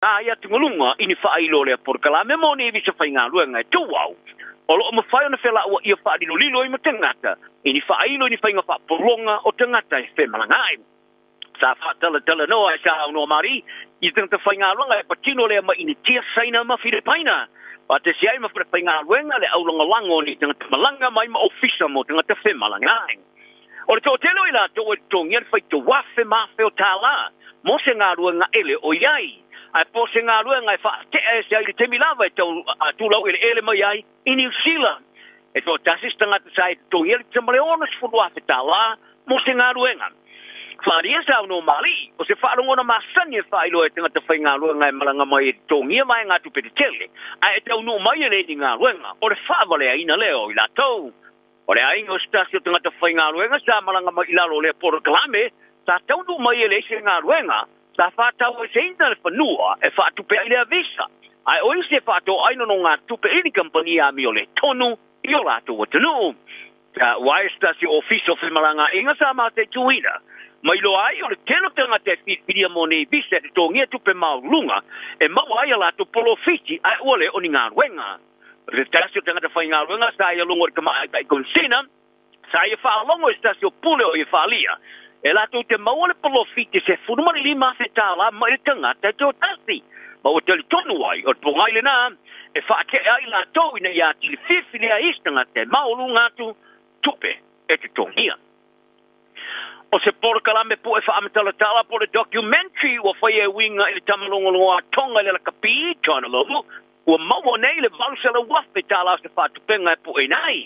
Ai atugaluga i ni faailo o lea polokalame mo ni visa faigaluega e tuau o loo mafai ona felauaia faalilolilo ai ma tagata i ni faailo i ni faiga faapologa o tagata e femalagaai. Sa faatalatalanoa e saunoa mari i tagata faigaluega e patino lea mai Initia, Saina ma Filipaina, faatasi ai ma falefaigaluega, le aulagolago o ni tagata malaga mai ma ofisa mo tagata femalagaai. O le toatele o i latou e totogia le faitauafe ma afe o tālā mo se galuega ele o i ai, ae po se galuega e faate'a ese ai le taimi lava e tau tulau eleele mai ai i Niu Sila. E toatasi se tagata sa e totogia le ma le 60,000 tālā mo se galuega. Wharia sa no mali, o se whaalongona masani e whailo e tangata whaingaluenga e malanga mai e totogia mai ngā tupe te tele, a e tau nu mai e le ni ngā o le whaavale a ina leo i latou. O le ainga o se o tangata whaingaluenga sa malanga mai i lalo o le porokalame, sa taunu mai e le isi galuega, sa whātau e se ina le whanua e whaatupe ai lea visa. Ai o isi e whaato aino no ngā tupe ini kampani a mi o le tonu i o lātou atunuu. Sa wai se tasi o ofisa o femalanga inga sa mā te tuina. Mai loa ai o le tele o tagata e filifilia mo nei visa e totogia tupe maualuluga e maua ai a latou polofiti ae ua le o ni galuega. O se tasi o tagata faigaluega sa ia logo i le tamaʻaitai konsina, sa ia faalogo i se tasi o pule o ia faalia e latou te maua le polofiti 15,000 tālā mai le tagata e toatasi. Ma ua talitonu ai o le pogai lenā e faateʻe ai latou ina ia atili filifili ai isi tagata e maualuga atu tupe e totogia. O se polokalame puʻe faamatalatalā po le documentary ua faia e uiga i le tamalogologo atoga i le lakapi Jonah Lomu ua maua nei le 800,000 tālā o se faatupega e puʻeina ai.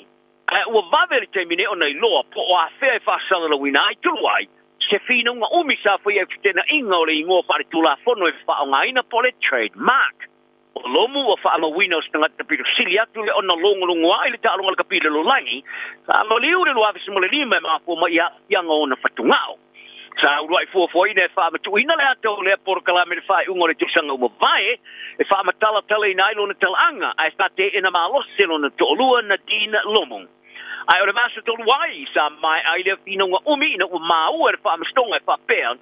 Ae ua vave le taimi nei ona iloa po o afea e faasalalauina ai tulu ai se finauga umi sa faia i fetenaʻiga o le igoa faaletulafono e faaaogaina po le trademark. O Lomu ua faamauina o se tagata pito sili atu le ona logologo ai le taaloga lakapi i le lalolagi sa maliu le 2015 e mafua mai i aafiaga o ona fatugao. Sa uluai fuafuaina e faamatuuina le ata o lea polokalame i le faaiuga o le tausaga ua mavae e faamatalatalaina ai lona talaaga, ae sa teena malosi lona toalua Nadine Lomu. Ae o le vaiaso talu ai sa maea ai lea finauga umi ina ua maua e le faamasinoga e faapea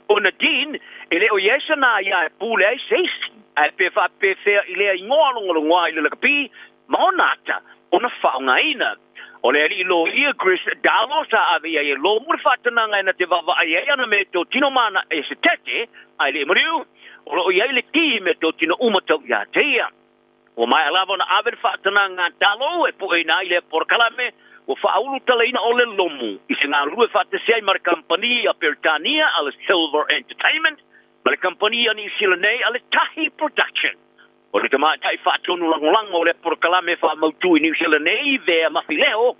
o Nadine e le o i ai sana aiā e pule ai se isi, ae pe faapefea i lea igoa logologoa i le lakapi ma ona ata ona faaaogaina. O le alii loia Chris Dalo sa ave i ai e Lomu le faatanaga e na te vaavaai ai ana meatotino ma ana esetete, ae le i maliu, o loo i ai le ki i meatotino uma tau iā te ia. Ua maea lava ona ave le faatanaga a Dalo e pueina ai lea polokalame, ua faaulutalaina o le Lomu i se galulue faatasi ai ma le kamupani a Peretania a le Silver Entertainment ma le kamupani a Niu Sila nei a le Tahi Production. O le tamaitai faatonu lagolago o lea polokalame faamautu i Niu Sila nei, Vea Mafileho,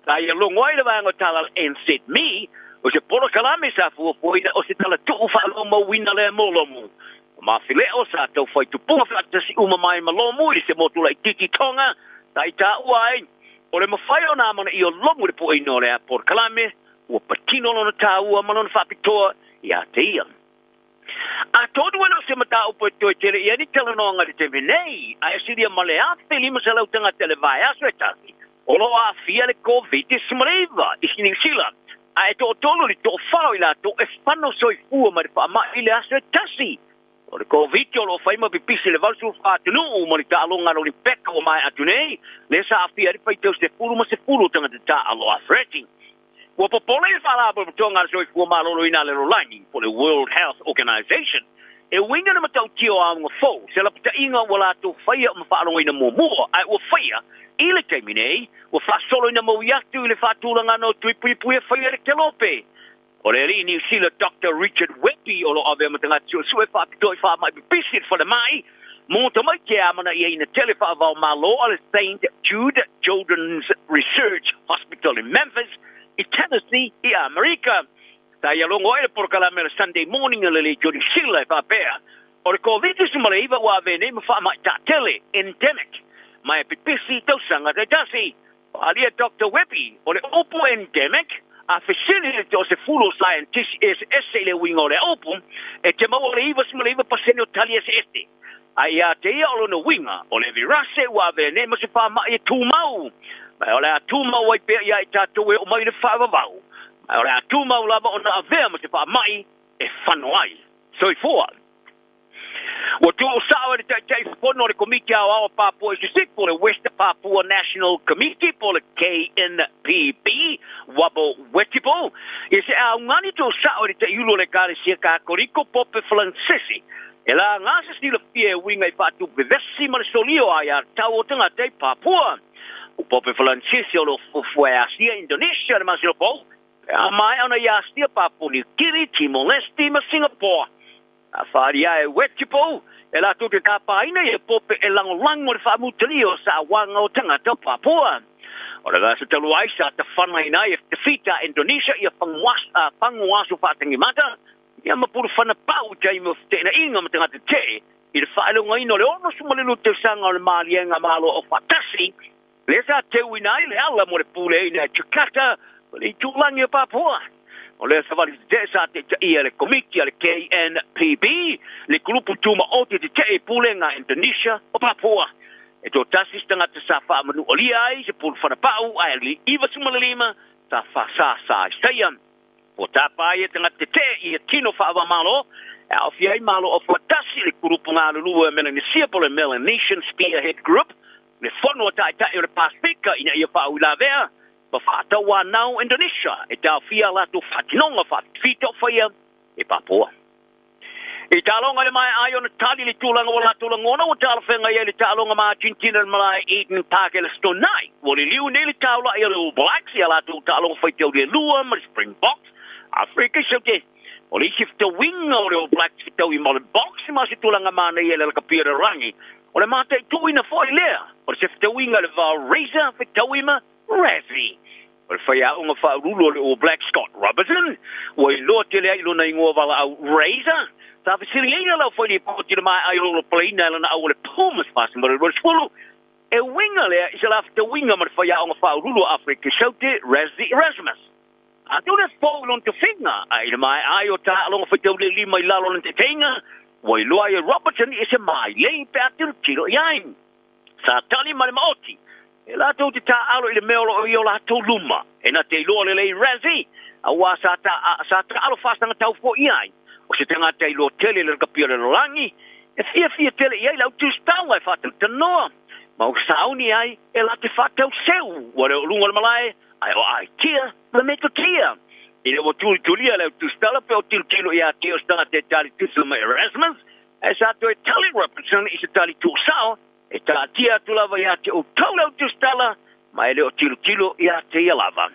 sa ia logo ai le vaega o tala NZME, o se polokalame sa fuafuaina o se talatuu faamaumauina lea mo Lomu. O Mafileho sa taufai tupuga faatasi uma mai ma Lomu i se motu laitiiti Tonga, sa i taua ai o le mafai ona amanaia o Lomu i le pueina o lea polokalame, ua patino lona taua ma lona faapitoa ia te ia. Atonu e le o se mataupu e toe tele i ai ni talanoaga i le taimi nei, ae silia ma le 1,500 tagata i le vaiaso e tasi o lo o aafia le Koviti-19 i Niu Sila, ae e toatolu i le toafa o i latou e fano soifua mai le faamai i le aso e tasi. O le Koviti o lo o fai ma pipisi i le 84 atunuu ma le taaloga a le Olympic ua maea atu nei, lea sa aafia ai le faitau 10 ma 10 o tagata taaalo afereti. Ua popole le Faalapotopotoga a le Soifua Maloloina a le Lalolagi, po o le World Health Organization, e uiga le matautia o auga fou, se lapataiga ua latou faia ma faalogoina muamua, ae ua faia i le taimi nei, ua faasoloina maui atu i le faatulagaga o tui puipui e faia e le Kelope. O le alii Niu Sila Doctor Richard Webby o lo o avea ma tagata suesue faapitoa i faamai pipisi i le falemai mo tamaiti e amanaiaina tele faavao-malo a le Saint Jude Children's Research Hospital i Memphis i Tennessee i Amerika. Sa ia logo ai le polokalame o le Sunday Morning a le Leitio Niu Sila e faapea, o le Koviti-19 ua avea nei ma faamai taatele, endemic, ma e pipisi i tausaga taitasi. Faaalia Doctor Webby, o le upu endemic, a fesili le toasefulu o saienitisi eseese i le uiga o lea upu, e te maua le 99% o tali eseese. A ia te ia o lona uiga, o le virase ua avea nei ma se faamai e tumau. Ma o le a tumau ai pea ia i tatou e oo mai i le faavavau. Ma o le a tumau lava ona avea ma se faamai e fano ai. Soifua! Ua tuusa'o e le Taitaifono o le Komiti Aoao o Papua i Sisifo, le West Papua National Committee po o le KNPB, Wabo Wetipo, i se augani tuusa'o i le Taiulu o le Ekalesia Katoliko Pope Falansese e laga se silafia e uiga i faatupe vevesi ma le solia o aiatatau o tagata i Papua. O Pope Falansese o lo o fuafua e asia Indonesia i le masina fou pe a maea ona ia asia Papua Niu Kini, Timor-Leste ma Singapore. A faaalia e Wetipo e latou te tapaina ia Pope e lagolago i le faamutalia o saoaga o tagata o Papua. O le vaiaso talu ai sa tafanaina ai e Tafita a Indonesia ia faguaso faatagimata ia ma pulufana pau i taimi o feteenaiga ma tagata tetee i le faailogaina o le 62 tausaga o le Maliega Malo Aufaatasi lea sa teuina ai le ala mo le puleaina e Jakarta o le itulagi o Papua. O lea savali tetee sa taitaia e le Komiti a le KNPB, le kulupu tumaoti tetee i pulega a Indonesia o Papua. E toatasi se tagata sa faamanualia ai se pulufana pau ae 95 sa faasāsā i saia. Ua tapa ai e tagata tetee ia tino faava-o-Malo e aofia ai Malo Aufaatasi, le Kulupu Galulue o Melanesia po o le Melanesian Spearhead Group, le Fono a Taitai o le Pasefika ina ia faauilavea ma faatauanau Indonesia e taofia a latou faatinoga faafitafita o faia e Papua. I taaloga i le maea ai ona tali le tulaga ua latou lagona ua talafeagai ai le taaloga ma Argentina i le malae Eden Park e le Stonai. Ua liliu nei le taula'i a le All Blacks i a latou taaloga faitauli e lua ma le Springboks Afrika i Saute. O le isi fetauiga o le All Blacks fetaui ma le Boks ma se tulaga manaia i le lakapia o le rangi. O le mataituina foi lea o se fetauiga i le va o Razor fetaui ma Rassie. O le faiaoga faauluulu o le All Blacks Scott Robertson, ua iloa tele ai i lona igoa valaau Razor, sa fesiligaina lau failipoti i le maea ai o lona paleina e lana au o le Pumas 420, e uiga lea i se la fetauiga ma le faiaoga faauluulu o Afrika i Saute Rassie Erasmus. Atonu e fou i lona tofiga, a i le maea ai o taaloga faitaulilima i lalo o lona taitaiga, ua iloa ai e Robertson i se mailei pe a tilotilo i ai. Sa tali ma le maoti, e latou te taaalo i le mea o lo o i o latou luma. E na te iloa lelei Rassie, auā sa sa taaalo faasagatau foi i ai. O se tagata iloa tele i le lakapi o le lalolagi, e fiafia tele i ai le au tusitaua e faatalatalanoa ma ua sauni ai e la te faatau seu ua le o luga o le malae ae o aitia ma le metotia. I le ua tulitulia le au tusitala pe o tilotilo ia te o se tagata e tali tusa ma Erasmus, ae sa toe tali Robertson i se tali tuusao e taatia atu lava ia te outou le au tusitala ma e le o tilotilo ia te ia lava.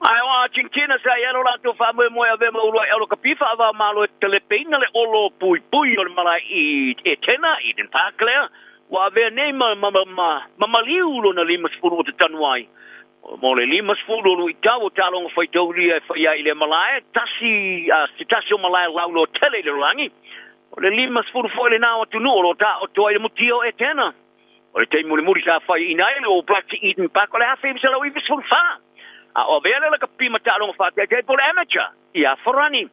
Ae o Argentina sa i ai lo latou faamoemoe avea ma uluai alo kapi faava-o-Malo e talepeina le olo puipui o le malae i Etena, Eden Park lea ua avea nei ma ma ma ma maliu lona 50 o te tanu ai. Mo le 50 o luitau o taaloga faitaulia e fai ai i lea malae, tasi a se tasi o malae lauloa tele i le lalolagi. O le 50 foi lena o atunuu o lo o taoto ai le mutia o Etena. O le taimi mulimuli sa faiaina ai le All Blacks i Eden Park o le 1994, a o avea le lakapi ma taaloga faataitai po o le amateur ia Farani.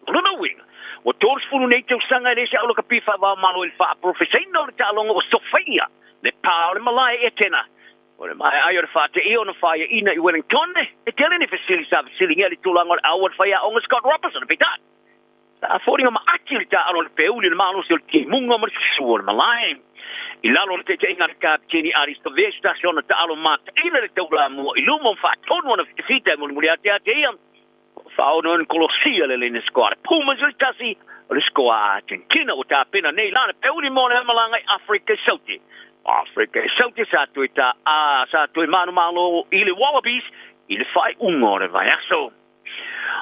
O lona uiga, ua 30 nei tausaga e le se au lakapi faava-o-Malo i le faaprofesaina o le taaloga ua sofaia le pā o le malae i Etena. O le maea ai o le faateia ona faiaina i Wellington, e tele ni fesili sa fesiligia i le tulaga o le au a le faiaoga Scott Robertson, peitai, sa foliga maati le taaalo a le peuli i le malosi o le timuga ma le susu o le malae. I lalo o le taitaiga a le Kapiteni Ardie Savea, se tasi ona taaalo mataina le taulamua i luma ma faatonu ana fitafita e mulimuli ateate ia. Faaono ai kolosia le lene scoa a le Pumas i le tasi o le scoa a Argentina ua tapena nei la le peuli mo le malaga i Afrika i Saute. O Afrika i Saute sa toe ta a sa toe manumalo i le Wallabies i le faaiuga o le vaiaso.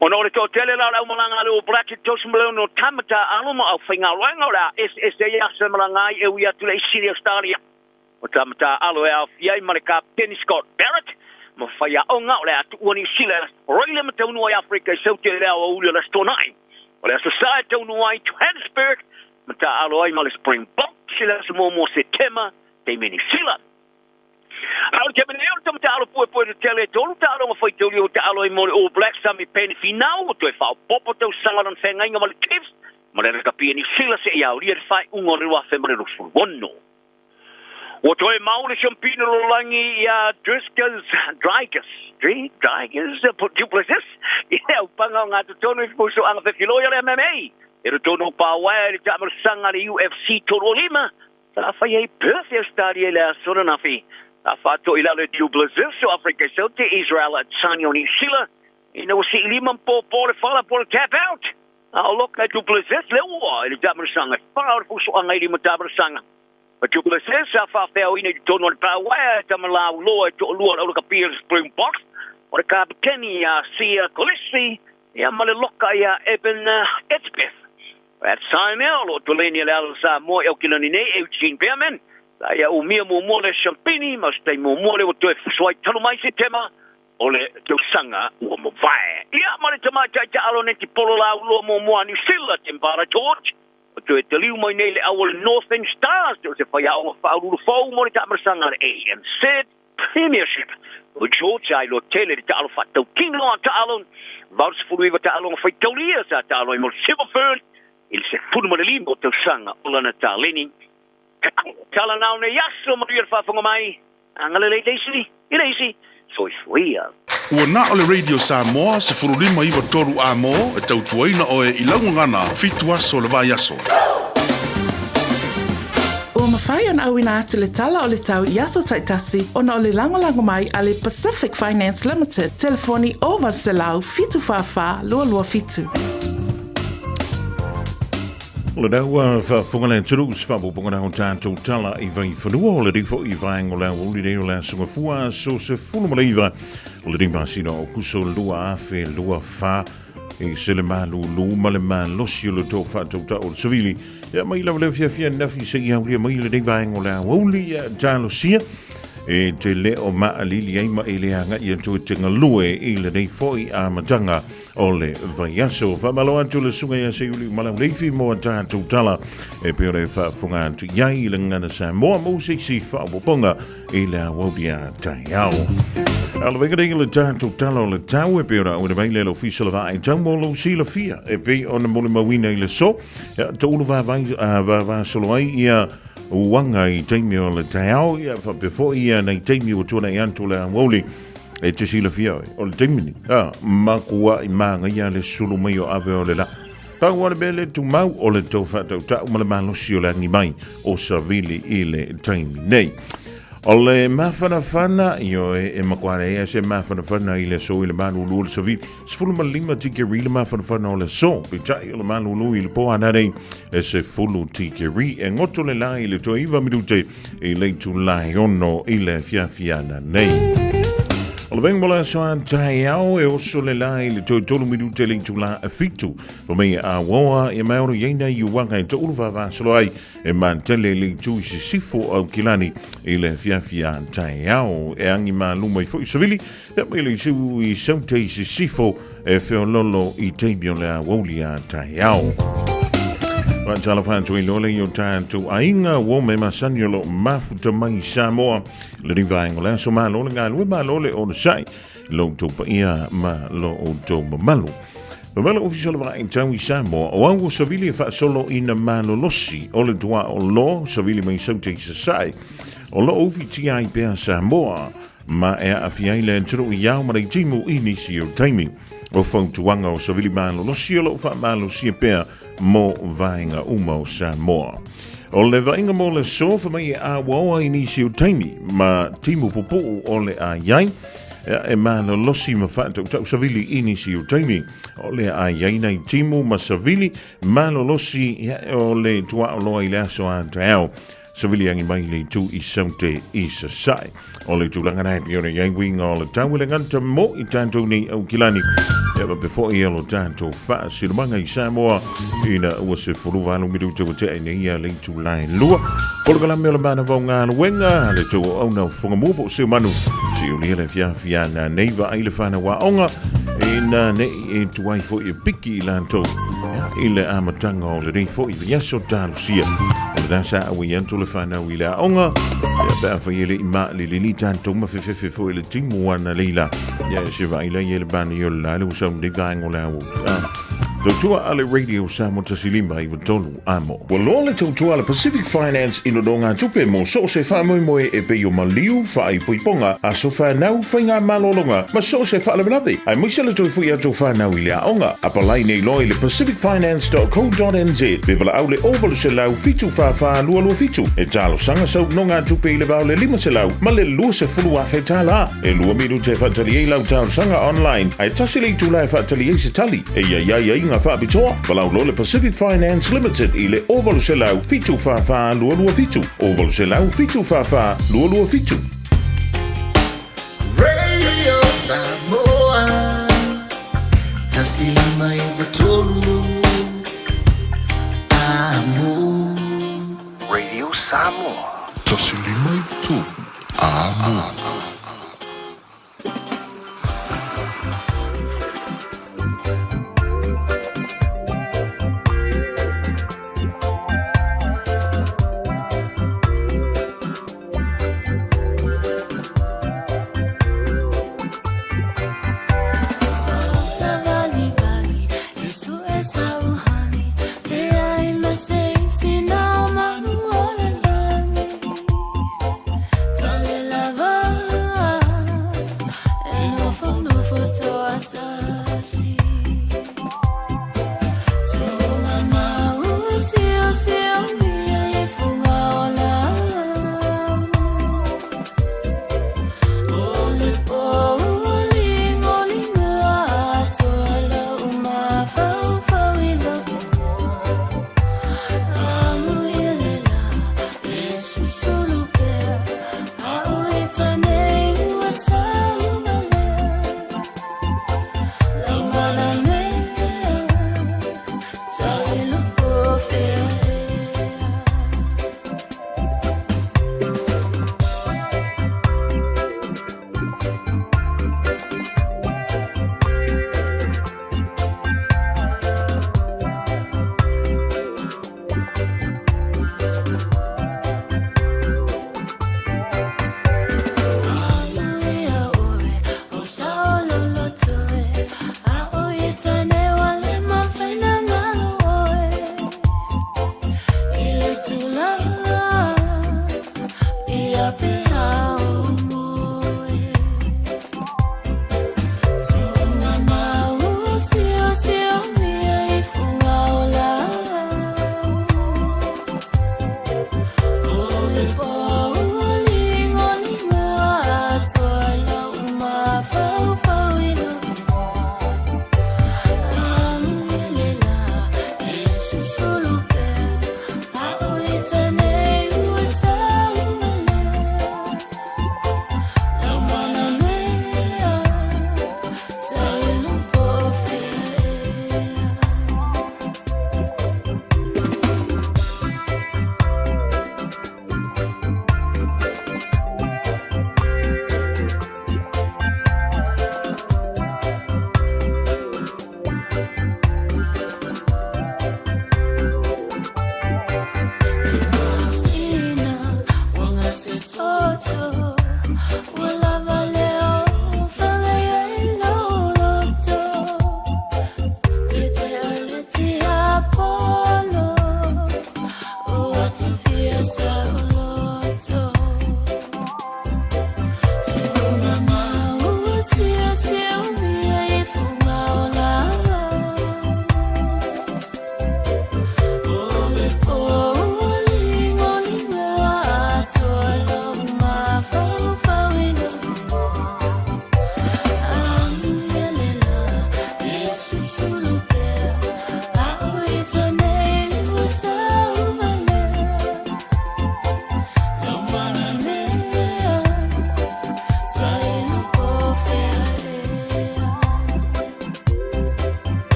Ona o le toatele la o le aumalaga a le All Blacks i Tosi Malone o tama taaalo ma aufaigaluega o le a eseese ai aso e malaga ai e ui atu le Isili Australia. O tama taaalo e aofia ai ma le Kapiteni Scott Barrett ma faiaoga o le a tuua Niu Sila e Australia ma taunuu ai Afrika i Saute i le aoauli o le Aso Toonai. O le Aso Sa e taunuu ai Johannesburg ma taaalo ai ma le Springboks i le aso muamua o Setema taimi Niu Sila. A o le taimi nei o le tama taaalo puepue tetele e tolu taaloga faitauli o taaalo ai mo le All Blacks Sami Peni Finau ua toe faaopoopo tausaga o lona feagaiga ma le Chiefs ma le Rakapi a Niu Sila seia aolia le faaiuga o le 2026. Ua toe mau le siampina lalolagi iā Driscus, Dricus, Dri, Dricus, Du Plessis i le aupaga o gatotonu i le fusuaga fefiloi o le MMA. E roto no pāwaea i le taamalosaga a le UFC 35 sa faia i Perth i Ausetalia i le aso ananafi. Sa faato'i i lalo e Du Plessis o Afrika i Saute, Israel Adesanya o Niu Sila ina ua siilima ma pōpō le fala po o le tap out. A o loka e Du Plessis le ua i le taamalosaga e fa o le fusuaga i lima taamalosaga. O Du Plessis sa faafeaoina i totonu o le pāwaea e tama lauloa e to'alua o le aulakapi o le Springboks o le kapeteni ia Siya Kolisi ia ma le loka ia Eben Etzebeth. Adesanya o lo o toleni e le ala o Samoa i Aukilani nei, Eugene Bareman, sa ia umia muamua le Champini ma o se taimi muamua lea ua toe fusu ai talu mai Setema o le tausaga ua mavae. Ia ma le tamaitai taalo nei Tipolo Lauloa muamua a Niu Sila, Tembara George, ua toe taliu mai nei le au o le Northern Stars o se faiaoga faauluulu fou mo le taamalosaga a le ANZ Premiership. O George a iloa tele le taalo faatautino a taalo, 89 taaloga faitaulia sa taalo ai mo le Silver Fern i le 15 o tausaga o lana taleni. Tala nao nei aso manuia le faafofoga mai, agalelei le isi i le isi, soifua ia. Ua na o le Radio Samoa 15 93 A mo e tautuaina oe i lau gagana 7 aso o le vaiaso. Ua mafai ona auina atu le tala o le tau i aso taitasi ona o le lagolago mai a le Pacific Finance Limited, telefoni 0800 744 227. O le rau faafofoga le atunuu se faaopoopoga na o tatou tala i Vaifanua o le rifo i vaega o le aoauli nei o le aso Gafua aso 19 o le masina o Aokuso 2024 i se le malūlū ma le malosi o le tō faatautau o le savili. Ia mai lava lea fiafia nafi se i aulia mai lenei vaega o le aoauli ia talosia e te le o maalili ai ma e le agai atu e te galue i lenei foi amataga o le vaiaso. Faamalo atu le susuga ia Seiuli Malauleifi mo a tatou tala e pei ona e faafofoga atu i ai i le gagana Samoa mo se isi faaopoopoga i le aoauli a taeao. A o le vaega nei o le tatou tala o le tau e pei ona auina mai le Ofisa o le Vaai Tau mo lou silafia e pei ona molimauina i le aso, ia, toulu vaavai, vavasolo ai ia uaga i taimi o le taeao, ia faapea foi ia nai taimi ua tuanai atu le aoauli e te silafia oe, o le taimi ni, a, makuaʻi māgaia le sulu mai o ave o le la. Pau o le mea le tumau o le tou faatautau ma le malosi o le agi mai o Savili i le taimi nei. O le mafanafana, ioe, e matua leai lava se mafanafana i le aso i le malūlū o le Savili. 15 tikeri le mafanafana o le aso, peitai o le malūlū i le po ananei e 10 tikeri. E goto le la i le toe 9 minute i le itula e 6 i le afiafi ananei. O le vaega mo le aso a taeao e oso le la i le toe 3 minute le itula e 7. Fa mai e auoa e mai ono i ai nai uaga e toulu vavasolo ai e matele le itu i sisifo o Aukilani i le afiafi a taeao. E agi malu mai foi savili ia mai le itu i saute i sisifo e feololo i taimi o le aoauli a taeao. Faatalofa atu ai loa le i o tatou aiga ua me masani o lo o mafuta mai i Samoa. Le ni vaega o le aso malo le galue malo le onosai lo outou paia ma lo outou mamalu. Mamalo Ofisa o le Vaai Tau i Samoa, o au o Savili e faasolo ina malolosi o le tuā o lo Savili mai Saute i Sasae. O lo o ufitia ai pea Samoa ma e aafia ai le atunuu i ao ma le timu i nisi o taimi. O fautuaga o Savili malolosi o lo o faamalosia pea mo vaega uma o Samoa. O le vaaiga mo le aso fa mai e auaoa i nisi o taimi ma timu pupuu o le a iai, e malolosi ma faatautau savili i nisi o taimi. O le a iai nai timu ma savili malolosi o le tuaoloa i le aso a taeao. Savili agi mai le itu i saute i sasae. O le tulaga na e pei ona i ai uiga o le tau e le gata mo i tatou nei Aukilani. Ia faapea foi ia lo tatou faasilomaga i Samoa ina ua 18 minute ua tea nei ia le itula e 2. Polokalame o le manava o galuega le tou auauna o Fofoga po o Seumanu. Siulia le afiafi ana nei vaai le fanau aoga ina nei e tuai foi e piki i latou ia, i le amataga o lenei foi vaiaso talosia. O lena sa auai atu le fanau i le aoga ia pe afai e le i maalilili tatou ma fefefe foi le timu ana leila ia se vaai la ia le bani o le la le ua sau nei vaega o le au. Tautua a le Radio Samoa 105 9 3 Amo. Ua loa le tautua a le Pacific Finance i nonogatupe mo so o se faamoemoe e pei o maliu, faaipoipoga, aso fanau, faigamalologa ma so o se faalavelave, aemaise le toe foi atu o fanau i le aoga. Apalai nei loa i le pacificfinance.co.nz pe valaau le 0800 744 227 e talosaga sau nonogatupe i le va o le 500 ma le 20,000 tala. E 2 minute e faatali ai lau talosaga online, ae tasi le itula e faatali ai se tali. E i ai aiaiga faapitoa, valaau loa le Pacific Finance Limited i le 0800 744 227, 0800 744 227. Radio Samoa 153 Amo. Radio Samoa. 153 Amo.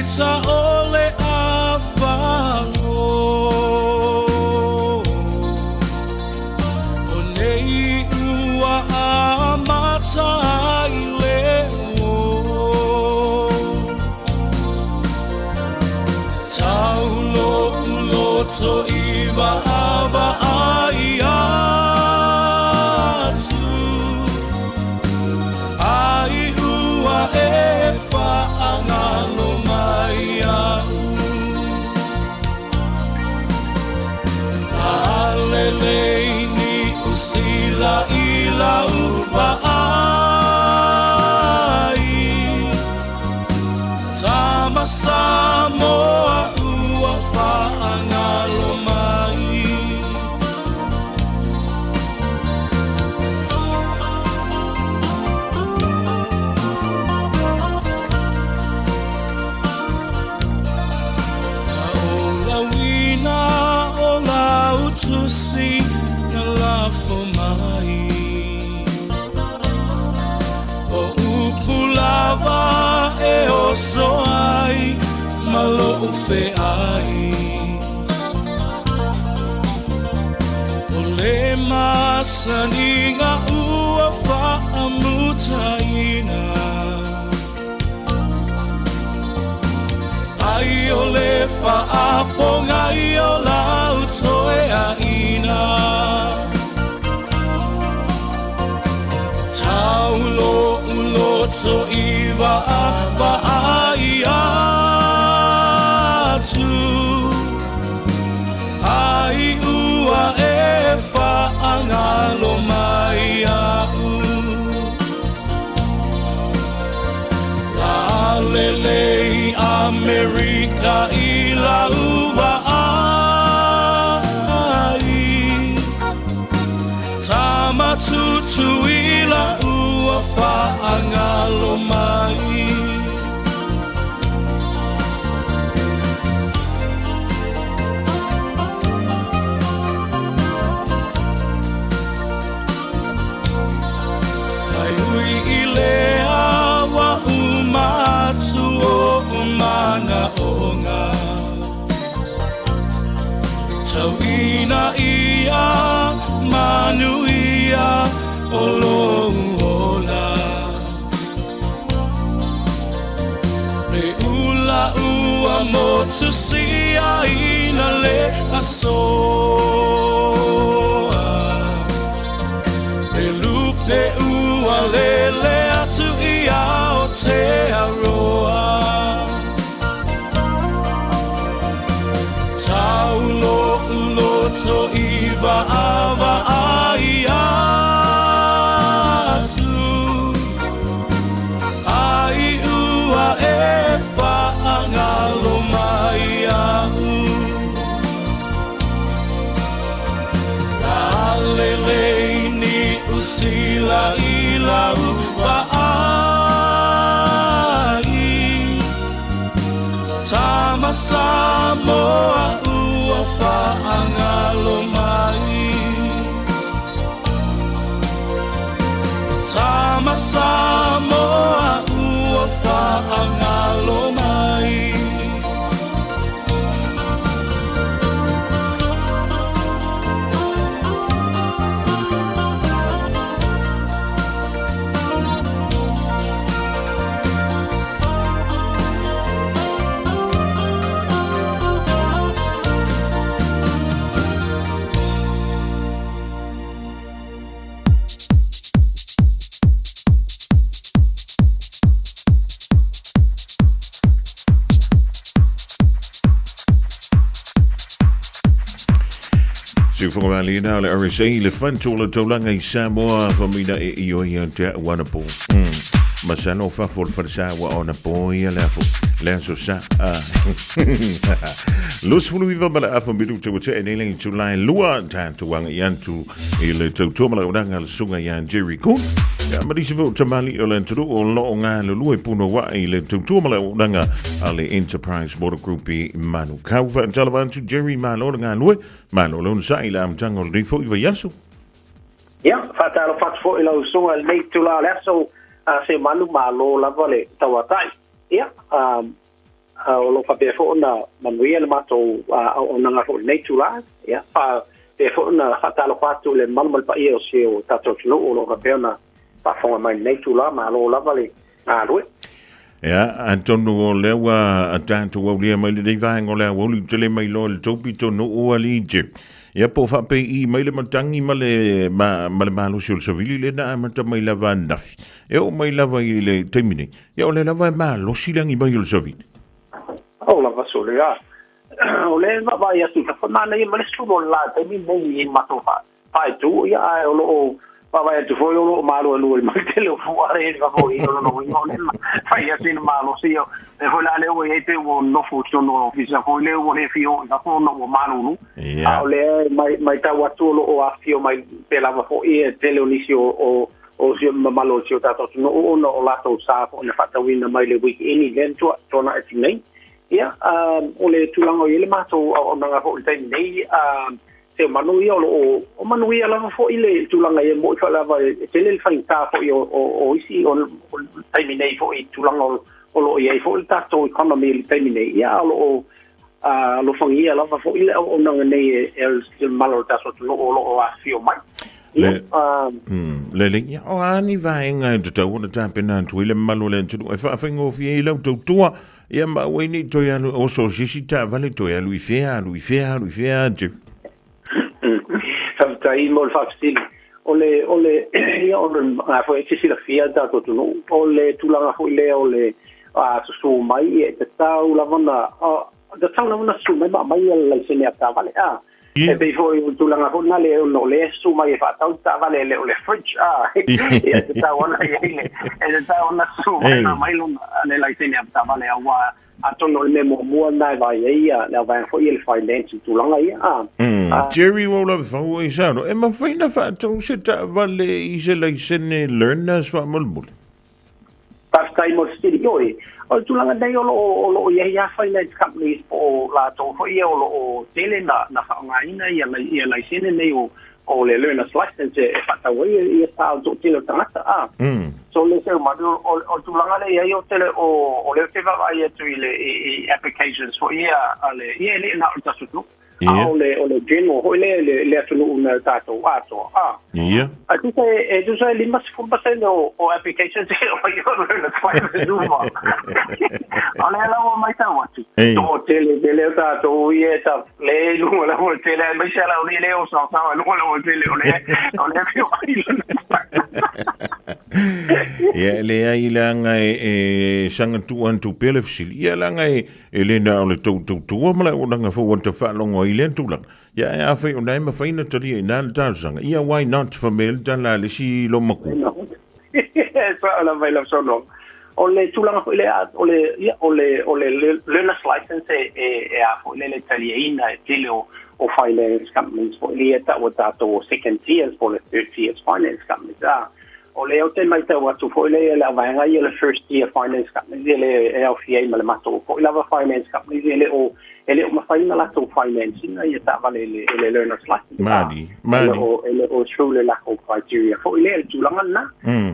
ita o le afalo O nei ua amata ai le ō Tau lo'u loto i vaavaai atu Ai ua e faagalo mai iaʻu Alele i Niu Sila i lau vaai Tama Samoa ua faagalo mai. Na olauina o lau tusi na lafo mai O upu lava e oso ai ma loʻu feʻai O le masaniga ua faamutaina Ai o le faapogai o lau toeaina Tau loʻu loto i vaavaai atu Ai ua e faagalo mai iaʻu Lalele i Amerika i lau vaai Tama Tutuila ua faagalo mai. Ae ui i lea ua uma atu oʻu manaʻoga Tau ina ia manuia o lou ola Le ula ua motu siaina le aso Le lupe ua lele atu i Aotearoa Tau loʻu loto i vaavaai atu Ai ua e faagalo mai iaʻu Lalele i Niu Sila i lau vaai Tama Samoa ua faagalo mai Tama Samoa ua faagalo mai. Siufoga malina o le RSA le fantu o le taulaga i Samoa famina e io ia te au anapo. Masalo fafo le falesa ua ona po ia le afo le aso sa. 29 ma le afa minuta ua tea nei le itula e lua tatou agai atu i le tautua ma le auaunaga a le susuga ia Jerry Kuhn. Ia ma nisi foi o tamalii o le atunuu o lo o galulue punouai i le tautua ma le auaunaga a le Enterprise Water Group i Manukau. Faatalofa atu Jerry, malo le galue, malo le onosai i le amataga o lenei foi vaiaso. Ia, faatalofa atu foi i lau susuga i lenei itula o le aso a Semanu, malo lava le tauatai. Ia, O lo'o faapea foi ona manuia le matou auaunaga foi i lenei itulā. Ia, faapea foi ona faatalofa atu i le mamalu ma le paia o si o tatou atunuu o lo o faapea ona faafofoga mai i lenei itulā. Malo lava le galue. Ia, atonu o lea ua tatou aulia mai lenei vaega o le aoauli ou te le mailoa i le tou pitonuu alii Jim. Ia po o faapei mai le matagi ma le, ma, ma le malosi o le savili lea na amata mai lava ananafi. E oo mai lava i le taimi nei, ia o lea lava e malosi le agi mai o le savili. O lava sole a. O lea e vaavaai atu i fafo, manaia ma le sulu o le la taimi nei i matou faaitu, ia ae o lo o vaavaai atu foi o lo o maluelue mai le tele o fua i fafo i o lona uiga o lea fai atu ina malosi ia e foi la lea ua i ai pe ua nofo i totonu o le ofisa foi lea ua le fia oo i fafo ona ua malulu. A o lea matau atu o lo o afifio mai pea lava foi e tele o nisi o o si mamalu o si o tatou atunuu ona o latou sa foi na faatauina mai le weekend lea na tuanai atu nei. Ia, o le tulaga o i ai le matou auaunaga foi i le taimi nei, se o manu ia o lo o o manuia lava foi le tulaga ia mo'i foi lava e tele le faigata foi o isi o le taimi nei foi i tulaga o lo o i ai foi le tatou economy i le taimi nei. Ia, o lo o alofagia lava foi le auaunaga nei e le mamalu o le tatou atunuu o lo o afifio mai. Le, le, ia, o a ni vaega e tatau ona tapena atu ai le mamalu o le atunuu e faafaigofie ai lau tautua, ia ma aua ai ne i toe alu oso se isi taavale toe alu i fea, alu i fea, alu i fea, Jim. Faafetai mo le faafesili. O le, o le, ia, o le, a foi e te silafia le tatou atunuu, o le tulaga foi lea o le susū mai, ia, e tatau lava ona, tatau lava ona susū mai ma aumai le laisene avetaavale. A, e pei foi o le tulaga foi lena le, ona o lea e susū mai e faatau le taavale e le o le fridge, a, ia, e tatau ona i ai le, e tatau ona susū mai ma aumai lona, le laisene avetaavale, auā Atonu o le mea muamua lena e vaai ai le auvaega foi ia le finance i tulaga ia. Jerry ua lava fau ai sa e mafai na faatau se taavale i se laisene learners faamolemole? Faafetai mo le fesili. Ioe, o le tulaga nei o lo o i ai lava finance companies po o latou foi ia o lo o tele na faaaogaina ia laisene nei o o le learner's license e faatau ai ia sa o le toatele o tagata a. So le seu malu o le tulaga lea i ai o tele o lea ou te vaavaai atu i le i applications foi ia a le ia e le na o le tatou atunuu. A o le o le general foi lea le le atunuu na tatou atoa a. A tusa e tusa e 50% o applications e o ia o learner's license uma. O lea la ua matau atu. Toatele tele o tatou ia e ta Le i luga o le aualatele aemaise a le aualii le o saosaoa i luga o le aualatele o le o le afio mai. Ia, e leai leaga e saga tuu atu pea le fesili. Ia, leaga e le na o le tou tautua ma le auaunaga foi ua ta faalogo ai i lea tulaga. Ia, ae afai o lena e mafai ona talia i ina le talosaga, ia, why not, fai mai le tala a le isi loomatua. Sao lava i lau saunoaga. O le tulaga foi lea, o le, ia, o le, o le learner's license e, e, e a foi lele taliaina e tele o finance companies foi lea taua tatou o second tiers po o le third tiers finance companies. A, o lea ou te matau atu foi lea le auvaega ia le first tier finance companies ia le e aofia ai ma le matou foi lava finance companies ia e le o mafai ona latou finance ina ia taavale i le learner's license. Mali, mali. E le o through le lakou criteria foi lea le tulaga lena.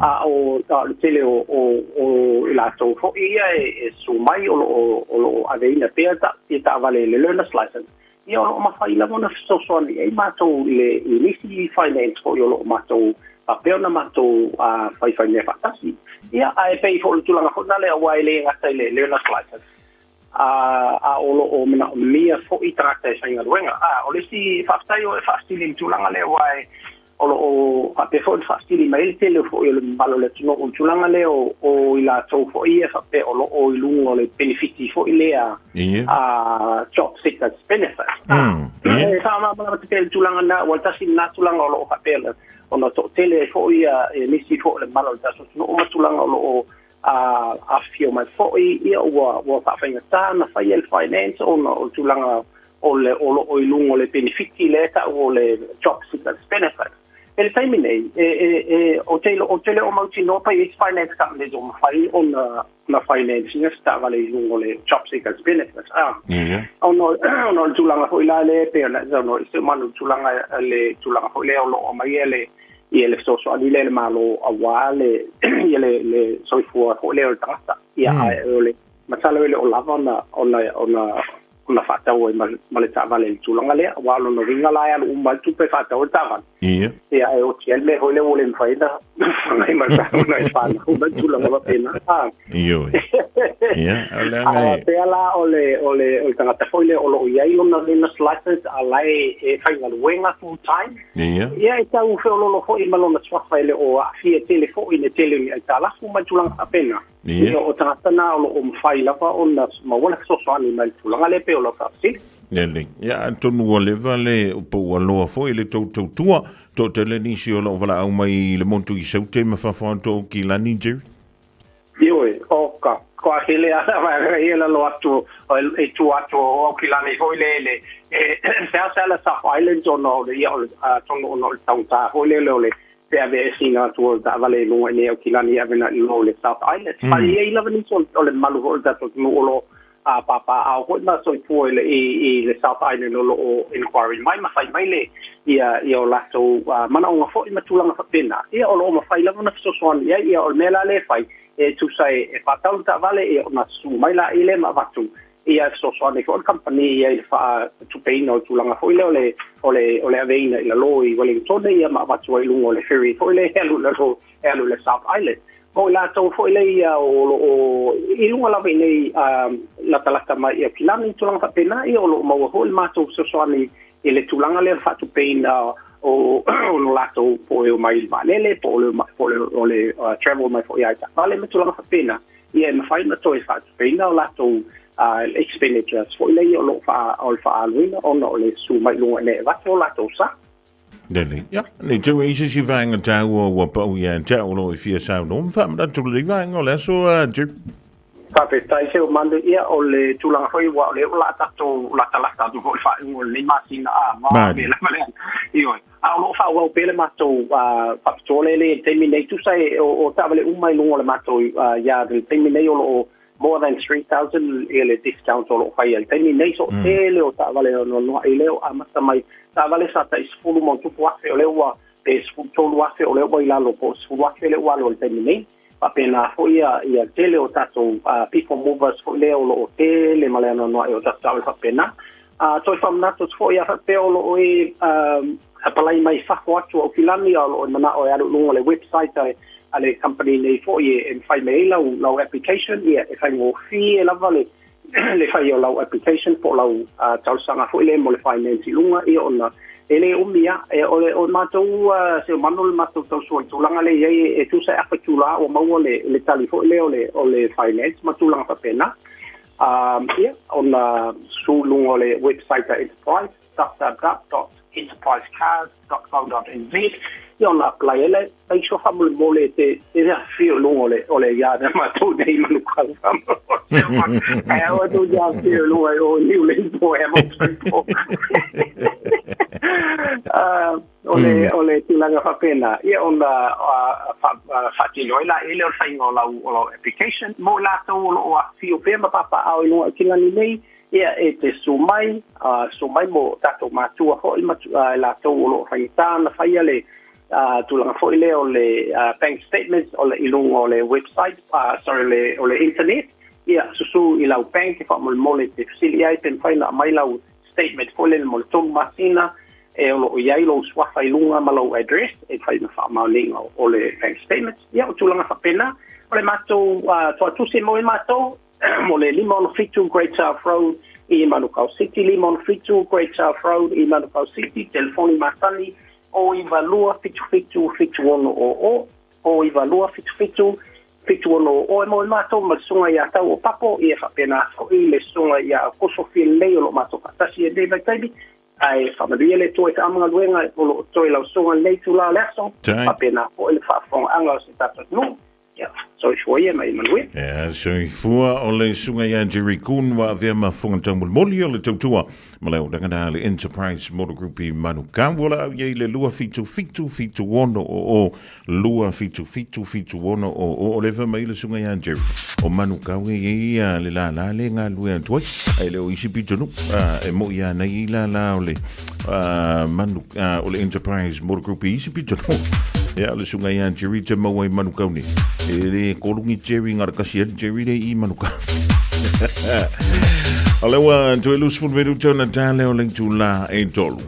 A o le tele o i latou foi ia e susu mai o lo o aveina pea ia taavale i le learner's license. Ia o lo o mafai lava ona fesoasoani i ai matou i le i nisi finance foi o lo o matou faapea ona matou faifai mea faatasi. Ia, ae pei foi o le tulaga foi lena aua e le gata i le learner's license, a o lo o manaomia foi tagata e faigaluega. A o le isi faafetai o e faafesili i le tulaga lea aua e o lo o faapea foi ona faafesili mai ai le tele foi o le mamalu o le atunuu i le tulaga lea o i latou foi ia faapea o lo o i luga o le penefiti foi lea a job seekers benefit. E faamalamalama atu pea i le tulaga lena aua tasi lena tulaga o lo o faapea ona toatele foi ia nisi foi o le mamalu o le tatou atunuu ma tulaga o lo o afifio mai foi, ia ua faafaigata ona faia le finance ona o le tulaga o le o lo o i luga o le penefiti lea e tau o le job seekers benefit. I le taimi nei, e ou te ou te le o mautinoa pe i ai se finance companies o mafai ona ona finance ina se taavale i luga o le job seekers benefit. Ona o le tulaga foi la lea e pei ona e saunoa i se manu tulaga le tulaga foi lea o lo o aumaia le ia le fesoasoani lea i le Malo aua le ia le soifua foi lea o le tagata. Ia ae o le Masalo e le o lava ona ona ona ona faatau ai ma, ma le taavale i le tulaga lea, aua o lona uiga la e alu uma ai le tupe e faatau ai le taavale. Ia. Ia, e oti ai le mea foi lea ua le mafai ona fagai ma le taavale e fanau ma tulaga faapena. Ah. Ioe. Ia, o le aga e... Pea la o le, o le, o le tagata foi lea o lo o i ai lona learner's license a la e, e faigaluega full time. Ia. Ia, e tau feololo foi ma lona suafa e le o aafia tele foi i le tele o ni aitalafu ma tulaga faapena. Ia. Ia, o tagata na o lo o mafai lava ona maua le fesoasoani mai le tulaga lea pei o lau faafesili. Lelei. Ia, atonu ua leva le po ua loa foi le tou tautua. Toatele nisi o lo o valaau mai i le motu i Saute ma fafo atu o Aukilani, Jerry? Ioe, oka, ko a hele ala vaega ia lalo atu o e tua atu o Aukilani foi le le e seasea le South Island ona o le ia o le atonu ona o le taugata foi lele o le pe aveeseina atu o le taavale i luga i nei Aukilani e ave agai i lo le South Island. Mm. E i ai lava nisi o le mamalu foi o le tatou atunuu o lo o pāpāao foi ma soifua i le, i, i le South Island o lo o inquiry mai ma fai mai le ia, ia o latou manaoga foi ma tulaga faapena. Ia o lo o mafai lava ona fesoasoani i ai. Ia o le mea la lea e fai, e tusa e, e faatau le taavale, ia ona susu mai laia lea ma avatu ia e fesoasoani foi le kamupani ia i le faatupeina o le tulaga foi lea o le, o le, o le aveina i lalo i Wellingtone ia ma avatu ai i luga o le ferry foi lea e alu i lalo, e alu i le South Island. Mo i latou foi lea ia o lo o i luga lava i nei latalata mai i Aukilani tulaga faapena, ia o lo o maua foi le matou fesoasoani i le tulaga lea o le faatupeina o o lo latou po e omai i le vaalele po o le po o le travel mai foi i taavale ma tulaga faapena. Ia e mafai ona toe faatupeina o latou expenditures foi lea o lo o faa, o le faaaluina ona o le susu mai i luga ina ia avatu o latou sa. Lelei. Ia, nei tau e se isi vaega taua ua pau ia te au o lo o e fia saunoa ma faamanatu lelei vaega o le aso, Jerry. Faafetai se o manu ia o le tulaga foi ua o le o la tatou latalata atu foi le faaiuga o lenei masina a ma me lava le ioe. A o lo o faaauau pea le matou faapitoa lea i le taimi nei, tusa e o taavale uma i luga o le matou yard i le taimi nei o lo o more than 3,000 ia le discount o lo o faia i le taimi nei. So tele o taavale o noanoai lea o amata mai taavale sa tai 10 ma tupu afe o lea ua pe 13,000 o lea ua i lalo po o 10,000 lea ua alu i le taimi nei. Faapena foi ia, ia tele o tatou people movers foi lea o lo o tele ma le anoanoai o tatou taavale faapena. Toe faamanatu atu foi ia faapea o lo o e apalai mai fafo atu o Aukilani a o lo o e manao e alu i luga o le website a le, a le company nei foi e, e mafai mai ai lau, lau application, ia e faigofie lava le, le fai o lau application po o lau talosaga foi lea mo le finance i luga, ia ona e le umi lava. E, o le o matou se o manu le matou tausoa i tulaga lea i ai e tusa e afa itula ua maua le, le tali foi lea o le, o le finance ma tulaga faapena. Ia, ona susu i luga o le website a Enterprise, www.enterprisecars.co.nz, ia ona apply ai lea. Taiso faamolemole te te afifio i luga o le o le yard a matou nei Manukau faamolemole. Ae aua tou te afifio i luga i o New Lynn po o Hamilton po. O le o le tulaga faapena, ia ona faatino ai laia lea o le faiga o lau o lau application. Mo i latou o lo o afifio pea ma papaaao i luga o Aukilani nei, ia e te susu mai, susu mai mo tatou matua foi ma latou o lo o faigata ona faia le tulaga foi lea o le bank statements o le i luga o le website, sorry, le, o le internet. Ia, susu i lau bank e faamolemole e te fesili ai pe mafai ona aumai lau statement foi lele mo le 3 masina e o lo o i ai lou suafa i luga ma lou address e fai ma faamaoniga o le bank statement. Ia, o tulaga faapena. O le matou toatusi mo i matou mo le 567 Great South Road i Manukau City, 567 Great South Road i Manukau City, telefoni masani o 92 77 7600, o 92 77 7600. E mo i matou ma le susuga ia Tau o Papo, ia faapena foi le susuga ia Aukuso Finlay o lo o matou faatasi i lenei vaitaimi. Ae faamanuia le Atua i ta amagaluega o lo o toe lau susuga i lenei itula o le aso, faapena foi le faafofogaaga o si tatou atunuu. Ia, soifua ia ma ia manuia. Ia, soifua o le susuga ia Jerry Kuhn ua avea ma fofoga taumolimoli o le tautua ma le auaunaga a le Enterprise Motor Group i Manukau. Ua laau i ai le 277 76 00 277 76 00. O le fai mai le susuga ia Jerry o Manukau e i ai ia le lala le galulue atu ai, ae le o isi pitonuu e moi lava na i ai lala o le manu, o le Enterprise Motor Group i isi pitonuu. Ia, o le susuga ia Jerry te maua i Manukau nei. E le kolungi Jerry ngara kasi ai Jerry le i Manukau. O le ua toe 20 minute ona tale o le itula e tolu.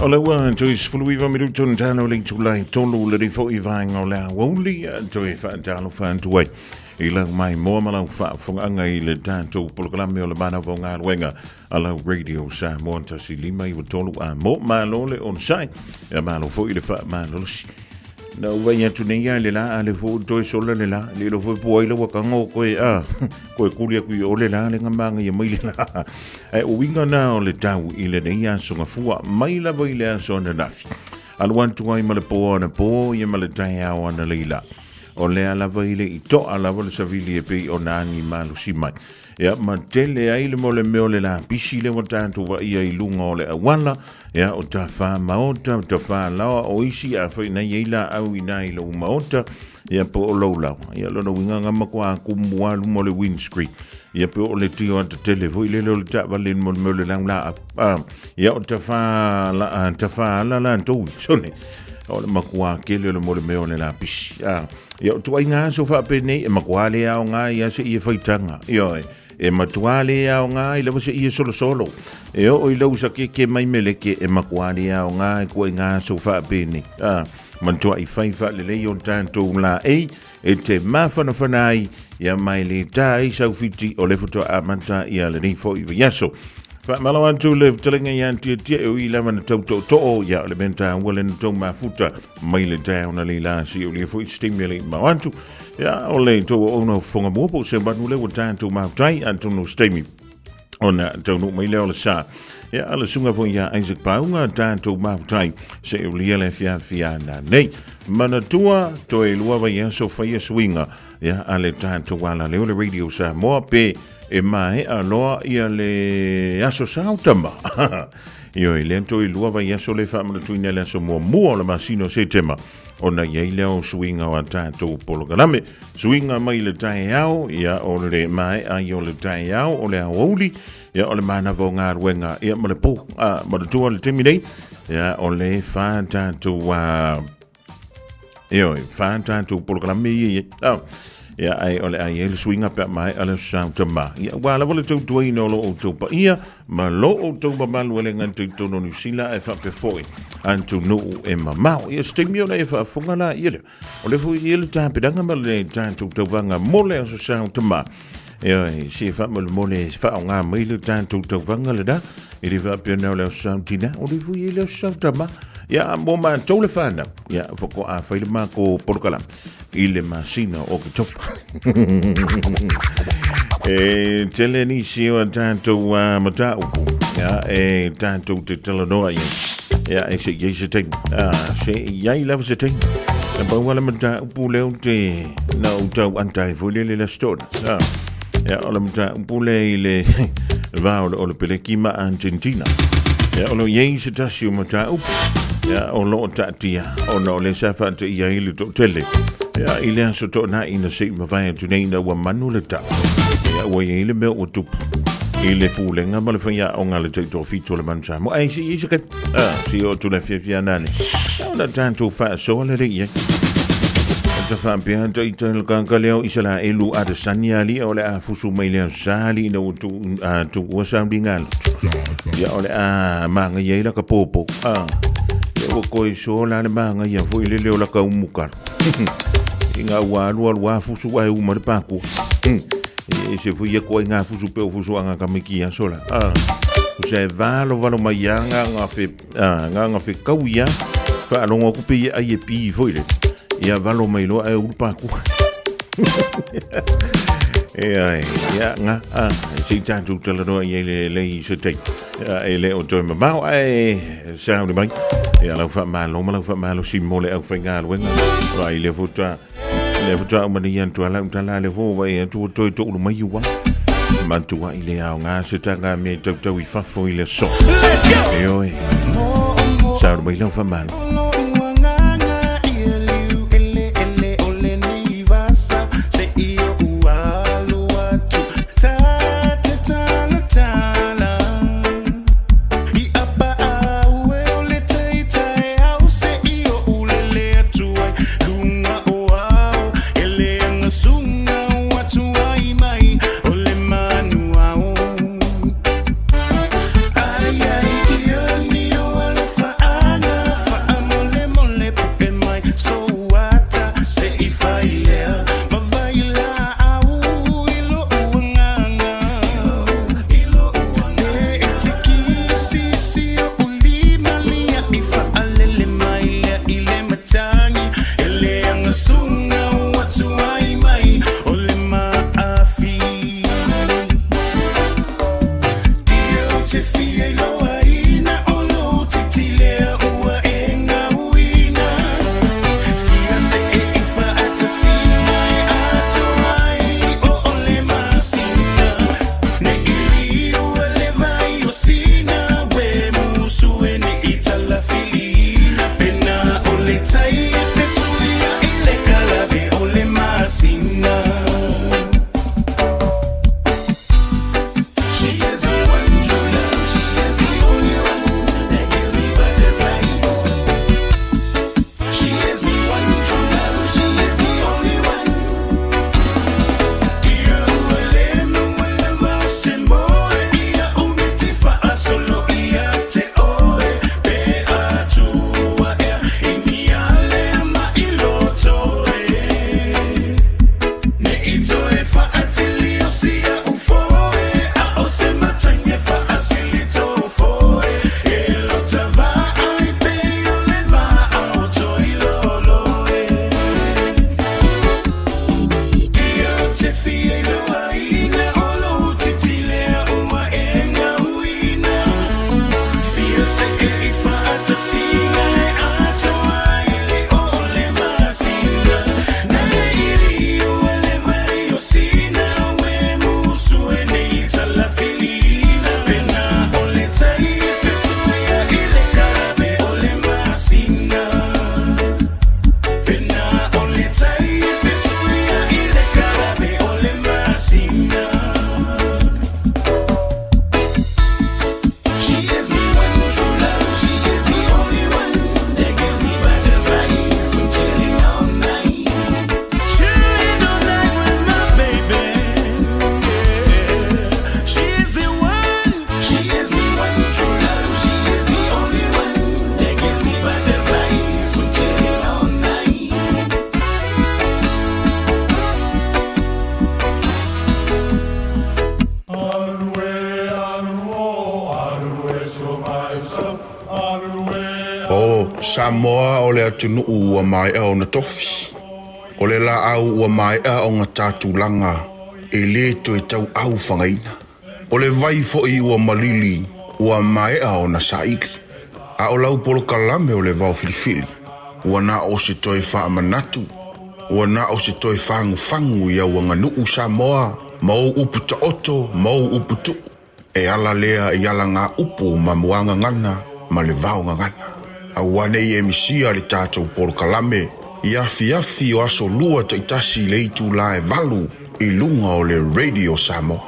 O le ua toe 19 minuto na talo le itula e tolu le rifo i vaenga o le aoauli toe faatalofa atu ai i lau maimoa ma lau faafofogaaga i le tatou polokalame o le Manava o Galuega a lau Radio Samoa 153 a mo malo le onosai ia malo foi le faamalolosi. Na ou vai atu nei a le la a le fo toe sola le la le lo foi po ai la waka ngo koe a koe kuli aku i o le la le ngamanga ia mai le la e uinga na o le tau i le nei aso ngafua mai lava i le aso ananafi alu atu ai ma le po ana po ia ma le taeao ana leila o lea lava i le i toa lava le savili e pei ona agi malosi mai. Ia, ma tele ai le mo le mea o le lapisi lea ua tatou vaaia i luga o le auala, ia, o tafā maota, o tafā laoa, o isi afai na i ai laau i ina i lou maota, ia, po o lou laoa. Ia, lona uiga na matua kumu lava luma o le windscreen. Ia, pe o le tio ata tele foi lele o le taavale mo le mea o le laulaau. Ah, ia, o tafā, la, tafā ala latou, sole, o le matua tele o le mo le mea o le lapisi. Ah, Ia, o tuaiga aso faapenei, e matua le aoga ia se ia faitaga. Ioe, e matua le aoga ai lava se ia solosolo. E oo i lau sakeke mai meleke, e matua le aoga ai tuaiga aso faapenei. A, matuai fai faalelei o tatou laei, e te mafanafana ai, ia mai le tā ai saufiti o le faatoa amata ia lenei foi vaiaso. Faamalo atu le fetalaiga ia Tiatia e ui lava na tau tootoo ia o le mea taua le na tou mafuta mai le taeao na leila si o lia foi se taimi e le i mao atu ia o le tou auauna o fofoga mua po o se manu lea ua tatou mafutai atonu o se taimi ona taunuu mai lea o le sa ia a le susuga foi ia Isaac Pauga tatou mafutai se o lia le afiafi ana nei manatua toe lua vaiaso faia suiga ia a le tatou alaleo le Radio Samoa pe E maea loa ia le aso sao tama. Ioe, lea toe lua vaiaso le faamanatuina le aso muamua o le masina o Setema ona i ai lea o suiga o a tatou polokalame. Suiga mai le taeao, ia o le maea ai o le taeao, o le aoauli, ia o le manava o galuega, ia ma le po, a, manatua le taimi nei, ia o le fa tatou a, Ioe, fa tatou polokalame ia ia. Oh. Ia, ai o le ai e le suiga pe a maea le aso tama. Ia, ua lava le tautuaina o lo outou paia, ma lo outou mamalu e le gata i totonu o Niu Sila ae faapea foi atunuu e mamao. Ia, se taimi ona e faafofoga la ia lea. O le foi ia le tapenaga ma le tatou tauvaga mo le aso sao tama. Ioe, se faamolemole faaaoga mai le tatou tauvaga lena, e le faapea na o le aso sao tina, o le foi ia le aso sao tama. Ia, mo matou le whanau, ia, whakoa whai le mako polokalame i le masina o Oketopa. E tele nisi o a tātou mataupu, ia, e tātou te talanoa i ai. Ia, e se iai se taimi. Se iai lava se taimi. Na pau ala mataupu leo te na ou tau anta ai foi lele le aso toona. Ia, o le mataupu lea i le va o le Peleki ma Argentina. Ia, o lo o i ai se tasi o mataupu, ia, o lo o taatia ona o lea sa faateia ai le toatele. Ia, i le aso toonai na se i mavae atu nei ina ua manu le tau. Ia, ua i ai le mea ua tupu i le pulega ma le faiaoga a le taitoafitu o le Manu Samoa. Ai, se i ai se kaimi. Ah, se i oo atu le afiafi a nane. Ia, ona tatou faasoa lelei i ai. Ta faapea ta ita le kaka lea o Isaraelu a te sani alia o le a fusu mai le aso sa ali ina ua tu, a, tuua sauliga loto. Ia o le a māngai ai la ka pōpō. Ah, ia ua koe soa la le māngai a foi lele o la ka umukalo. I ngā ua alu alu a fusu ai uma le pākua. E se foi ia koe ngā fusu pe o fusu anga ka miki aso la. Ah, o se valo valo mai ia ngā ngā fe, ah, ngā ngā fe kau ia, whaalongo aku pe ia ai e pi foi le. Ia valo mai loa ai ulu pākua. E ai, ia, nga, a, se i tātou talanoa i le lei se tei. E le o toe mamao, ae sauni mai. Ia lau whaamalo ma lau whaamalo si mo le au whaingaluenga. Ai le futa, le futa o mani antua lau tala le fō vai atu o toi to ulu mai ua. Matua i le ao ngā se tanga me tau tau i fafo i le so. E oe, sauni mai lau whaamalo. O Samoa o le atunuu ua maea ona tofi. O le laau ua maea ona ta tulaga e lē toe tauau fagaina. O le vai foi ua malili ua maea ona saili. A o lau polokalame o le vao filifili, ua na o se toe faamanatu, ua na o se toe fagufagu i au aganuu Samoa ma ou upu taoto ma ou upu tuu. E ala lea i ala upu ma muagagana ma le vaogagana. Aua nei e misia le tatou polokalame i afiafi o aso lua taitasi i le itulā e 8 i luga o le Radio Samoa.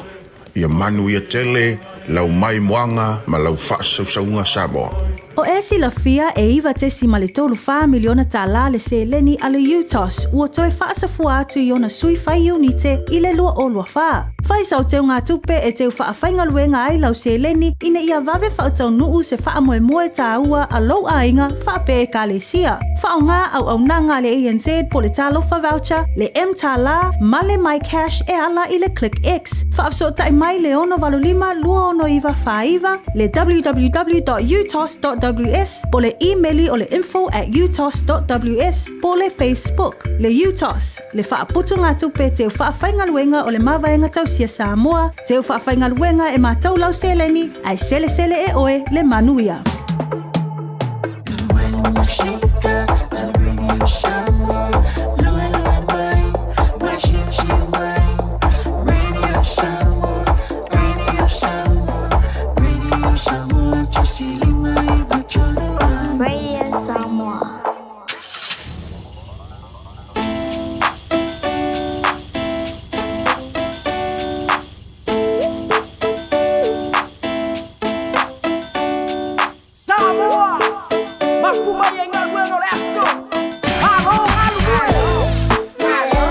Ia manuia tele lau maimoaga ma lau faasausauga Samoa. O e silafia e 9.34 miliona tālā le seleni a le UTOS ua toe faasafua atu i ona sui fai iunite i le 2024. Fai sau teugatupe e teu faafaigaluega ai lau seleni ina ia vave faautaunuu se faamoemoe tāua a lou aiga faapea Ekalesia. Faaaoga auaunaga a le ANZ po o le Talofa Voucher, le mTālā ma le MyCash e ala i le ClickX. Faafesootai mai le 685 269 49, le www.utos.ws po o le imeli o le info at utos.ws po o le Facebook, le UTOS, le Faaputugatupe Teu Faafaigaluega o le Mavaega Tausia Samoa, Teu Faafaigaluega e matou lau seleni, ae selesele e oe le manuia. Radio Samoa. Samoa, mapu mai ai galuega o le aso. Malo galulue. Malo,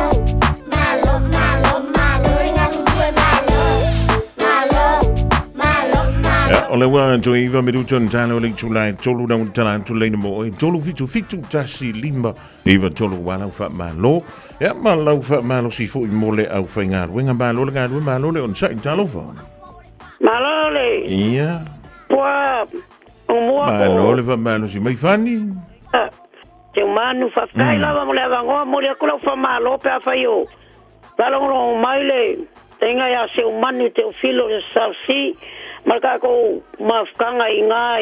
malo, malo, malo le galulue, malo, malo, malo, malo. Ia, o le ua toe iva minuta ona tala o le itula e tolu na tala atu leina mo oe. 3 7 7 1 5 9 3 ua lau faamalo. Ia, ma lau faamalosi foi mo le aufaigaluega. Malo le galue, malo le onosai. Talofa. Malo le. Ia. Pua mua ko. Malo le faamalosi mai Fani. Te manu faafetai lava mo le avanoa momoli atu lau faamalo pe afai o faalogologo mai le taiga ia Seumanu Teofilo le SRC ma le tatou mafutaga i ina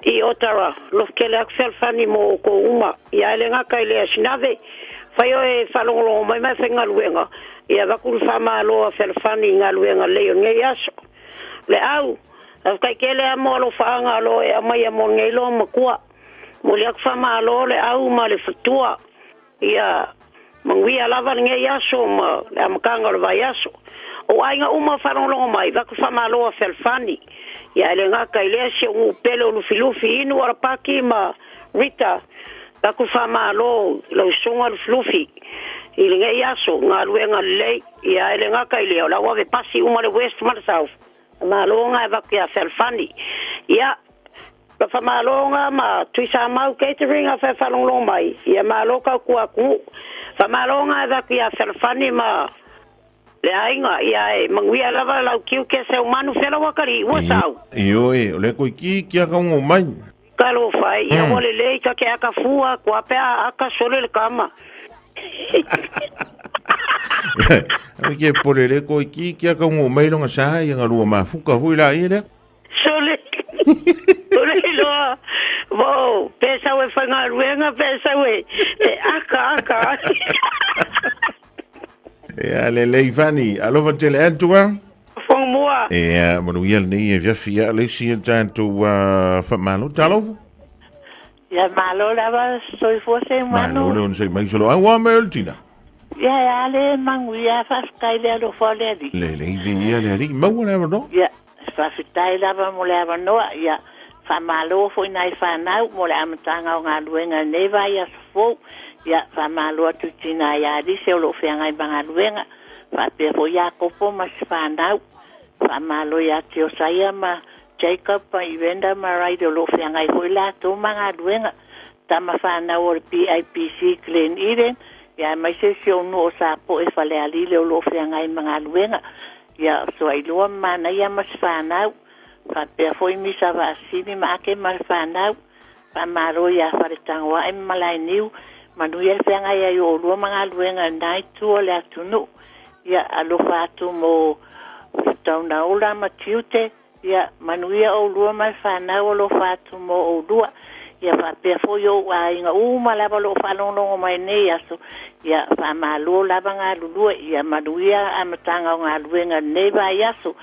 i Ottawa. Alofa tele atu fealofani mo outou uma. Ia e le gata i lea Sinave, fai o e faalogologo mai ma e faigaluega, ia avatu le faamalo a fealofani i galuega lelei o lenei aso. Le au, faafetai tele lava mo alofaaga o lo o e aumaia mo lenei loa matua. Momoli atu faamalo le au ma le fatua. Ia manuia lava lenei aso ma le amataga o le vaiaso. O aiga uma o faalogologo mai, avatu faamalo a fealofani. Ia e le gata i lea si ou nuu pele o Lufilufi, Inu Alapaki ma Rita, avatu faamalo i lau susuga Lufilufi i lenei aso, galuega lelei. Ia e le gata i lea, o la ua ave pasi uma le West ma le South. Malo ga e avatu ia fealofani. Ia La faamaloga ma Tuisamau Catering a fai faalogologo mai, ia malo tautua atunuu. Faamaloga e avatu ia Fealofani ma le aiga, ia e manuia lava lau tiute Seumanu Felauakalii, ua sau. Ioe, o lea koe ki ki aka ongo mai. Talofa e, ia ua lelei ta te aka fua atu a pe a aka sole le tama. Ame ke pole le koe ki ki aka ongo mai longa sa ia nga lua mafuka foi la ia lea. Sole, sole loa, bo, pe sau e whaigaluega, pe sau e, e aka, aka. Ia, lelei Fani, alofa tele atu a. Whangamua. Ia, manuia lenei e fiafi ia le isi e tātou whamalo. Talofa. Ia malo lava soifua se manu. Malo le ona sei mai solo. Au a me o le tina. Ia e a le manuia faafetai le alofa o le Alii. Lelei viia le Alii. Maua le avanoa. Ia, faafetai lava mo le avanoa. Ia, faamalo foi nai fanau mo le amataga o galuega i lenei vaiaso fou. Ia, faamalo atu i tina ia Alise o lo o feagai ma galuega, faapea foi Iakopo ma si fanau. Faamalo ia Tiosaia ma Jacob ma Evander ma Riley o lo o feagai foi latou ma galuega. Tama fanau o le PIPC Glen Eden, ia aemaise si ou nuu o Sapoe Falealili o lo o feagai ma galuega. Ia Suailua ma Manaia ma si fanau, faapea foi Misa Vaasili ma Ake ma le fanau. Faamalo ia Faletagoae ma Malaeniu, manuia le feagai ai o oulua ma galuega i lena itu o le atunuu. Ia alofa atu mo Taunaola ma Tiute, Ia, manuia oulua ma le fanau alofa atu mo oulua. Ia faapea foi ou aiga uma lava o lo o faalogologo mai nei aso, ia faamalo lava galulue, ia manuia amataga o galuega i lenei vaiaso.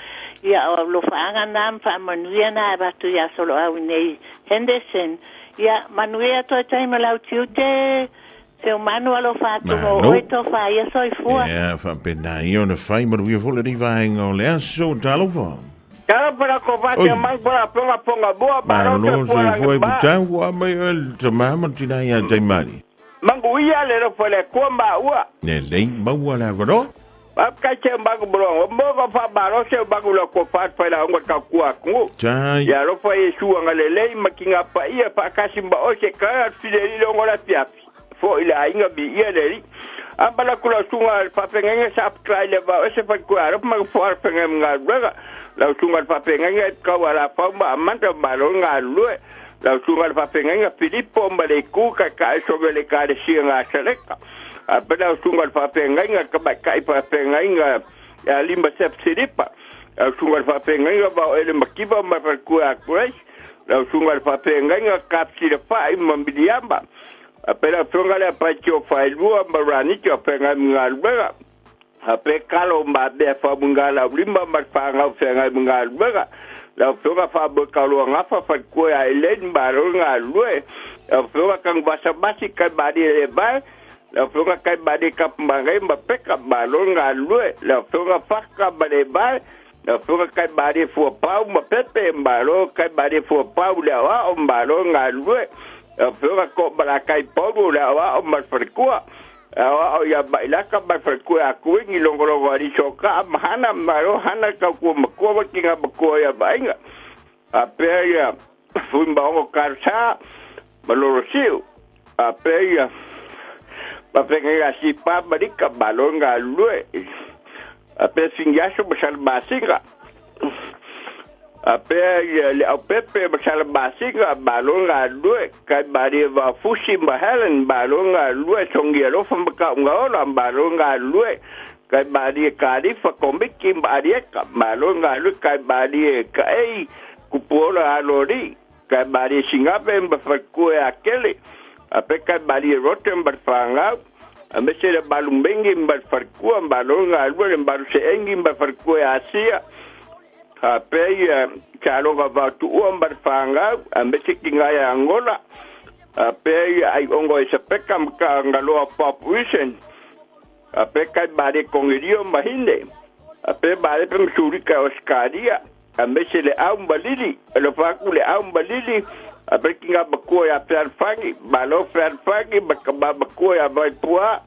Ia, o alofaaga na ma faamanuia na e avatu ia Soloau i nei Henderson. Ia, manuia toe taimi o lau tiute. Seumanu alofa atu mo Malo. oe tofa ia soifua. Ia, faapena ia ona fai manuia foi lenei vaega o le aso. Talofa. Talofa la ko Oi. fate mai pora ponga ponga bua malo Malo se pua soifua la i ba. putau ua mai oe le tama ma le tina ia Taimali. Mangu ia le rofo le kua ma ua. Lelei maua le avanoa. Faafetai Seumagu mo lou mo ka faamalo Seumagu lau tofa failauga tautua atunuu. Tai. Ia alofa Iesu agalelei ma tiga paia faatasi ma oe se tala fileli le ogo le afiafi fo'i le aiga viia le Alii. A manatu lau susuga le faafeagaiga sa apatala i le vao ese faletua alofa ma nofoa alafeagai ma galuega. Lau susuga le faafeagaiga e tau alafau ma Amanda malo le galulue. Lau susuga le faafeagaiga Filipo ma le Itu taitai sove le Ekalesia Nasaleta. A pe lau susuga le faafeagaiga le tamaitai faafeagaiga ia Lima Sef Silipa. Lau susuga le faafeagaiga Vaoele Mativa ma le faletua ia Grace. Lau susuga le faafeagaiga Cap Silafai ma Miliama. A pe lau susuga le Apaitio Faelua ma Ranita feagai ma galuega. A pe kalo ma mea faamugalaulima ma le fanau feagai ma galuega. Lau Afioga Faamoekauluagafa faletua ia Elaine malo le galulue. Lau Afioga Tanuvasa Masi Kaimalie Levae. Lau Afioga Kaimalie Kapumagai ma Peka malo le galulue. Lau Afioga Faka ma Levae. Lau Afioga Kaimalie Fuapau ma Pepe malo Kaimalie Fuapau le aoao malo le galulue. Lau Afioga Toomalatai Paulu le aoao ma le faletua. Aoao ia Mailaka ma le faletua ia Kuini logologo aliso kaa ma Hana malo Hana tautua matua ma tina matua ia Vaaiga. Faapea ia Fuimaono Karsa ma Lolosiu. Faapea ia Mafeagai Sipa ma Lika malo le galulue. Faapea Finiaso ma Salamasina. Faapea ia le Aupepe ma Salamasina malo le galulue. Kai Maria Vaofusi ma Helen malo le galulue. Sogi Alofa ma Kaugaola malo le galulue. Kai Maria Kalifa Komiti ma Arieka malo le galulue. Kai Maria Kaei Kupuola Alolii. Kai Maria Singave ma Falekua ia Kele. Faapea Kai Maria Rote ma le fanau. Aemaise le Malumengi ma le falekua malo le galulue. Le Maluseegi ma le falekua ia Asia. Faapea ia Saloga Vaotuua ma le fanau, aemaise tina ia Angola. Faapea ia Aiogo Esapeka ma Kaagaloa Bob Wilson. Faapea Kai Malie Konelio ma Hine. Faapea Malepe ma Sulika Osikalia, aemaise le Au ma Lili. Alofa atu le Au ma Lili, faapea tina matua ia Fealofani, malo Fealofani ma tama matua ia Vaipua.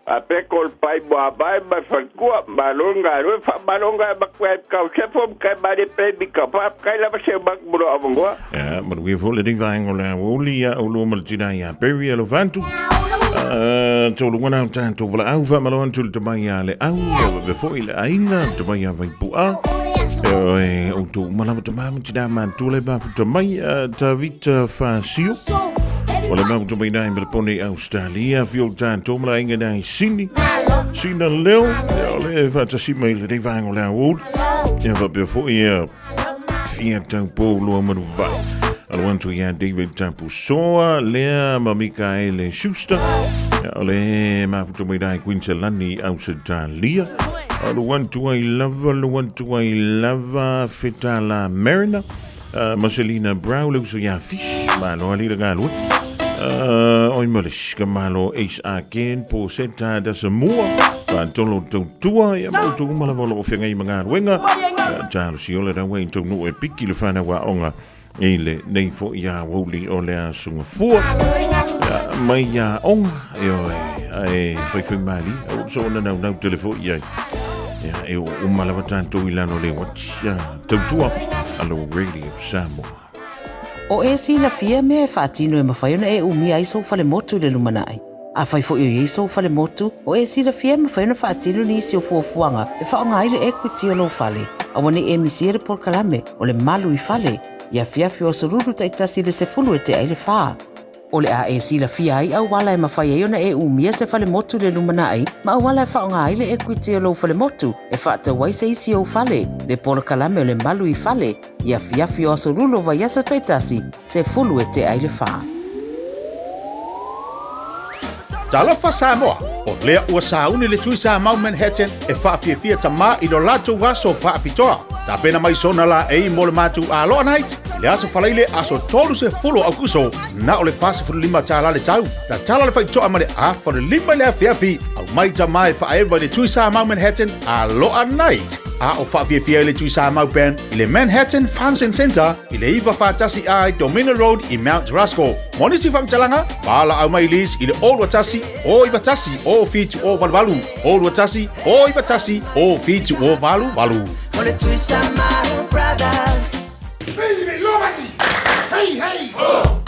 A pe ko le pai mo a mai ma faletua, malo le galue, faamalo ngai matua e kau sefo ma kai male pe mi ka fa kai lava se ma mo lo avongoa. Ia, manuia foi lenei vaega o le aoauli ia oulua ma le tina ia Perry alofa atu. Toluga na o tatou valaau faamalo atu le tamai ia le au, faapea foi le aiga, le tamai ia Vaipu'a. E outou uma lava tama ma tina matua le mafuta mai, Tavita Fasio. O le mafuta mai nai Melbourne i Australia, fio tatou ma le aiga nai Sini. Sina Leo, ia o le faatasi mai lenei vaega o le aoauli. Ia faapea foi ia fia taupou loa manuvai. Alo atu ia David Tapusoa, lea ma Mikaele Schuster. Ia o le mafuta mai nai Quintalani Australia. Alo atu ai lava, alo atu ai lava Fetala Mariner. Marcelina Brow le uso ia Fish, malo ali le galue. Oi malis ka malo Ace Arken po seta da Samoa. Patolo tautua ia mau tu uma lava o loo feagai ma galuega. Talo si ola raua i taunuu e piki le whanau a onga i le nei fo ia aoauli o le aso gafua. Ia, mai ia onga e oe ae whaiwhai mali au so ona nau nau tele fo i ai. Ia, e o uma lava tātou i lalo le wati. Ia, tautua alo Radio Samoa. O e silafia mea e faatino e mafai ona e umia ai sou falemotu i le lumanai. Afai foi o i ai sou falemotu, o e silafia e mafai ona faatino nisi o fuafuaga e faaaoga ai le equity o lou fale. Aua ne i e misia le polokalame o le Malu i Fale i afiafi o aso lulu taitasi i le 10 e tea ai le fa. O le a e silafia ai auala e mafai ai ona e umia se falemotu i le lumanai ma auala e faaaoga ai le equity o lou falemotu e faatau ai se isi ou fale, le polokalame o le Malu i Fale i afiafi o aso lulu o vaiaso taitasi, 10 e tea ai le fa. Talofa Samoa, o lea ua sauni le Tui Samau Manhattan e faafiafia tamā i lo latou aso faapitoa. Tapena mai sona laei mo le matou Aloha Night. Le Aso Faraile aso 30 o Aukuso, na o le $45 le tau. Tatala le faitoa ma le 4:30 i le afiafi, aumai tama e faaeva i le Tui Samau Manhattan Aloha Night. A o faafiafia ai le Tui Samau Band i le Manhattan Function Centre i le 941 A i Domina Road i Mount Roskill. Mo nisi faamatalaga, valaau mai Liz i le 021 091 0788 021 091 0788. O le Tui Samau Brothers. Hey, hey! Oh!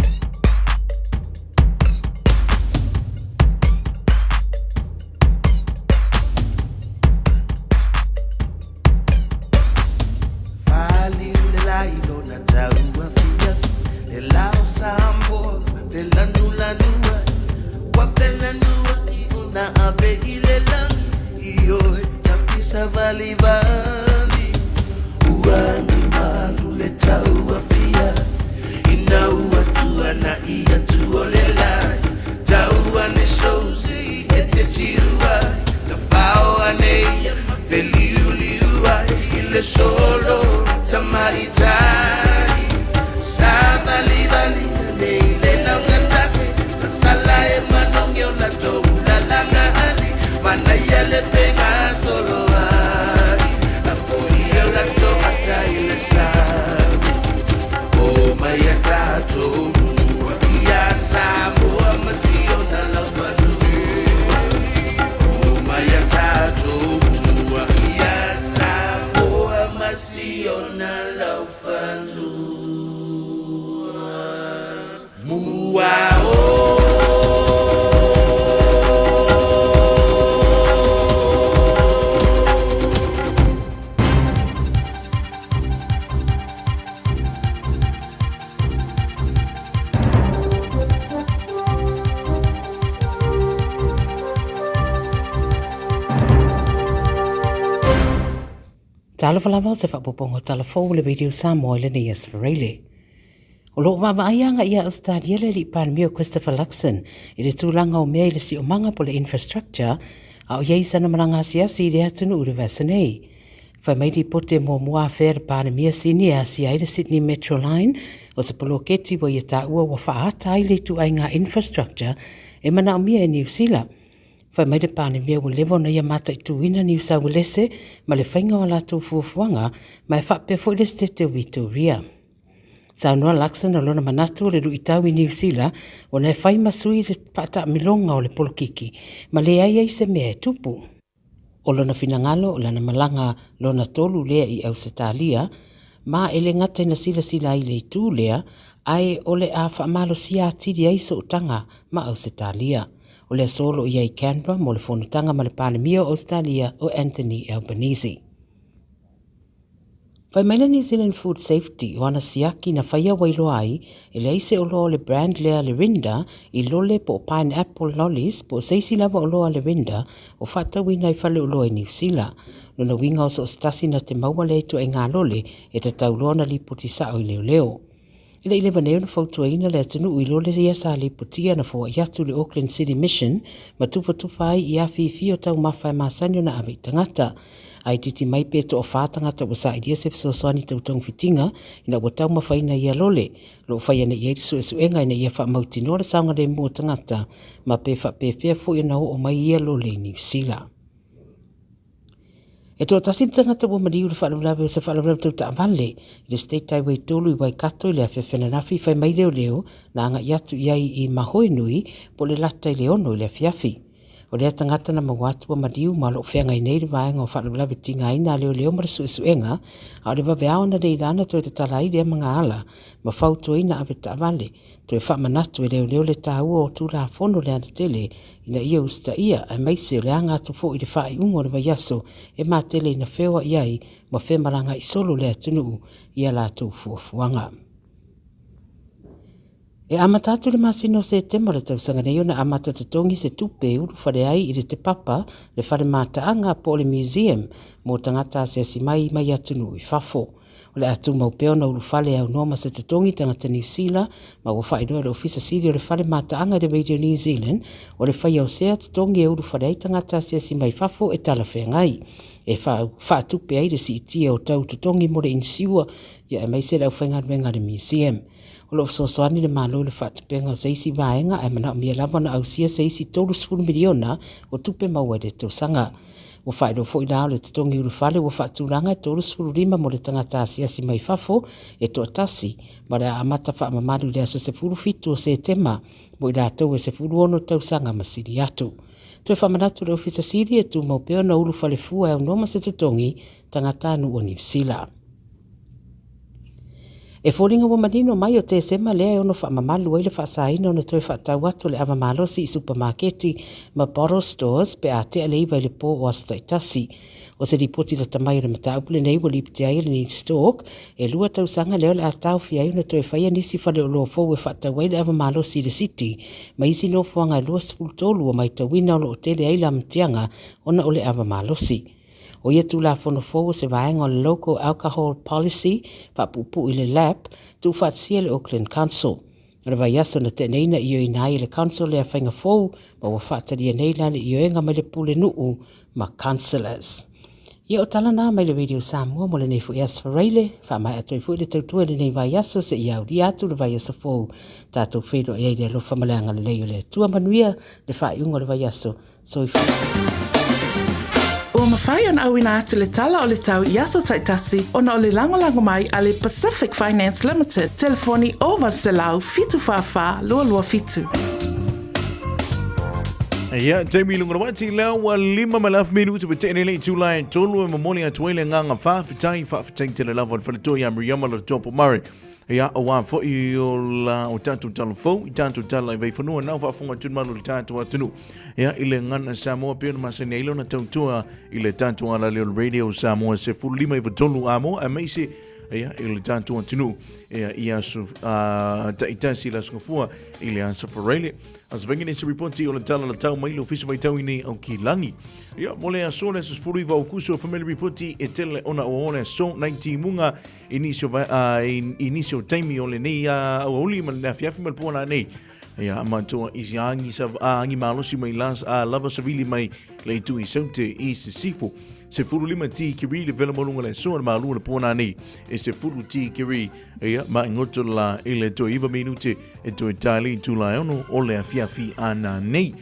Talofa lava o se faaopoopoga o tala fou o le Radio Samoa i lenei aso Faraile. O lo o vaavaai agai ia Ausetalia le alii Palemia o Christopher Luxon i le tulaga o mea i le siomaga po le infrastructure a o i ai sana malaga asiasi i le atunuu i le vaiaso nei. Fai mai lipoti e muamua afea le Palemia Sini e asia ai le Sydney Metro Line o se poloketi ua ia taua ua faaata ai le ituaiga infrastructure e manaomia e Niu Sila. Fai mai le Palemia ua leva ona ia mataituina Niu Sauelese ma le faiga o a latou fuafuaga ma e faapea foi le Setete o Vitoria. Saunoa Luxon o lona manatu o le luitau i Niu Sila ona e fai ma sui le faataamiloga o le polokiki ma leai ai se mea e tupu. O lona finagalo o lana malaga lona tolu lea i Ausetalia, ma e le gata ina silasila ai i le itu lea, ae o le a faamalosia atili ai sootaga ma Ausetalia. O le aso o lo o i ai i Canberra mo le fonotaga ma le Palemia o Ausetalia o Anthony Albanese. Fai mai le New Zealand Food Safety o ana siaki na faia wailoa ai e leai se oloa o le brand lea le Rinda i lole po o pineapple lollies po o se isi lava oloa le Rinda o faatauina i faleoloa i Niu Sila. Lona uiga o so o se tasi na te maua lea ituaiga lole e tatau loa ona lipoti sao i leoleo. E le i leva nei ona fautuaina le atunuu i lole ia sa lipotia na foai atu le Auckland City Mission ma tufatufa ai i afifi o taumafa e masani ona ave i tagata. A itiiti mai pe toafa tagata ua sailia se fesoasoani tau togafitiga ina ua taumafaina ia lole. O lo o fai ane i ai le suesuega ina ia faamautinoa le saogalemu o tagata ma pe faapefea foi ona oo mai ia lole i Niu Sila. E toatasi le tagata ua maliu i le faalavelave o se faalavelave tau taavale i le State Highway 3 i Waikato i le afiafi ananafi fai mai leoleo na agai atu i ai i Mahoenui po o le lata i le 6 i le afiafi. O lea tagata na maua atu ua maliu ma o lo o feagai nei le vaega o faalavelave tigaina a leoleo ma le suesuega, a o le vaveao analeila na toe tatala ai lea magaala ma fautuaina ave taavale Toe faamanatu e leoleo le taua o Tulafono Lealatele ina ia usitaia aemaise o le aga atu foi i le faaiuga o le vaiaso e matele ina feoai ai ma femalagaai solo le atunuu i a latou fuafuaga. E amata atu i le masina o Setema o le tausaga nei ona amata totogi se tupe e ulufale ai i le Te Papa, le fale mataaga po o le museum mo tagata asiasi mai mai atunuu i fafo. O le a tumau pea ona ulufale e aunoa ma se totogi tagata Niu Sila, ma ua faailoa e le Ofisa Sili o le Fale Mataaga i le Radio New Zealand, o le faia o sea totogi e ulufale ai tagata asiasi mai fafo e talafeagai. e faatupe ai le siitia o tau totogi mo le inisiua ia aemaise le aufaigaluega a le museum. O lo o fesoasoani le Malo i le faatupega o se isi vaega ae manaomia lava ona ausia se isi $30 miliona o tupe maua i le tausaga. Ua faailoa foi la o le totogi ulufale ua faatulaga e 35 mo le tagata asiasi mai fafo e toatasi ma o le a amata faamamalu i le aso 17 o Setema mo i latou e 16 tausaga ma sili atu. Toe faamanatu le Ofisa Sili e tumau pea ona ulufale fua e aunoa ma se totogi tagatanuu o Niu Sila. E foliga ua manino mai o Tesema lea e ono faamamalu ai le faasaina ona toe faatau atu o le ava malosi i supamaketi ma bottle stores pe a tea le 9 i le po o aso taitasi. O se lipoti lata mai o le mataupu lenei ua lipotia ai e le Newstalk, e lua tausaga lea o le a taofia ai ona toe faia nisi faleoloa fou e faatau ai le ava malosi i le City ma isi nofoaga e 23 ua maitauina o lo o tele ai le amatiaga ona o le ava malosi. O ia Tulafono fou o se vaega o le Local Alcohol Policy faapuupuu i le LAP, tuufaatasia e le Auckland Council. O le vaiaso na tea nei na ioeina ai e le Council lea faiga fou ma ua faatalia nei la le ioega mai le Pulenuu ma Councillors. Ia o tala na mai le Radio Samoa mo lenei foi aso Faraile, faamaea atu ai foi le tautua i lenei vaiaso seia aulia atu le vaiaso fou. Tatou feiloai ai i le alofa ma le agalelei o le Atua. Manuia le faaiuga o le vaiaso. Soifua. Ua mafai ona auina atu le tala o le tau i aso taitasi ona o le lagolago mai a le Pacific Finance Limited, telefoni 0800 744 227. Ia, taimi i luga o le uati, lea ua lima ma le afu minutu pe tee nei le itula e tolu e momoli atu ai le agaga faafetai, faafetai tele lava i le faletoa ia Miriama Latopo Murray. Ia, aua foi o la o tatou tala fou, i tatou tala i vaifanua, nau faafofoga atu le malu o le tatou atunuu. Ia, i le gagana Samoa pei ona masani ai lona tautua i le tatou alaleo o le Radio Samoa 15 i Amoa, aemaise ia, i le tatou atunuu ia, i aso taitasi i le aso Gafua i le aso Faraile. Aso Vainga nei se ripoti o le tala la tau mai le ofisa vaitau i nei au kilagi. Ia, mo le aso le aso 19 o Aukuso, family ripoti e tele ona o le aso nei timuga i nisi o, i nisi o taimi o lenei aoauli ma le afiafi ma le po nei. Ia, matua i si agi, sa, agi malosi mai la, lava savili mai le itu i saute i sisifo. Se fulu lima ti kiri le vela molunga le soa le malua le po nei. E se fulu ti kiri, ia, ma ngoto la i le toi iwa minute e toi tali tu la ono o le afiafi ana nei.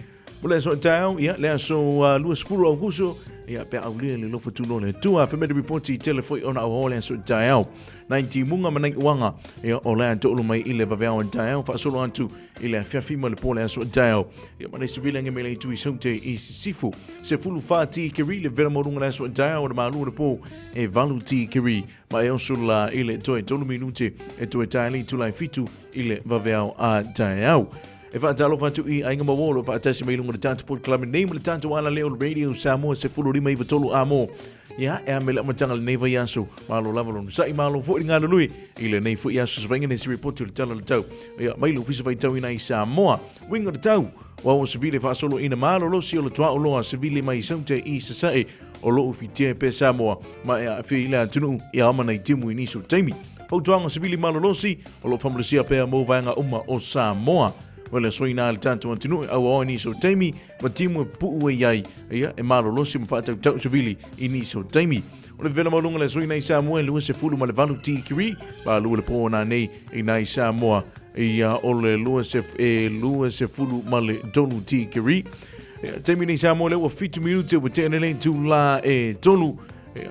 Mo le aso taeao, ia, le aso 20 Aukuso, ia, pe aulia le lofa tulo le tua, whamere ripoti i tele foi ona au le aso taeao. Nai timunga ma nai uanga, ia, o lea to'olu mai i le vaveao i taeao, whaasolo atu i le afiafi ma le po le aso taeao. Ia, ma nei sivile nge mele i tui saute i sisifu. Se fulu wha ti kiri le vera morunga le aso taeao, o le malu le po e valu ti kiri, ma e oso la i le toe tolu minute e toe taeli tulai fitu i le vaveao a taeao. E faatalofa atu i Aiga ma Uo o lo o faatasi mai i luga o le tatou polokalame nei ma le tatou alaleo o le Radio Samoa 1593 Amo. Ia, e a me le amataga lenei vaiaso. Malo lava lona sa'i, malo foi le galulue i lenei foi aso savaiga nei se ripoti o le tala o le tau. Ia, mai le ofisa faitauina i Samoa. Uiga o le tau, ua o savili e faasoloina malolosi o le tuaoloa savili mai Saute i Sasae o lo o fitia pea Samoa ma e aafia i le atunuu i aoma nei timu i nisi o taimi. Fautuaga Savili Malolosi o lo o faamalusia pea mo vaega uma o Samoa. O le asoina a le tatou atunuu e auaoa i nisi o taimi ma timu e pupuu ai ai, ia e malolosi ma faatautau savili i nisi o taimi. O le vela maualuga le asoina i Samoa e 28 tikiri, pa lua le po na nei i nai Samoa ia o le 23 tikiri. Taimi nei Samoa le ua 7 minute ua tea nei tula e tolu i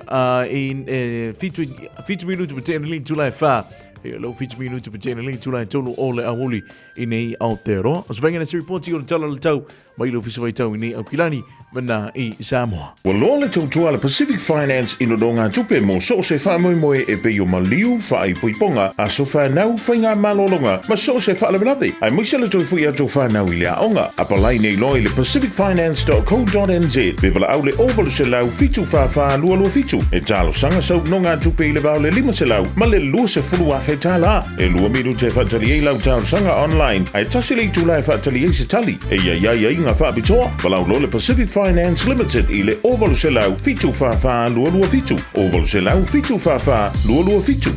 7 minutu pa tēnei tula e whā. E lau 7 minutu pa tēnei tula e tolu o le auli i nei Aotearoa. O se vainga se ripoti o le tala le tau mai le ofisa vaitau i nei Aukilani mana i Samoa. Ua loa le tautua a le Pacific Finance i nonogatupe mo so o se faamoemoe e pei o maliu, faaipoipoga, aso fanau, faigamalologa ma so o se faalavelave, aemaise le toe foi atu o fanau i le aoga. Apalai nei loa i le pacificfinance.co.nz pe valaau le 0800 744 227 e talosaga sau nogatupe i le va o le 500 ma le 20,000 tala. E lua minute e faatali ai lau talosaga online ae tasi le itula e faatali ai se tali. E i ai aiaiga faapitoa, valaau loa le Pacific Finance Limited i le 0800 744 227, 0800 744 227.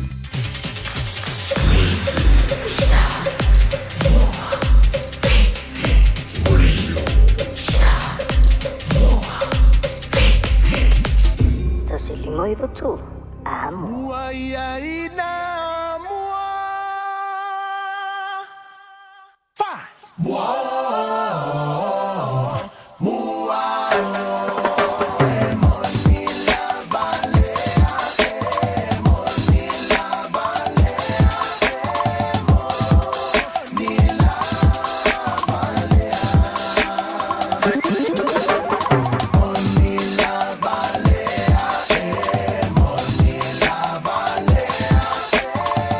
3, a mo. Mua ia ina mua. Fa. Mua o, mua o. E moni lava le afe, moni lava le afe, moni lava le afe. Moni lava le afe, moni lava le afe,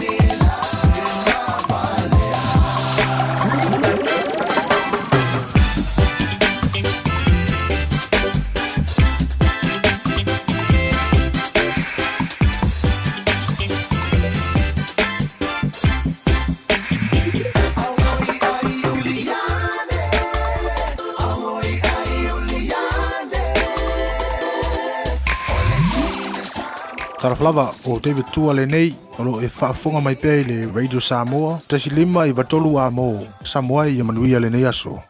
moni lava le Talofa lava, o David Tua lenei, o lo o e faafofoga mai pea i le Radio Samoa, 1.5 93 a mo Samoa ia manuia lenei aso.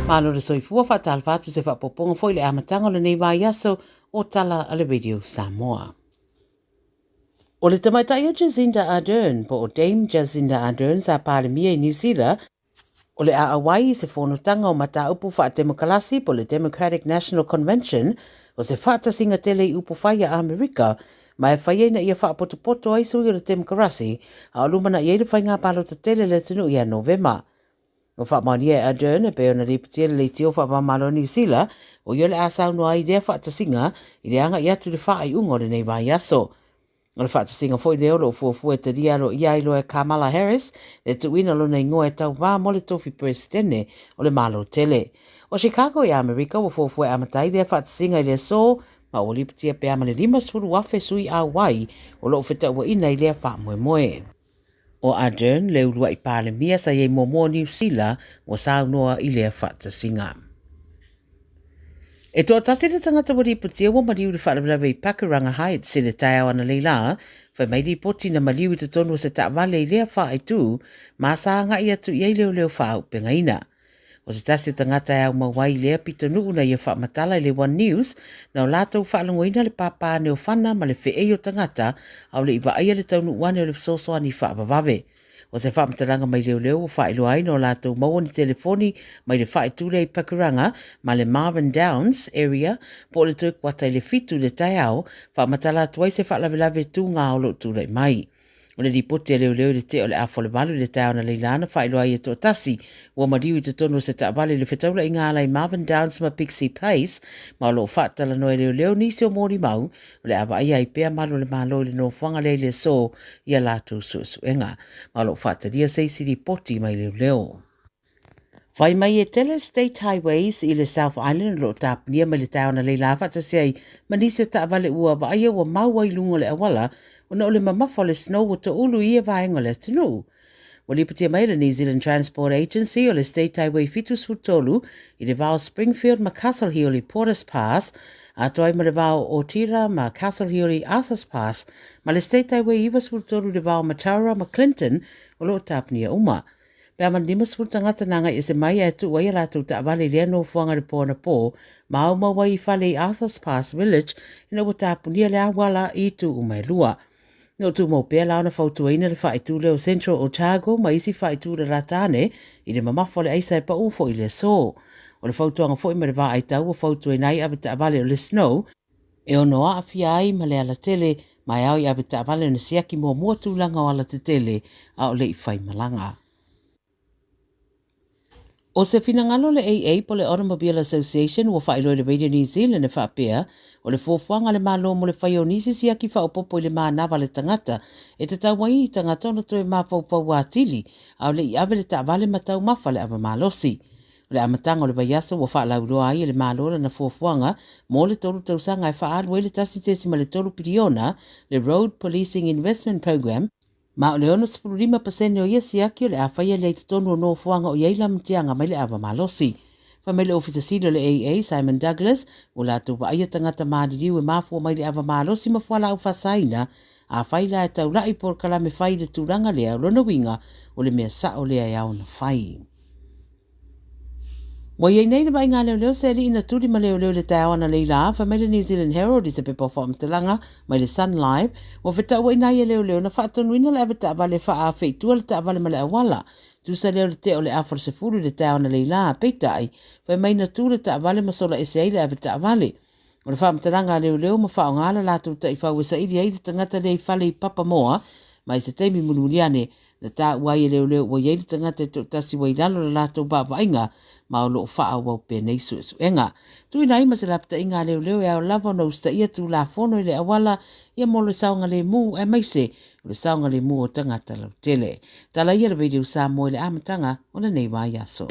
Malo le soifua faatalofa atu se faapopoga foi le amataga o lenei vaiaso o tala a le Radio Samoa. O le tamaitai o Jacinda Ardern po o Dame Jacinda Ardern sa Palemia i New Zealand o le a auai i se fonotaga o mataupu faatemokalasi po o le Democratic National Convention o se faatasiga tele i upufai a Amerika ma e fai ai ina ia faapotopoto ai sui o le temokarasi a o lumanai ai le faiga palota tele a le atunuu ia Novema. Ua faamaonia e Ardern e pei ona lipotia le leitio faava-o-Malo o Niu Sila, o ia o le a saunoa ai i lea faatasiga i le agai atu i le faaiuga o lenei vaiaso. O le faatasiga foi lea o lo o fuafua e talia aloaia ai loa e Kamala Harris le tuuina o lona igoa e tauva mo le tofi Peresetene o le Malo Tele. O Chicago i Amerika ua fuafua e amata ai lea faatasiga i le aso ma ua lipotia pea ma le 50,000 sui auai o lo o fetauaina i lea faamoemoe. O Ardern le uluai Palemia sa i ai muamua o Niu Sila ua saunoa i lea faatasiga. E toatasi le tagata ua lipotia ua maliu i le faalavelave i Pakuranga Heights i le taeao analeila, fai mai lipoti na maliu i totonu o se taavale i lea faaitu ma sa agai atu i ai leoleo faaaupegaina. O se tasi o tagata e aumau ai i lea pitonuu na ia faamatala i le One News, na o latou faalogoina le pāpā ane o fana ma le feei o tagata a o le i vaaia le taunuu ane o le fesoasoani faavavave. O se faamatalaga mai leoleo ua faailoa ai na o latou maua ni telefoni mai le faaitu lea i Pakuranga ma le Marvin Downs area po o le toe kuata i le 7 i le taeao, faamatala atu ai se faalavelave tūgā o lo o tulai mai. O le lipoti a leoleo i le tea o le afa o le 8 i le taeao analeila na faailoa ai e toatasi ua maliu i totonu o se taavale i le fetaulaiga ala i Marvin Downs ma Pixie Place ma o lo o faatalanoa e leoleo nisi o molimau o le a vaaia ai pea malu o le Malo i le nofoaga lea i le aso i a latou suesuega ma o lo o faatalia se isi lipoti mai leoleo. Fai mai e tele State Highways i le South Island o lo o tapunia mai le taeao analeila faatasi ai ma nisi o taavale ua vaaia ua mau ai luga o le auala ona o le mamafa o le snow ua toulu i ia vaega o le atunuu. Ua lipotia mai e le New Zealand Transport Agency o le State Highway 73 i le va o Springfield ma Castle Hill i Porters Pass, atoa ai ma le va o Otira ma Castle Hill i Arthurs Pass, ma le State Highway 93 i le va o Mataura ma Clinton o lo o tapunia uma. Pe a ma le 50 tagata na agai ese mai ae tuu ai a latou taavale i lea nofoaga i le po anapō, ma aumau ai i fale i Arthur's Pass Village ina ua tapunia le auala i itu uma e lua. O lo o tumau pea la ona fautuaina le faaitu lea o Central Otago ma isi faaitu lalata ane i le mamafa o le aisa e paū foi i le aso. O le fautuaga foi ma le vaaitau ua fautuaina ai avetaavale o le snow e ono aafia ai ma le alatele ma e ao i avetaavale ona siaki muamua tulaga o alatetele a o le i fai malaga. O se finagalo le AA po le Automobile Association ua faailoa i le Radio New Zealand e faapea, o le fuafuaga a le Malo mo le faia o nisi siaki faaopoopo i le manava a le tagata e tatau ai i tagata ona toe mafaufau atili a o le i ave le taavale ma taumafa le ava malosi. O le amataga o le vaiaso ua faalauiloa ai e le Malo lana fuafuaga mo le tolu tausaga e faaalu ai le 1.3 piliona le Road Policing Investment Programme, ma o le 65% o ia siaki o le a faia lea i totonu o nofoaga o i ai lamutiaga mai le ava malosi. Fai mai le Ofisa Sili o le AA, Simon Douglas, ua latou vaaia tagata maliliu e mafua mai le ava malosi ma fualaau faasaina. Afai la e taula'i polokalame fai i le tulaga lea, o lona uiga, o le mea sa'o lea e ao ona fai. Ua i ai nei le vaaiga a leoleo se alii na tuli ma leoleo i le taeao analeila, fai mai le New Zealand Herald i se pepa o faamatalaga mai le Sun Live, ua fetauaiina ai e leoleo na faatonuina le avetaavale e faaafe i tua le taavale ma le auala. Tusa lea o le tea o le afa o le 10 i le taeao analeila, peitai, fai mai na tu le taavale ma sola ese ai le avetaavale. O le faamatalaga a leoleo ma faaaoga le latou taifau e saili ai le tagata lea i fale i Papamoa, ma i se taimi mulimuli ane, Na taua ai e leoleo ua i ai le tagata e toatasi ua i lalo o le latou vaavaaiga ma o lo o faaauau pea nei suesuega. Tuuina ai ma se lapataiga a leoleo e ao lava ona usitaia Tulafono i le auala ia mo le saogalemu aemaise o le saogalemu o tagata lautele. Tala ia le Radio Samoa i le amataga o lenei vaiaso.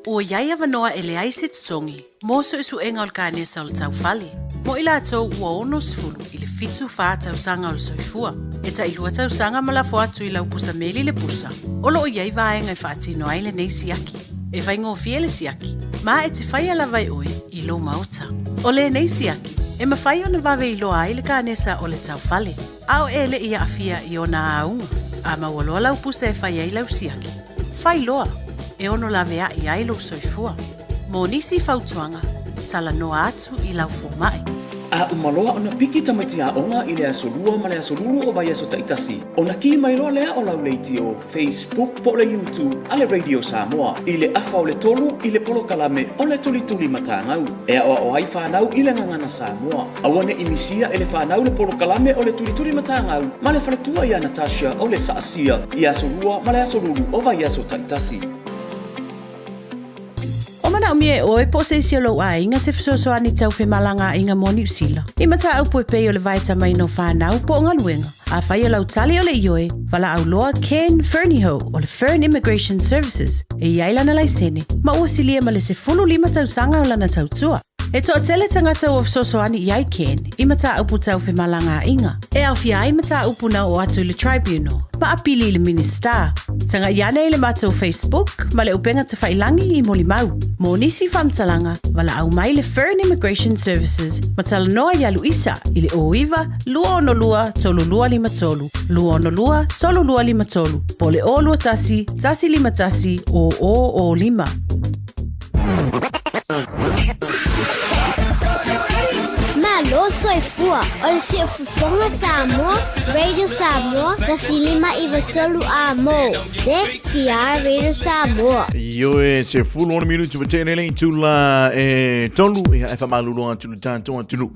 Ua i ai avanoa e leai se totogi mo suesuega o le kanesa o le taufale, mo i latou ua 60 i le 74 tausaga o le soifua. E tailua tausaga ma lafo atu i lau pusa meli le pusa, o lo o i ai vaega e faatino ai lenei siaki. E faigofie le siaki, ma e te faia lava e oe i lou maota. O lenei siaki, e mafai ona vave iloa ai le kanesa o le taufale, a o e le i aafia i ona auga. A maua loa lau pusa e fai ai lau siaki, fai loa, e ono laveai ai lou soifua. Mo nisi fautuaga, talanoa atu i lau fomai. A uma loa ona piki tamaiti aoga i le aso Lua ma le aso Lulu o vaiaso taitasi, ona kī mai loa lea o lau leitio, Facebook po o le YouTube a le Radio Samoa i le afa o le tolu i le polokalame o le Tulituli Matagau e aoao ai fanau i le gagana Samoa. Aua ne i misia e le fanau le polokalame o le Tulituli Matagau ma le faletua ia Natasha o le Saasia i aso Lua ma le aso Lulu o vaiaso taitasi. O manaomia e oe po o se isi o lou aiga se fesoasoani tau femalagaaiga mo Niu Sila. I mataupu e pei o le vaetamaina o fanau po o galuega. Afai o lau tali o le ioe, valaau loa Ken Fernihough o le Fern Immigration Services e i ai lana laisene ma ua silia ma le 15 tausaga o lana tautua. E toatele tagata ua fesoasoani i ai Ken i mataupu tau femalagaaiga, e aofia ai mataupu na oo atu i le Tribunal ma apili i le Minisita. Tagai ane i le matou Facebook ma le upega tafailangi i molimau. Mo nisi faamatalaga, valaau mai le Fern Immigration Services ma talanoa iā Luisa i le 09 262 3253, 262 3253 po o le 021 151 0005. Malo soifua o le Siufofoga Samoa, Radio Samoa, 1593 amo. Se ki Radio Samoa. Ioe, se fulu ona minuti wa tēnei lei tūla e tolu, ia e whamalulu atu le tātou atunu.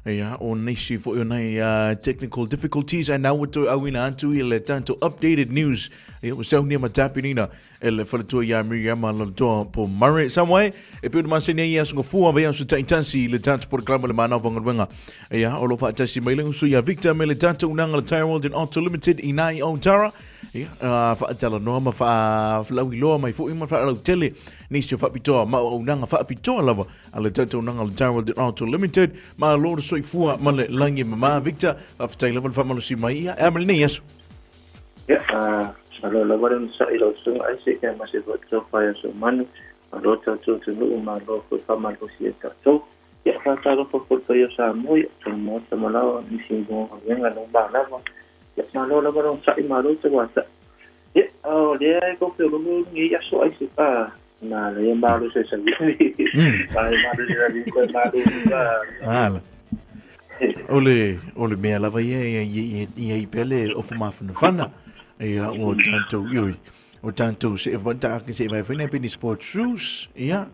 Ia, o nisi foi o nei technical difficulties, e nau atu auina atu i le tātou updated news. Ia, ua saunia ma tāpirina E le faletua iā Miriama Lalotoa po Murray. Samoa e, e pei ona masani ai i aso gafua vaiaso taitasi i le tatou polokalame o le Manawa Galuega. Ia, o lo o faatasi mai le uso iā Victor me le tatou unanga le Tyre World and Auto Limited i nā i Aotara. Ia, faatalanoa ma faalauiloa mai foi ma faalautele nisi o faapitoa ma auaunaga faapitoa lava a le tatou unanga le Tyre World and Auto Limited. Malo le soifua ma le lagi e mama Victor. Faafetai lava le faamalosi mai. Ia, e a ma lenei aso. Ia, malo lava le onosai i lau susuga Isaac aemaise foi le tofa ia Seumanu, malo tatou atunuu, malo foi faamalosi ia tatou. Ia, faatalofa foi i le paia o Samoa, ia, Samoa Tamalaoa, nisi o galuega numa lava. Ia, malo lava le onosai, malo le tauatai. Ia, o lea e tou feololo lenei aso Isaac, a, na lea malo se savili. Ai malo se savili koe malo ka. Ala. O le, o le mea lava ia ia ia ia i pea le ofu mafanafana. Ia o tātou ioi. O tātou se e ta ke se vai whaina peni sport shoes. Ia.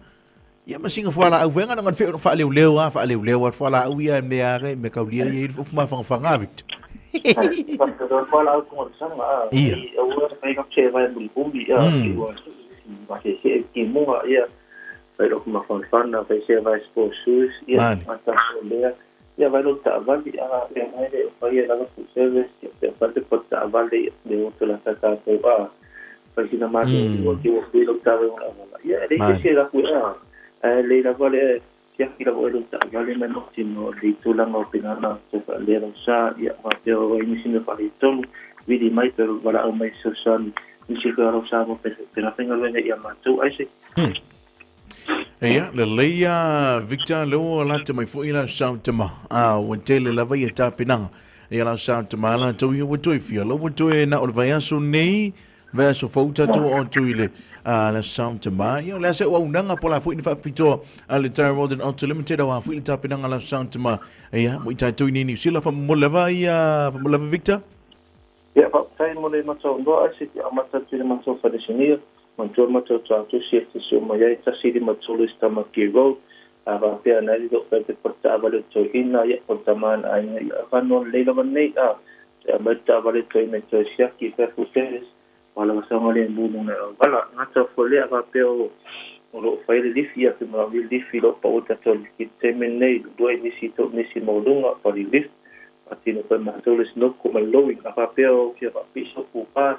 Ia ma singa fuala au venga na ngan wha leo leo a wha leo leo a fuala au ia me a me kaulia ia i ofu mawhangawhanga Victor. Whakatau au konga sanga a. Ia. Ua kai ka che vai muli bumbi ia. Ua ma se se ki munga ia. Vai lo kuma fanfana vai se vai sport shoes ia. Mata lea. Ia vai lo taavale a e mai le fai e lava full service ia pe fai te pot taavale le o te la ta tātou a fai sina mātou ua ki ua kui lo taavale o la ia e le se la kui a e le lava le siaki lava e lo taavale mai mo tino le tulaga o pinana te fa le lo sa ia wa te o i nisi me whare tonu vili mai pe wala au mai so san nisi ko aro sa mo pe pena penga lenga ia mātou ai se. Ia, lelei a Victor, lea ua lata mai foi la sau tama. A, ua tele lava ia tapenaga. Ia la sau tama latou ia ua toe fia. La ua toe na o le vaiaso nei, vaiaso fou tatou o atu i le la sau tama. Ia, o le a se auaunaga po o le a foi ni faapitoa a le Tire World and Auto Limited aua foi le tapenaga la sau tama. Ia, mo i tatou i nei Niu Sila, faamomoli lava ia, faamomoli lava Victor. Ia, faafetai mo le mataunoa ai se i amata atu i le matou falesinia, manatua le matou tuatusi e tusi uma i ai, 153 East Tamaki Road, a faapea ana ai lou fai pepa o le taavale o Toeaina, ia, o le tama ana aiga, ia, avanoa lelei lava nei, a, toe aumai le taavale o Toeaina e toe siaki i Fairfield Terrace, ua lava saogalemu i luga o le auala. Gata foi lea, faapea o o lo o fai le lifi, ia, pe manaomia le lifi, o lo o pau ai tatou lifi i le taimi lenei, lua nisi, tolu nisi maualuga, pali lift, Faatino foi matou le snorkel ma le lowing. A faapea o fia faapiso pupa,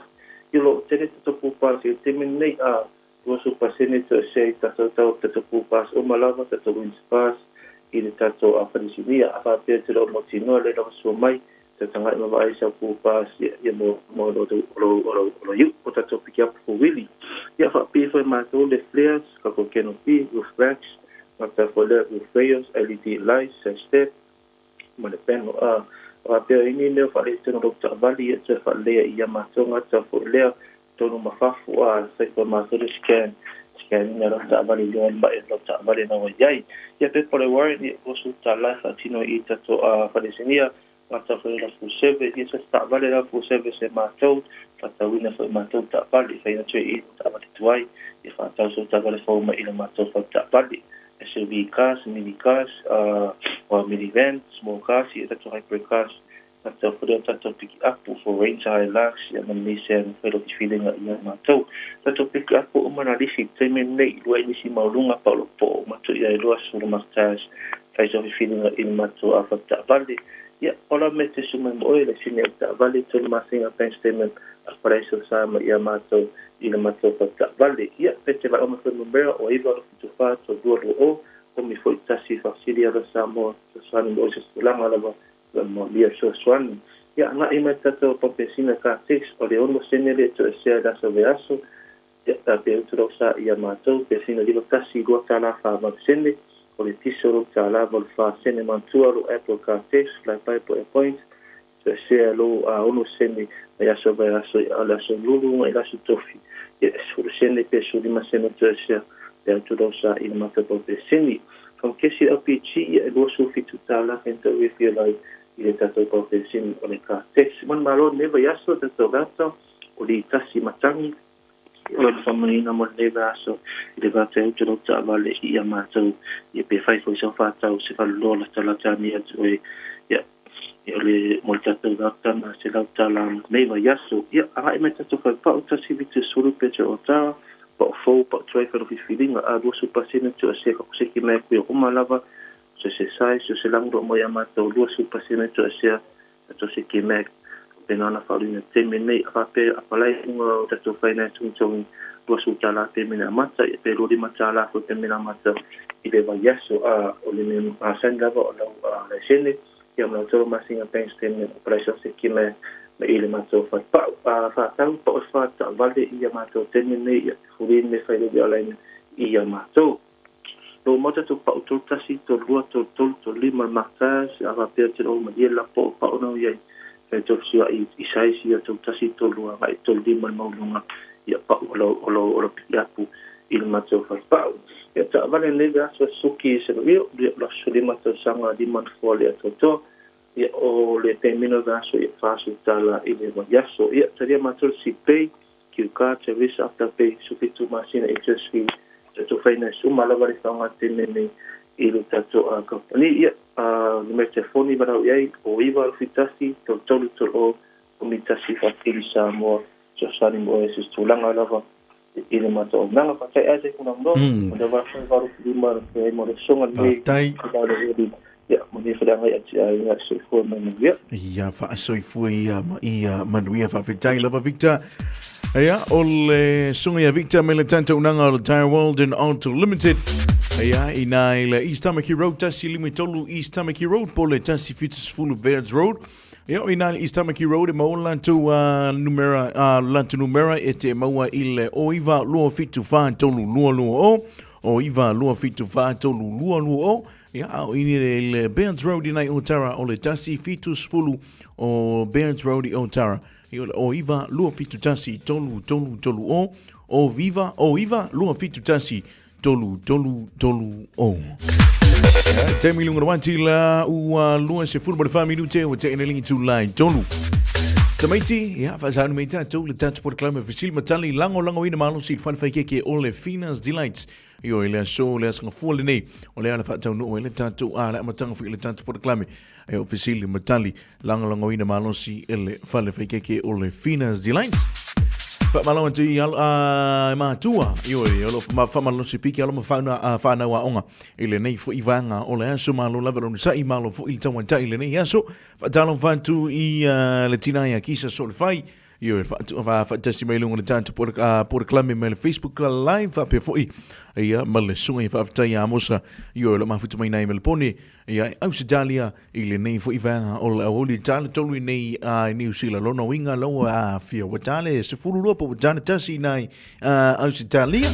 i o lo o tele tatou pupa i le taimi lenei, a 20% toesea i tatou tau tatou pupa uma lava, tatou winter pass i le tatou falesinia. A faapea te le o mautinoa le lava sua mai, tau tagai ma vaai sau pupa ia mo mo lo lo lo lo iu o tatou pikiapu fouwili. Ia faapii foi matou le flares, tatou canopy, roof racks, gata foi lea roof rails, LED lights, side step, ma le peno. A faapea o i ai ni mea o faaletonu o lou taavale, ia toe faaleleia i ia matou gata foi lea, tonu ma fafo, a fai foi matou le scan, scan ina lau taavale iloa le mai o lau taavale na ua i ai. Ia pepa o le warrant, ia $20 e faatino ai i tatou falesinia, gata foi la full service, ia se taavale la full service e matou, faatauina foi matou taavale, fai atu ai i taavale tuai, ia faatau sau taavale fou mai i le matou fale taavale. SUV cars, mini cars, or mini van, small cars, ia tatou hybrid cars, tatou fale o tatou piki apu for Ranger, Hilux, ia ma Nissan, fai loki feeling ia matou. Tatou piki apu uma na lisi, taimi nei, lua i nisi maulunga pa o po o matou ia e lua sulu maktas, fai so feeling i le matou a taavale. Ia, ola me te sumai mo oe le sini o taavale, tolu masinga bank statement, a paraiso sa ma ia matou i le matou taavale. Ia, pe te vai o ma numera o iva o fitu fa to lua lua o, o mi foi tasi faafesili ala Samoa fesoasoani mo se tulaga lava mo lia fesoasoani. Ia, agai mai tatou pampesina ka tex o le 6 sene le toesea i le aso vaiaso. Ia, ta pe utu lau sa ia matou, pesina 51 $2.48 sene, o le tiso $2.84. Mantua lo Apple car tax, flybuy po e points, toesea lo a 6 sene mai aso vaiaso i le aso lulu i le aso tofi. Ia, 10 sene pe 15 sene toesea pe atu lau sa i le matou pampesini. Faukesi LPG, ia e $27 fenta refill ai i le tatou pampesini o le car tax. Mon malo ne vaiaso tatou gata o le tasi matagi o le whamanina mo le aso i le vata e utu lau taavale i ia matou, ia pe fai foi sau whātau se whaluloa la talata ni atu e ia o le mo le tatou gata na se lau tala nei vaiaso. Ia agai mai tatou whaipau 170 pe te o tā pa o fou pa o tuai whano whiwhiringa a 20% tu a se kakuseki mai kuia uma lava so se sai so se lango mo ia matou 20% tu a se tatou seki mai pena na whaurina teme nei a whape a palai unga o tatou finance tongi $20 pe mena mata ia pe $25 foi pe mena mata i le vaiaso a o le mea masani lava o lau laisene ia ma lau tolu masinga bank statement o palai sau se kime ma i le matou whaipau a whātau pa o whātavale i ia matou teme nei ia te furini me whai levi alaina i ia matou. Lo mota tu pau tolu tasi, tolu lua, tolu tolu, tolu lima le maktas, a whapea te o ma ia la po o pau nau iai. Fai tolu sua i saisi ia tolu tasi, tolu lua, ngai tolu lima le maulunga ia pau o lo o lo o lo piki apu i le matou whaipau. Ia taavale nei le aso suki se rio, ia la sulima tausaga lima na foa le atoatoa. Ia o le pemino le aso ia $40 i le vaiaso. Ia talia matou le CPay, Q-card, service afterpay, 17 masina interest free. Tatou finance uma lava le whaonga tene nei i le tatou a company. Ia, numera telefoni marau i ai, o iva alofi tasi, tolu tolu tolu o, o mi tasi whakiri Samoa, fesoasoani mo e se tulaga lava i le matou auaunaga. Faafetai Isaac mo le avanoa, o le vafa valu lima le mo le soga nei Faafetai. I le le ia mo le whaleanga atu ai ia soifua mai manuia. Ia faasoifua ia ma ia manuia faafetai lava Victor. Ia o le suga ia Victor me le tatou o le Tire World and Auto Limited. Ia ina i le East Tamaki Road, 153 East Tamaki Road, po le 170 Bairds Road. Ia o ina i le East Tamaki Road e maua latou numera, latou numera e te maua i le o iva lua fitu wha tolu lua lua o. o 9 2 7 4 3 2 2 0. Ia, a o i le Bairds Road i nai Otara o le 1 70 o Bairds Road i Otara. Ia o le o 9 2 7 1 3 3 3 0 o viva o 9 2 7 1 3 3 3 0. Taimi lunga wati la ua lua se fulu ma le wha minute ua te ene lingi tu lai tolu. Tamaiti, ia, whaasanu mei tātou le tātou porokalame fesili matali lango lango ina malosi i le whanewhaikeke o le Fina's Delights. Io i le aso, le aso ngafua lenei, o le ala whaataunuu ai le tātou a le amatanga fui le tātou porokalame. E o fesili matali lango lango ina malosi e le whanewhaikeke o le Fina's Delights. Whaamalo atu i alo, a, matua, io e alo whaamalosi piki alo ma whauna, a, whanau a onga. I lenei foi vaega o le aso, malo lava le onosai, malo foi le tauatai i lenei aso. Faatalofa atu i le tina ia Kisa Solefai, ioe, faatasi mai luga o le tatou porokalame mai le Facebook Live, faapea foi ia ma le susuga ia faafetai ia Amosa, ioe, o lo o mafuta mai nai Melebone, ia e Ausetalia i lenei foi vaega o le aoauli tala tolu i nei i Niu Sila. Lona uiga lau afia ua tale 12 po ua tale tasi i nai Ausetalia,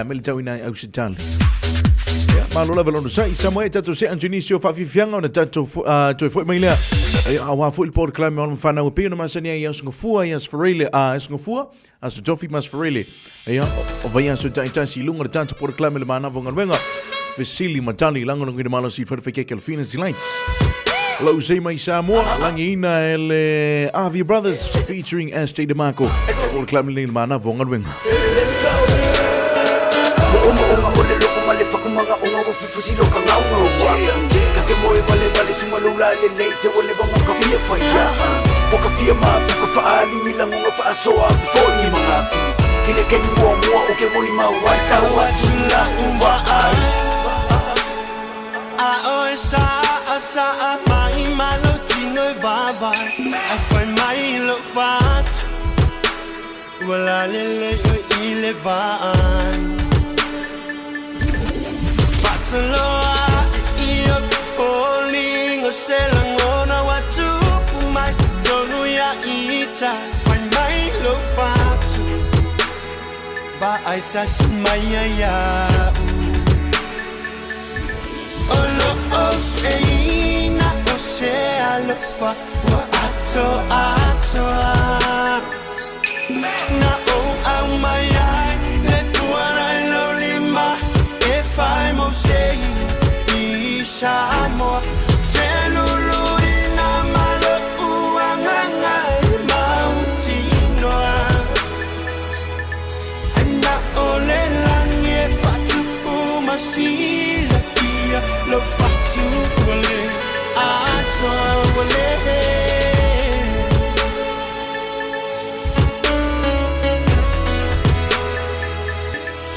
me le tau i nai Ausetalia. Ia, malo lava lona sai. Samoa e tatou se Antonisi o faafiafiaga ona tatou toe foi mai lea. Ia, auā foi le porokalame o alo ma fanau e pei ona masani ai i Aso Gafua, i Aso Faraile, Aso Gafua, Aso Tofi ma Aso Faraile. Ia, o vaiaso taitasi i luga o le tatou porokalame le manava o galuega. Fesili ma tali lagolagoina malosi i Wharawhikeke Alfina's Delights. Lau sei mai Samoa, langiina e le Avia Brothers featuring SJ DeMarco. Porokalame lenei le manava o galuega. Let's go. Mo'omo'oga o le loko ma le pakumaga o ngau fufusi lo ka ngau ngau wa. Ka te moe vale vale sunga lo la le lei se wale wa ka fia fai ya. O ka fia ma ku ka faali mi langonga faasoa ku foi ni mangaku. Ki le keni mua mua o ke moli mau ai tau atu la umba ai. A oe sa a sa a mai malo tino e vava A fai mai lo fatu Ua la lele o i le vaai Faasoloa i o te foliga se lagona ua tupu mai totonu ia ita Fai mai lou fatu Vaai tasi mai ai a'u O loo sueina o se alofa ua atoatoa Na ou aumai ai le puana i lou lima E fai mo se i Samoa Te luluina ma lo'u agaga e mautinoa Na o le lagi e faatupu ma silafia Lou fatu ua le atoa ua le.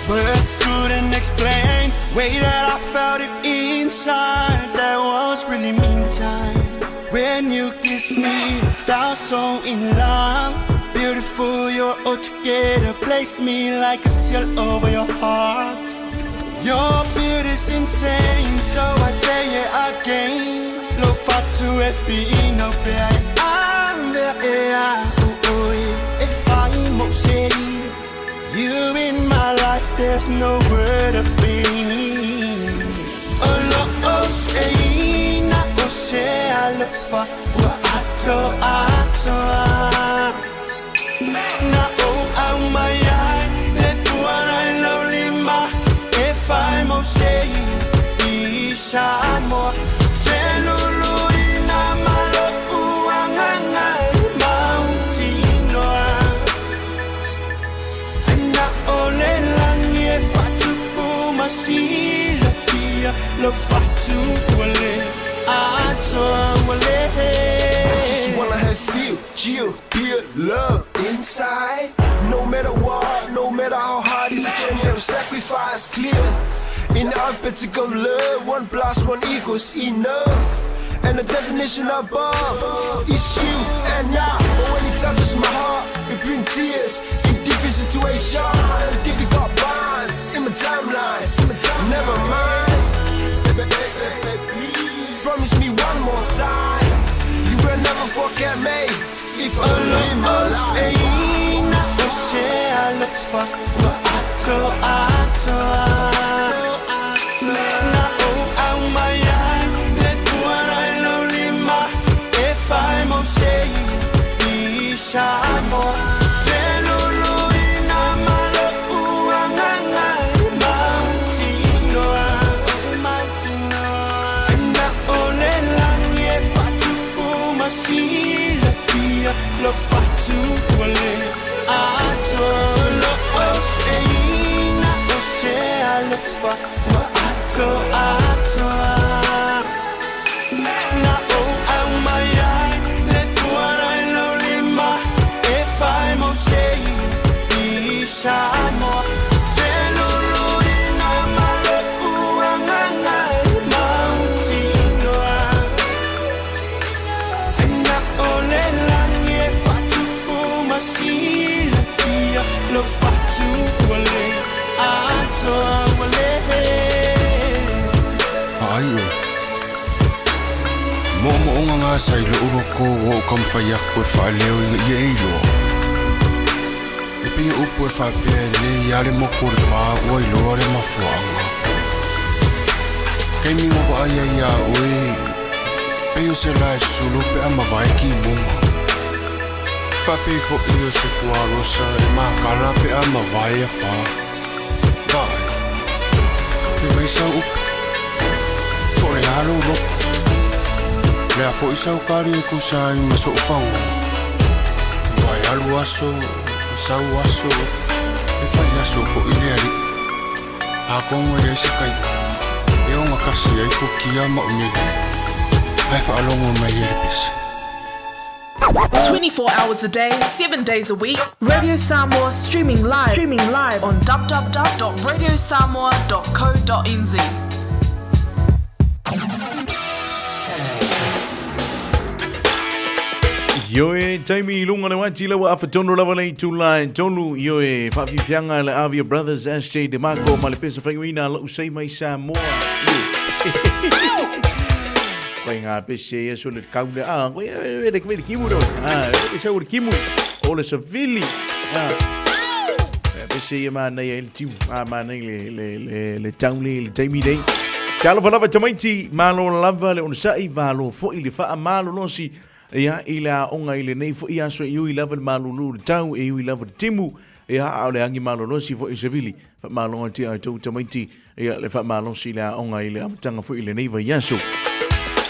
Words couldn't explain way that I felt it inside. That was really mean time. When you kissed me, felt so in love. Beautiful, you're all together. Place me like a seal over your heart. Your beauty's insane, so I say it again. Lo fatu e fino pe ai ave e a ui e fai mo se. You in my life, there's no word of pain. O loo sueina o se alofa ua atoatoa Na ou aumai ai le puana i lou lima E fai mo se i Samoa Te luluina ma lo'u agaga e mautinoa Na o le lagi e faatupu ma silafia Lou fatu ua le atoa ua le. Just wanna have feel, chill, pure love inside. No matter what, no matter how hard it's a journey of sacrifice, clear. In the alphabet of love, 1 + 1 equals enough. And the definition above is you and I. But when it touches my heart, it brings tears. In different situations, difficult bonds in my timeline. Never mind, baby, baby, baby, please promise me one more time. You will never forget me if I live my O life. sueina o se alofa ua atoatoa. fatu ua le atoa Lo o se ina o se alofa ua atoa atoa Na o au mai ai le tuara i lau lima E fai mo se i Samoa Te luluina ma le uagaga e mautinoa Na o le lagi e faatupu ma silafia Lo fatu ua le atoa ua le Ai oe. Mo'omo'oga gasa i lo'u loko ua ou taumafai aku e fa'aleo ina ia e iloa. E pei o upu e fa'apea e lelei a le moku o le pā ua iloa le mafua'aga. Taimi na va'ai ai iā oe, pei o se la e sulu pe a mavae kimuga. Fa'apei fo'i o se fuarosa e makala pe a mavae afā. Va'ai, fai mai sau upu. Po o le a lou loto. O le a fo'i sau kali e tusa ai ma so'u fagoga. Ua e alu aso, sau aso, e fai aso fo'i le Alii. Atonu e leai se taimi e ogatasi ai fukia ma umele, ae faalogo mai ai le pese. 24 hours a day, 7 days a week, Radio Samoa streaming live, streaming live on www.radiosamoa.co.nz. Ioe, taimi i lunga le wati lewa afa tonu lava le itula e tolu. Ioe, whaafifianga le Avia Brothers SJ DeMarco ma le pesa whainguina lau sei mai Samoa. Koe ngā pese ia so le kaule. Ah, koe e le le kimu ro. Ah, e sa le kimu. O le savili. Ah. Pese ia ma nei e le tiu. Ah, ma nei le le le le taule le taimi nei. Talofa lava tamaiti, malo lava le onosai, malo fo'i le whaa malo losi. Ia, i le aoga i lenei fo'i aso e ui lava le malūlū o le tau, e ui lava le timu, ia, a o le agi malolosi fo'i o Sevili. Faamalo atu ia outou tamaiti, ia, le faamalosi i le aoga i le amataga fo'i i lenei vaiaso.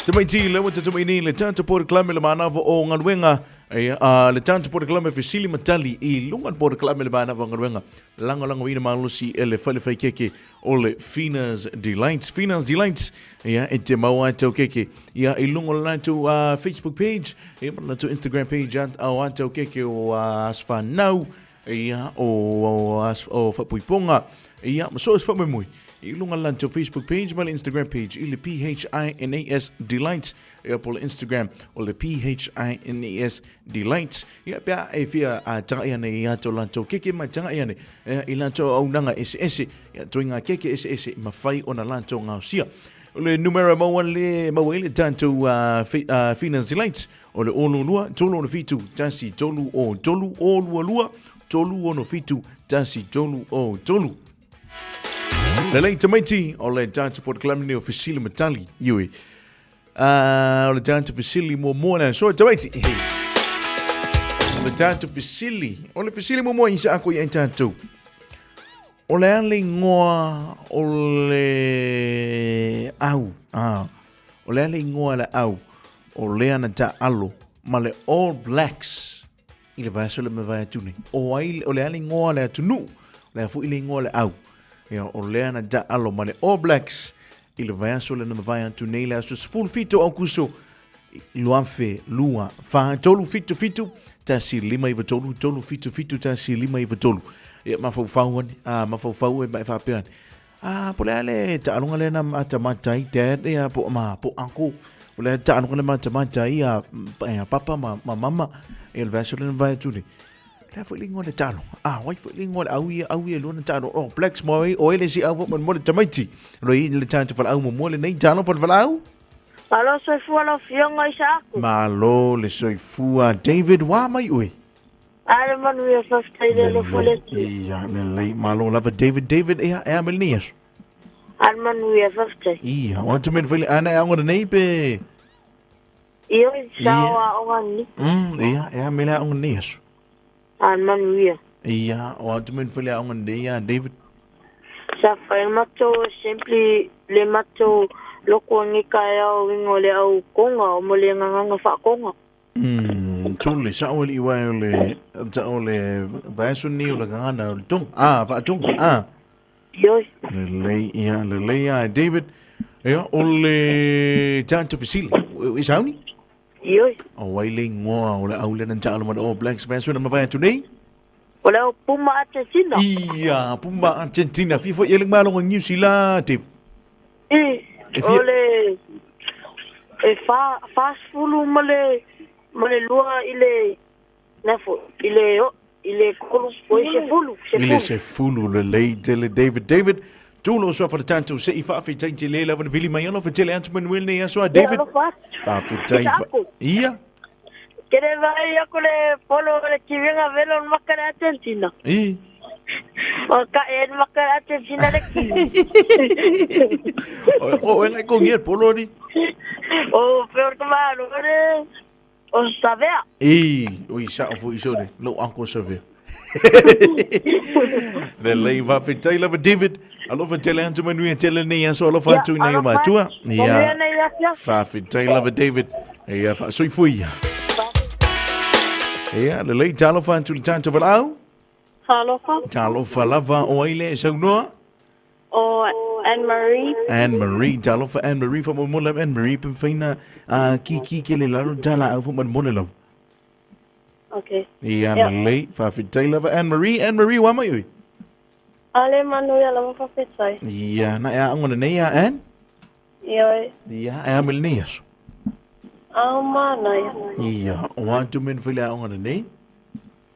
Tamaiti, le ua tatou mai nei le tatou polokalame le manava o galuega, ia, a, le tatou polokalame fesili ma tali i luga o le polokalame le manava o galuega, lagolagoina malosi e le fale faikeke o le Fina's Delights. Fina's Delights, ia, e te maua ai tau keke. Ia, i lunga o le latou Facebook page, ia, ma le latou Instagram page, a, o a tau keke o Aswhanau, ia, o, o, as, o Whapuiponga, ia, ma so es whamoemoi. I lunga o le latou Facebook page ma le Instagram page, i le P-H-I-N-A-S Delights, ia po le Instagram o le P-H-I-N-A-S Delights. Ia pe a e fia a tagai ane i ato latou keke mai tagai ane i latou auaunaga eseese, ia toi ngā keke eseese ma whai ona latou ngaosia. O le numera maua le maua i le tatou Fina's Delights o le 02 3 07 1 3 o 3 o 2 2 3 6 7 1 3 o 3. Lelei tamaiti o le tatou polokalame nei o Fesili ma Tali. Ioi. O le tatou fesili muamua le aso tamaiti. O le tatou fesili, o le fesili muamua i sa ako i ai tatou. O le a le ingoa o le au. Ah, o le a le ingoa le au o lea na taalo ma le All Blacks i le vaiaso le mavae atu nei. O ai, o le a le ingoa le atunuu, o le a fo'i le ingoa le au. Ia, o lea na taalo ma le All Blacks i le vaiaso le na mavae atu nei le aso 17 o Aukuso 2024 377 1 5 9 3 3 7 7 1 5 9 3. Ia, mafaufau ane, a, mafaufau e ma e faapea ane. A, po o le a le taaloga lea na matamata ai dad ia po ma po uncle. Po o le a le taaloga lea matamata ai a, a papa ma, ma mama ia le vaiaso lea na mavae atu nei. Le a foi le ingoa le taaloga. A, o ai foi le ingoa le au ia, au ia lua na taaloga. Oh, Blacks mo ai, o ai le isi au foi mo le tamaiti. Lo i le tatou falaau muamua lenei, talofa le falaau. Malo soifua lau Afioga Isaaku. Malo le soifua David, wa mai oe. A le manuia faafetai le alofa o le Atua. Ia, lelei, malo lava David, David, ia, e a mai lenei aso. A le manuia faafetai. Ia, o atu mea whaile, ana e aonga nei pe... Ioe, sa o aoga ni. Ia, e a mai le aoga nei aso. A le manuia. Ia, o atu mea whaile aoga nei ia, David. Sa whai matou assembly le matou loko angi kaeao ingo le au konga o mo le nganganga whaakonga. Tole sa'o alii uae o le ta'o le vaiaso lenei o le gagana o le Tonga a faa-Tonga a. Ioe. Lelei ia lelei a David. Ia o le tagata fesili e sauni? Ioe. O ai le igoa o le au lea na taalo ma le All Blacks vaiaso na mavae atu nei? O le au Puma Argentina. Ia, Puma Argentina. Fia foi ele maloga New Zealand, David. I, E fia- o le e fa 40 ma le ma le lua i le na fo i le o i le kolu o i sefulu I le sefulu. sefulu lelei tele David. David, tulo soa fa le tatou se i faafetai tele lava na vili mai alofa tele atu manuel nei aso a Ia, David. alofa atu. Faafetai fa... Isaako. Ia, Ke le vai aku le polo o le kiwenga velo o maka le Argentina. i. O ka e maka le Argentina le kiwi. O, o, ngai kongi e polo ni. O peor ka malo le o savea. I, o i sao fo i sore, lo uncle savea. Lelei faafetai lava David. Alofa tele atu manuia tele nei aso alofa Ia, atu i nei o alofa matua. atu. Manuia nei afiafi. Faafetai lava David. Ia faasoifua ia. Ia, lelei talofa atu le tatou valaau. Talofa. Talofa lava o ai le e saunoa. O Anne Marie. Anne Marie, talofa Anne Marie, faamolemole lava Anne Marie, pe mafai na ki ki ke le lalo tala au faamolemole lava. Okay. Ia, Ia. lelei, faafetai lava Anne Marie, Anne Marie, ua mai oi. Ale manuia lava faafetai. Ia, na e aoga lenei a Anne? Ioe. Ia, e a me lenei aso. Ao manaia. Ia, o atu men fai le aoga lenei.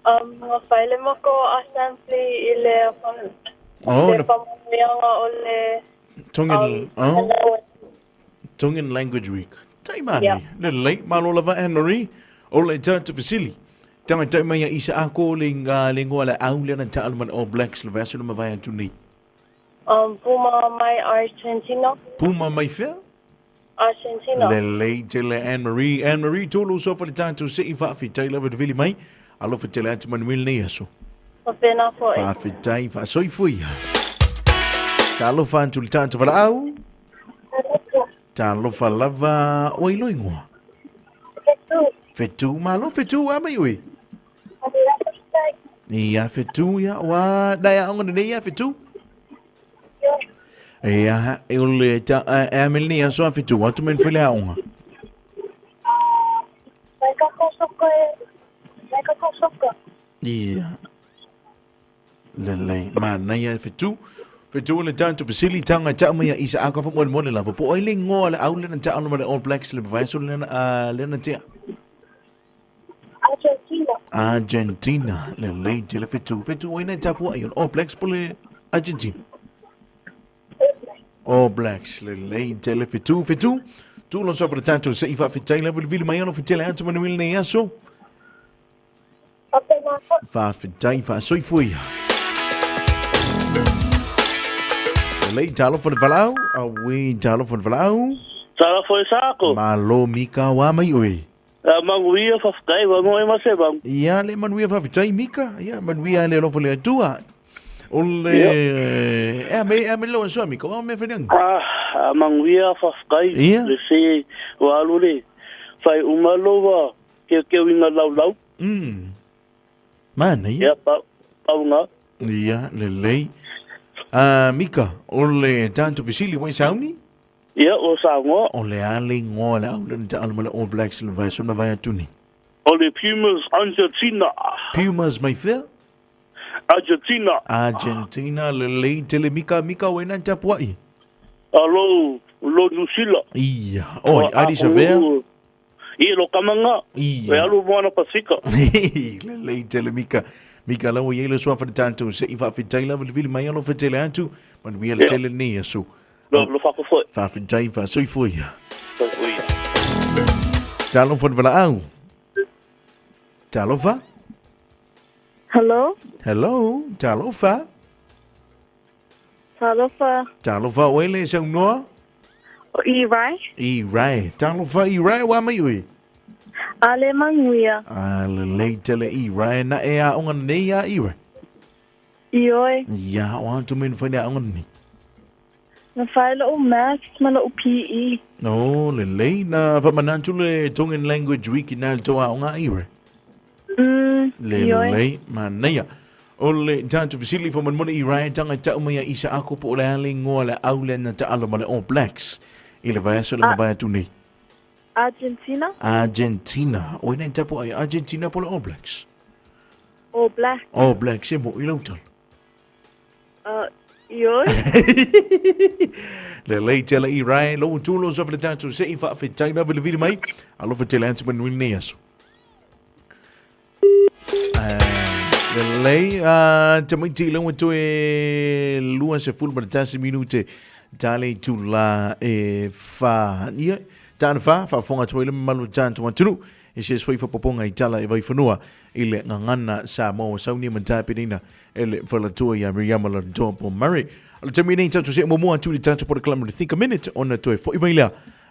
Nga fai le mako assembly i le Oh, le na- faamanuiaga o le Tongan, oh, Tongan Language Week. Tai mani, Ia. lelei, malo lava Anne Marie, o le tata fesili. Tanga tai mai a isa ako le ngā le ngoa le au le na taalo ma le All Blacks le vaiaso na mavae atu nei. Puma mai Argentina. Puma mai fea? Argentina. Lelei tele Anne Marie. Anne Marie, tolo sofa le tatou se i faafetai lava te vili mai. Alofa tele atu manuia lenei aso. Faapena foi. Faafetai, faasoifua ia. Talofa atu le tatou valaau. Talofa lava o ai lo ingoa. Fetu malo, fetu a mai ui. Ia fetu ia, wa dai a onga nei ia fetu. Ia, e o le ta e a mele nei aso a fetu, atu men fele a onga. Mai ka kosoka e. Mai ka kosoka. Ia. Lelei, manaia fetu. Fetu le tatou fesili tanga ta mai a isa aka fa mo mo le lava. Po ai le ngoa le au le na ta ma le All Blacks le vaiso le na le na tea. Argentina. Argentina lelei tele fetu. Fetu oi na tapu ai All Blacks po le Argentina. All Blacks lelei tele fetu fetu. Tu lo so fa le tatou se i fa fetai le vili mai alo fetele atu manuel nei aso. Faapena foi. Faafetai faasoifua ia. Lelei talofa le valaau, auē talofa le valaau. Talofa e sako. Malo Mika wa mai oe. A manuia faafetai wa mo e ma se vang. Ia le manuia faafetai Mika, ia manuia le alofa le Atua. O le e me e me lo so Mika, wa me whenang. Ah, a manuia faafetai. Ia. Le se wa alu le fai uma lo wa ke ke winga lau lau. Mana ia. Ia pa paunga. Ia lelei. Ah, Mika, o le tatou fesili wa i sauni? Ia o sango. O le a le ingoa le au le na taalo ma le All Blacks le vaiaso na vai atu nei. O le Pumas Argentina. Pumas mai fea? Argentina. Argentina lelei tele Mika Mika o ena tapuai. Alo lo New Zealand. Ia, oi, adi savea. Ia lo kamanga. Ia. E alu moana pasika. Lelei tele Mika. Mika lawa i le soa fa le tatou se i faafetai lava le vili mai alo fetele atu manuia le Ia. tele nei aso. Lo lo faafoi. Faafetai faasoifua ia. Faafoi. Talofa le valaau. Talofa. Hello. Hello, talofa. Talofa. Talofa o ele saunoa. O Irai. I rai. Talofa i rai wa mai ui. Ale manuia. A lelei tele i rai na e a onga nei a i rai. Ioe. Ia, o atu men whai a onga nei. Na fai lou maths ma lou PE. No, lelei na whamanantu le Tongan Language Week i nā le toa onga i rai. Lelei, manaia. O le tatou fesili faamolemole i Ryan Tanga e tau mai a Isa Ako po o le a le igoa le au lea na taalo ma le All Blacks i le vaiaso le mavae atu nei. Argentina. Argentina. O ina tapu ai Argentina po le All Blacks. All Blacks. All Blacks e mo i lau tala. Ioe. Lelei tele i Ryan, lou tulo sa fale tatou se i faafetai lava le vili mai. Alofa tele atu manuia lenei aso. Lelei, tamaiti i laua toe 21 minute tale tula e wha. Ia, tāna wha, whaafonga atu ai le mamalu o tātou atunu. E se foi whapoponga i tala e vaiwhanua i le gagana Samoa ua saunia ma tapenaina e le faletua ia Miriama Latopo Murray. O le taimi nei tatou se'e muamua atu i le tatou polokalame le Think a Minute ona toe fo'i mai lea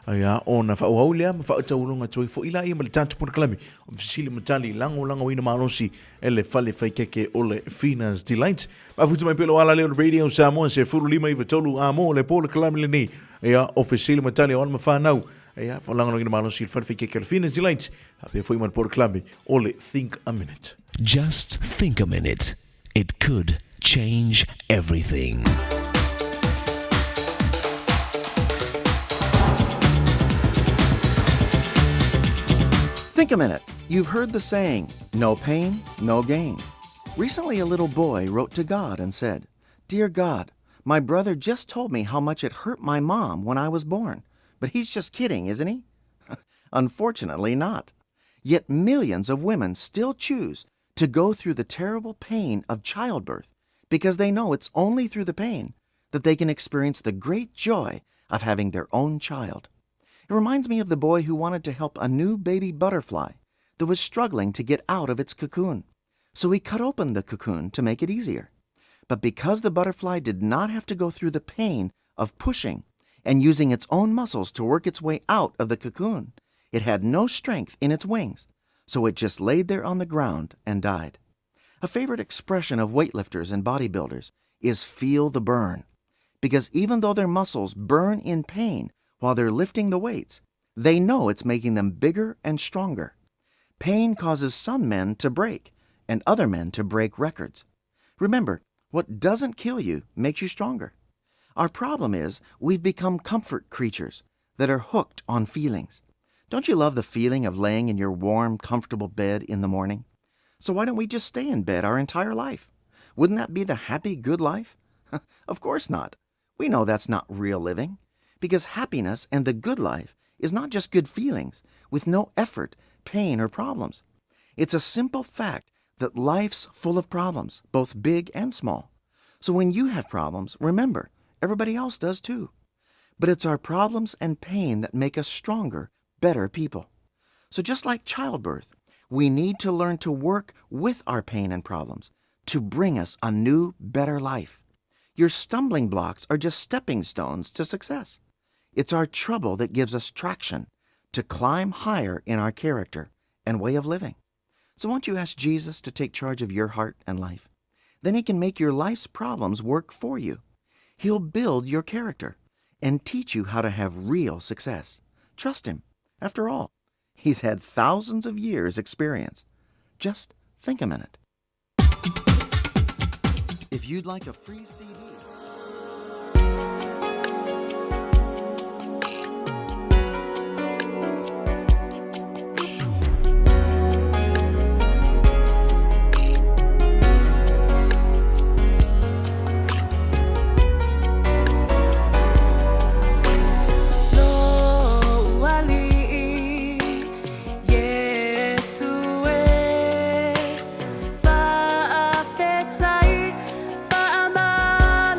ia ona faaauau lea ma faautauluga atu ai fo'i laia ma le tatou polokalame o fesili ma tali lagolagoina malosi e le fale faikeke o le Fina's Delight. Mafuta mai pea lou ala lea o le Radio Samoa 15 93 a mo le polokalame lenei ia o fesili ma tali o alo ma fanau ia lagolagoina malosi e le fale faikeke o le Fina's Delight faapea foi ma le polokalame o le Think a Minute. Just think a minute. It could change everything. Think a minute. You've heard the saying, no pain, no gain. Recently, a little boy wrote to God and said, Dear God, my brother just told me how much it hurt my mom when I was born. But he's just kidding, isn't he? Unfortunately, not. Yet millions of women still choose to go through the terrible pain of childbirth because they know it's only through the pain that they can experience the great joy of having their own child. It reminds me of the boy who wanted to help a new baby butterfly that was struggling to get out of its cocoon. So he cut open the cocoon to make it easier. But because the butterfly did not have to go through the pain of pushing and using its own muscles to work its way out of the cocoon, it had no strength in its wings, so it just laid there on the ground and died. A favorite expression of weightlifters and bodybuilders is feel the burn, because even though their muscles burn in pain while they're lifting the weights, they know it's making them bigger and stronger. Pain causes some men to break and other men to break records. Remember, what doesn't kill you makes you stronger. Our problem is we've become comfort creatures that are hooked on feelings. Don't you love the feeling of laying in your warm, comfortable bed in the morning? So why don't we just stay in bed our entire life? Wouldn't that be the happy, good life? Of course not. We know that's not real living, because happiness and the good life is not just good feelings with no effort, pain, or problems. It's a simple fact that life's full of problems, both big and small. So when you have problems, remember, everybody else does too. But it's our problems and pain that make us stronger, better people. So just like childbirth, we need to learn to work with our pain and problems to bring us a new, better life. Your stumbling blocks are just stepping stones to success. It's our trouble that gives us traction to climb higher in our character and way of living. So won't you ask Jesus to take charge of your heart and life? Then he can make your life's problems work for you. He'll build your character and teach you how to have real success. Trust him. After all, he's had thousands of years' experience. Just think a minute. If you'd like a free CD, Lou Alii Iesu e Faafetai, faamalo.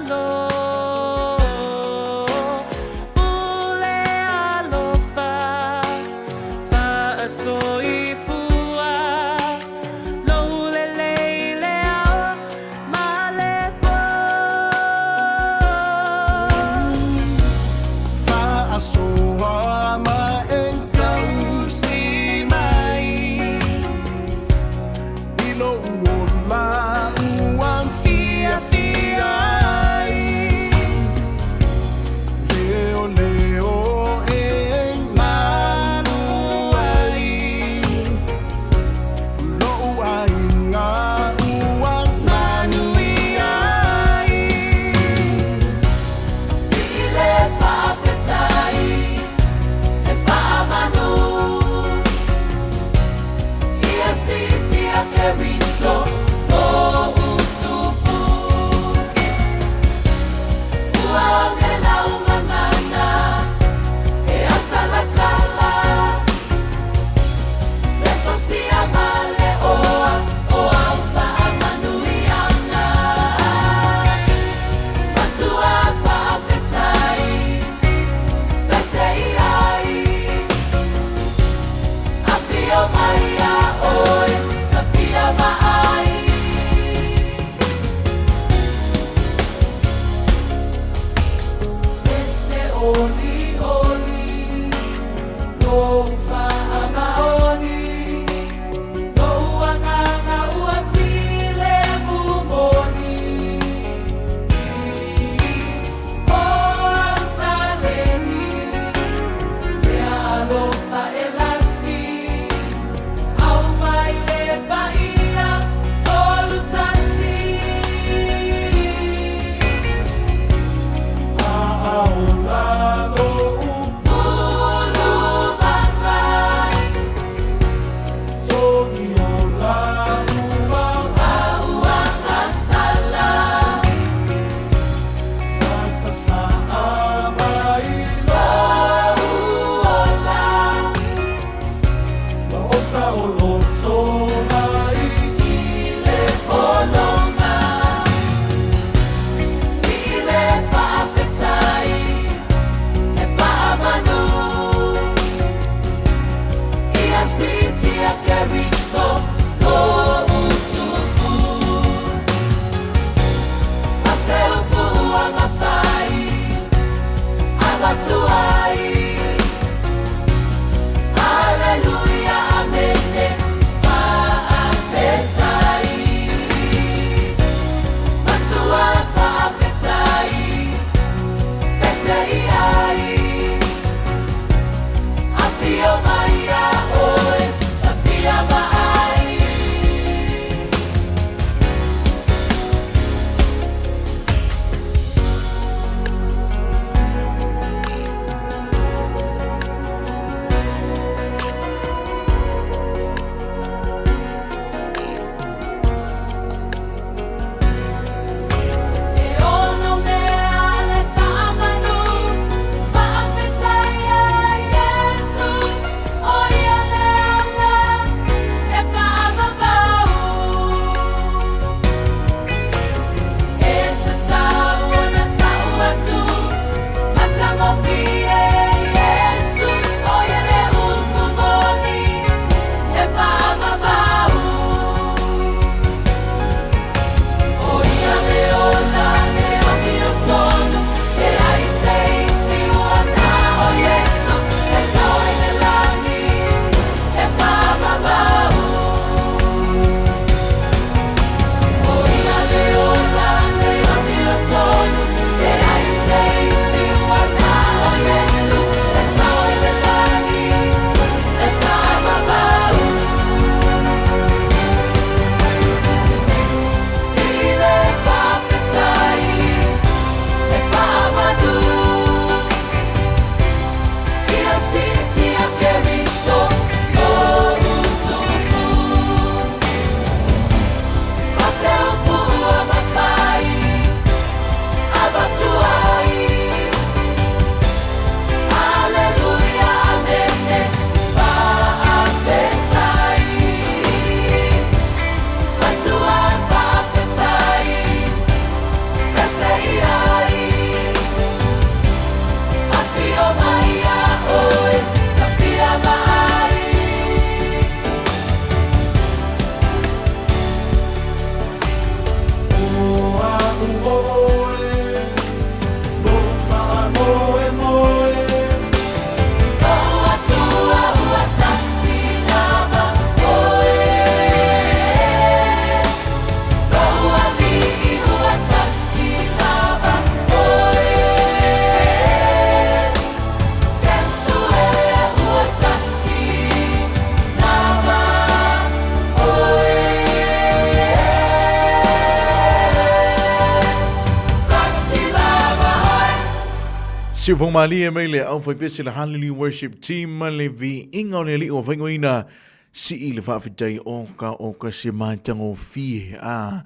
Siufomalie mai le aufaipese le Hallelujah Worship Team ma le viiga o le Alii ua faaigoaina sii le faafetai oka oka se matagofie a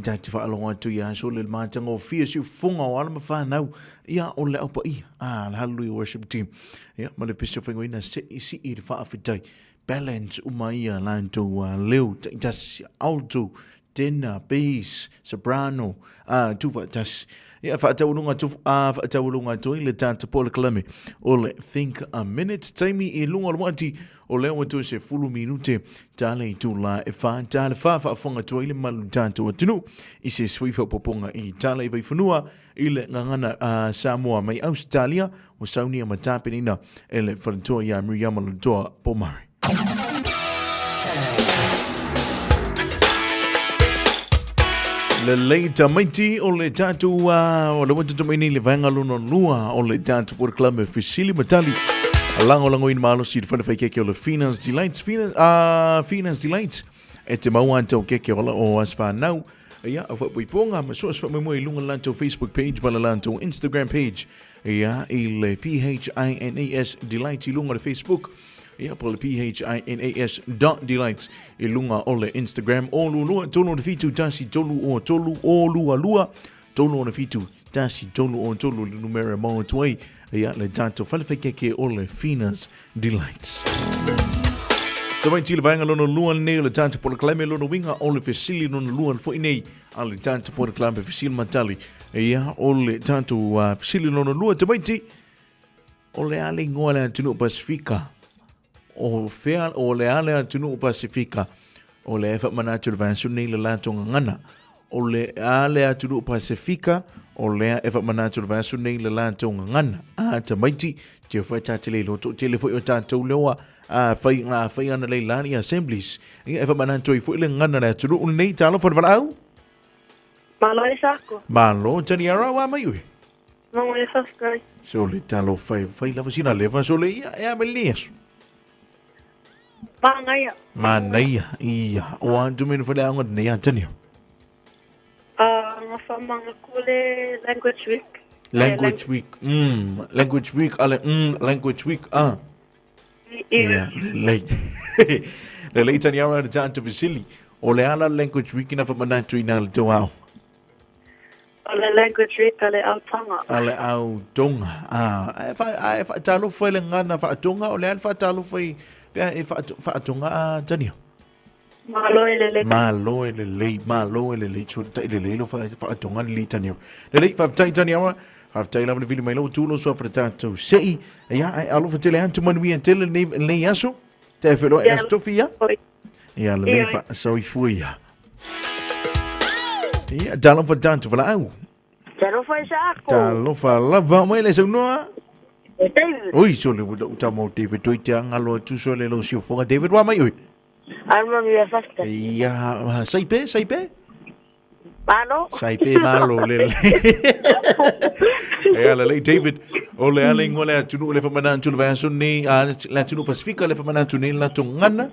ta te faalogo atu ia so le matagofie siufofoga o alo ma fanau ia o le au paia a le Hallelujah Worship Team ia ma le pese faaigoaina sii sii le faafetai balance uma ia latou leo taitasi alto tenor, bass, soprano, a tuufaatasi. Ia, faataualuga atu, a faataualuga atu ai le tatou polokalame o le Think a Minute. Taimi i luga o le uati, o lea ua toe 10 minute ta le itula e 4 ta le 4 faafofoga atu ai le malu tatou atunuu i se isi foi faaopoopoga i tala i Vaifanua i le gagana a Samoa mai Ausetalia ua saunia ma tapenaina e le faletoa ia Miriama Latoa Pomare. Lelei tamaiti o le tatou o le ua tatou mai nei le vaega lona lua o le tatou polokalame fesili ma tali lagolagoina malosi i le fale faikeke o le Fina's Delights Fina, Fina's Delights e te maua atu keke o la o aso whanau ia au whaipoipoga ma so se whamoemoe i lunga le latou Facebook page ma le latou Instagram page ia i le P-H-I-N-A-S Delights i lunga o le Facebook Ia, po o le P-H-I-N-A-S dot delights i luga o le Instagram o lua 3 6 7 1 3 o 3 o 2 2 3 6 7 1 3 o 3 le numera mau atu ai ia le tatou falefaikeke o le Fina's Delights. Tamaiti le vaega lona lua lenei o le tatou polokalame lona uiga o le fesili lona lua foi nei a le tatou polokalame fesili ma tali. Ia o le tatou fesili lona lua tamaiti O le a le ingoa le atunuu Pasifika? O fea, o le a le atunuu Pasifika? O le e whaamanatu le vaiaso nei le latou gagana. O le a le atunuu Pasifika? O lea e whaamanatu le vaiaso nei le latou gagana. A tamaiti, te whai tā te leilo, to tele foi o tātou leoa, a whai ngā whai ana lei lani assemblies. Ia e whaamanatu ai foi le gagana le atunuu nei, talofa le valaau? Malo e sako. Malo, tani ara wa mai ue. Malo e whawhikai. So le talo fai, fai lava sina lefa so le ia, e a me le aso. Māngaia. Mānaia, ia. O a tu menu whale aonga nei a tania. Nga whamanga kole Language Week. Language Week, Language Week, ale, Language Week, ah. Ia, lelei. Lelei tani ara le tātu Vasili. O le ala Language Week ina whamanatu ina le tau ao. O le language week a le au Tonga. A le au Tonga. Ah, e wha, a e whaatalofa i le ngana whaatonga, o le ala whaatalofa i, pea e whaatonga a Tania. Malo e lelei. Malo e lelei, malo e lelei, so tai lelei lo whaatonga le Tania. Lelei, whaatai Tania wa, whaatai lava le vili mai lo tūlo soa whaatātou sei. Ia, ai alofa tele atu manuia tele nei, nei aso. Te wheloa e aso tofi ia. Ia lelei whaasoifua ia. Ia, talofa tātou walaau. Talofa e sa ako. Talofa lava mai le saunoa. E David. Oi, so le ua tamo David toi te angalo atu so le lo siufoga David wa mai oi. Alma mi fasta. Ia, saipe, saipe. Malo. Saipe malo le. Ia le David, o le ale ingoa le atunuu le whamanatu le vaiaso nei, a le atunuu Pasifika le whamanatu nei la tongana.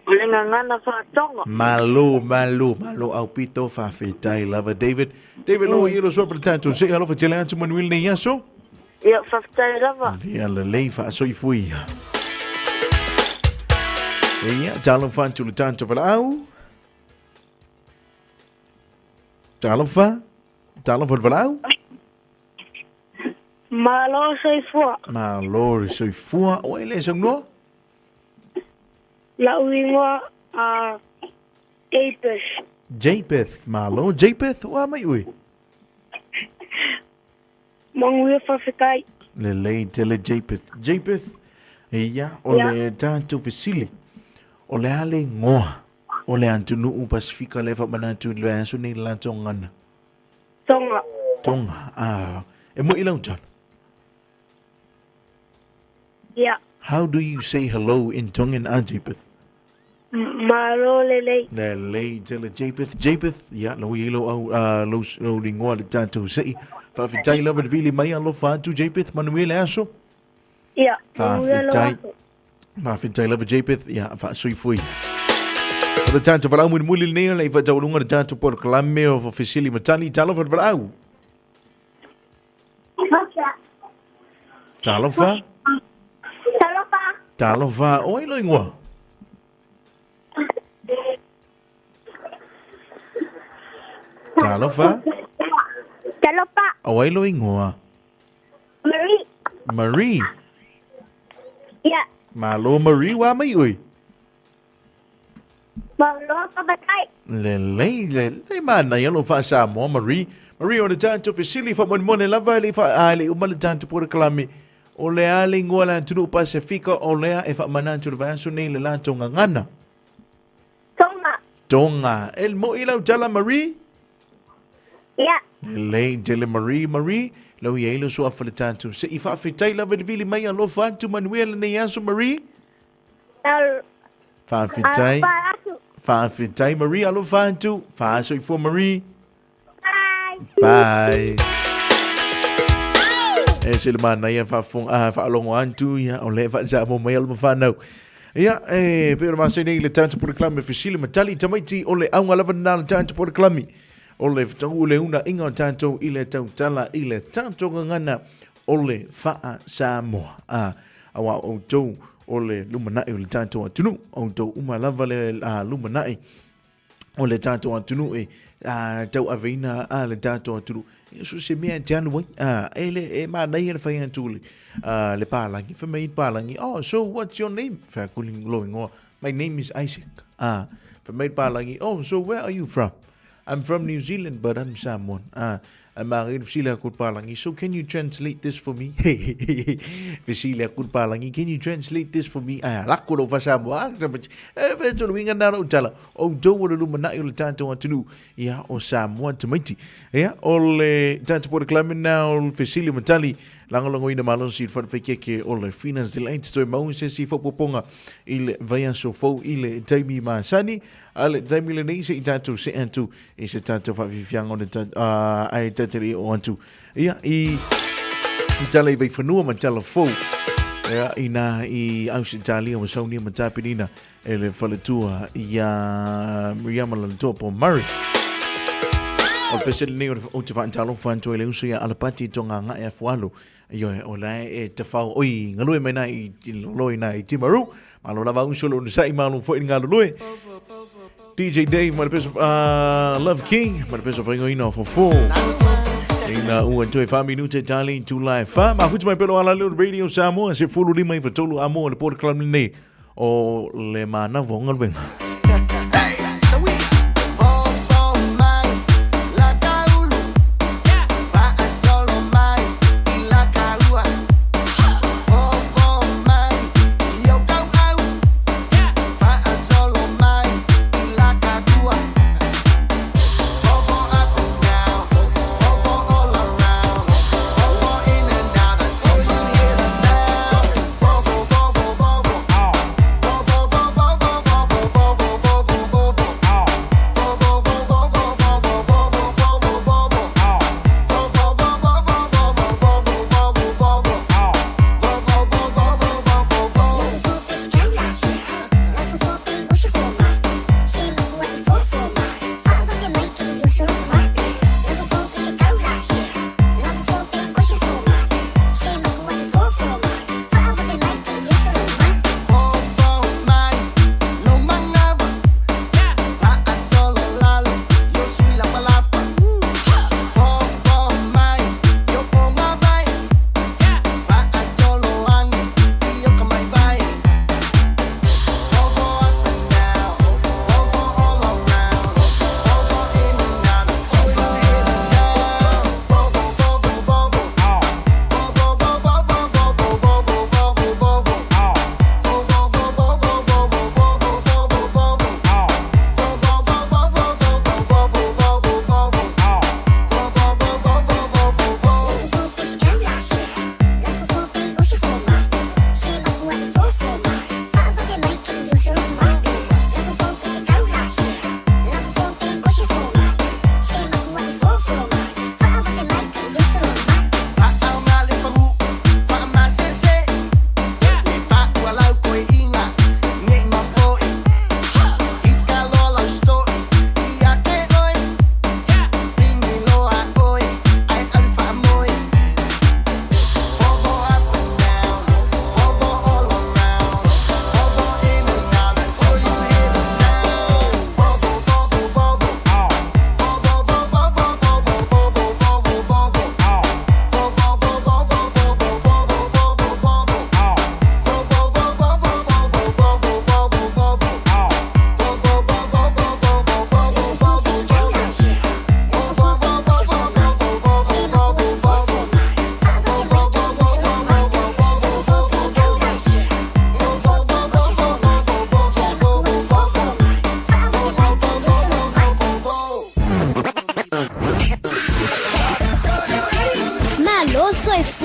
O le gagana faa-Tonga. Malo, malo, malo aupito, faafetai lava David. David, loa i elo soa fa le tatou seʻe alofa tele atu manuia lenei aso. Ia, faafetai lava. Ia lelei faasoifua ia. Ia, talofa atu le tatou valaau. Talofa, talofa le valaau. Malo soifua. Malo le soifua. O ai le saunoa? La'u igoa a Japeth. Japeth, malo. Japeth, ua mai ue? Manuia faafetai. Lelei tele Japeth. Japeth, ia, o le tatou fesili, o le a le igoa o le atunuu Pasifika lea e faamanatu i le vaiaso nei le latou gagana? Tonga. Tonga, ah. E moi lau tala? Yeah. How do you say hello in Tongan, ah, Japeth? Malo lelei. Lelei tele Japeth. Japeth, ia, lau i lau au, lau, lau lingoa le tātou sei. Faafetai lava le vili mai alofa atu Japeth, manuia le aso. Ia, manuia le Faafetai. aso. Faafetai lava Japeth, ia, faasoifua ia. O le tātou valaau mulimuli lenei, o le i faataualuga le tātou polokalame o fesili ma tali, talofa le valaau. Talofa. Talofa. Talofa. O ai lo ingoa? Talofa. Talofa. O ai lo ingoa? Marie. Marie. Ya. Malo Marie wa mai ui. Malo papatai. Lelei, lelei mana ia lo faasamoa Marie. Marie o le tatou fesili faamonemone lava e le i faa a le i uma le tatou polokalame. O le a le igoa o le atunuu Pasefika o lea e faamanatu i le vaiaso nei le latou gagana? Tonga. Tonga. E mo'i lau tala Marie? Ia. Lelei tele Marie, Marie, lau i ai le suafa le tatou se i faafetai lava i le vili mai alofa atu manuia lenei aso Marie. Faafetai. Faafetai Marie, alofa atu. Faasoifua Marie. Bye. Bye. E se le manaia faafofoga ah, faalogo atu ia o le faasamo mai o le mafanau. Ia, e pei o le masai nei le tatou polokalame fesili ma tali tamaiti o le auga lava lena o le tatou polokalame. O le tau le una inga o tatou i le tautala i le tatou gagana o le faa Samoa. Ah, auā o outou o le lumanai o le tatou atunuu, o outou uma lava le lumanai o le tatou atunuu e tauaveina a le tatou atunuu. So se mea e te alu ai, e le e manaia le fai atu le, le palagi, fai mai le palagi, oh, so what's your name? Fai atu lou ingoa, my name is Isaac. Fai mai le palagi, oh, so where are you from? I'm from New Zealand but I'm Samoan. Ah, a manaia le fesili atu le palagi, so can you translate this for me? Fesili atu le palagi, can you translate this for me? Ae lako lou faa-Samoa, ah, e fai atu le uiga lena o lau tala, o outou o le lumanai o le tatou atunuu, ia, o Samoa tamaiti. Ia, o le tatou polokalame lena o le fesili ma tali, lagolagoina malosi i le falefaikeke o le Finas Delights, toe maua se isi faaopoopoga i le vaiaso fou i le taimi masani. A le taimi lenei se i tatou see atu i se tatou faafiafiaga o le ae tatou le i oo atu ia i tala i Vaifanua ma tala fou ia ina i Ausetalia ua saunia ma tapenina e le faletua ia Miriama Lalotoa po Murray. O le pese lenei o te faatalofa atu ai le uso ia Alapati Togagae Afualo. Ioe, o la e tafao, oi, galue mai na i lolo i na i Timaru. Malo lava uso le onosai, malo foi le galulue. DJ Dave, ma le peso, Love King, ma le peso whaingo ina o fofo. Ina ua toe wha minute tali tula e wha. Mafuta mai pelo ala leo Radio Samoa, se fulu lima i fatolu a moa le pōre club nei o le mānawa o galuega.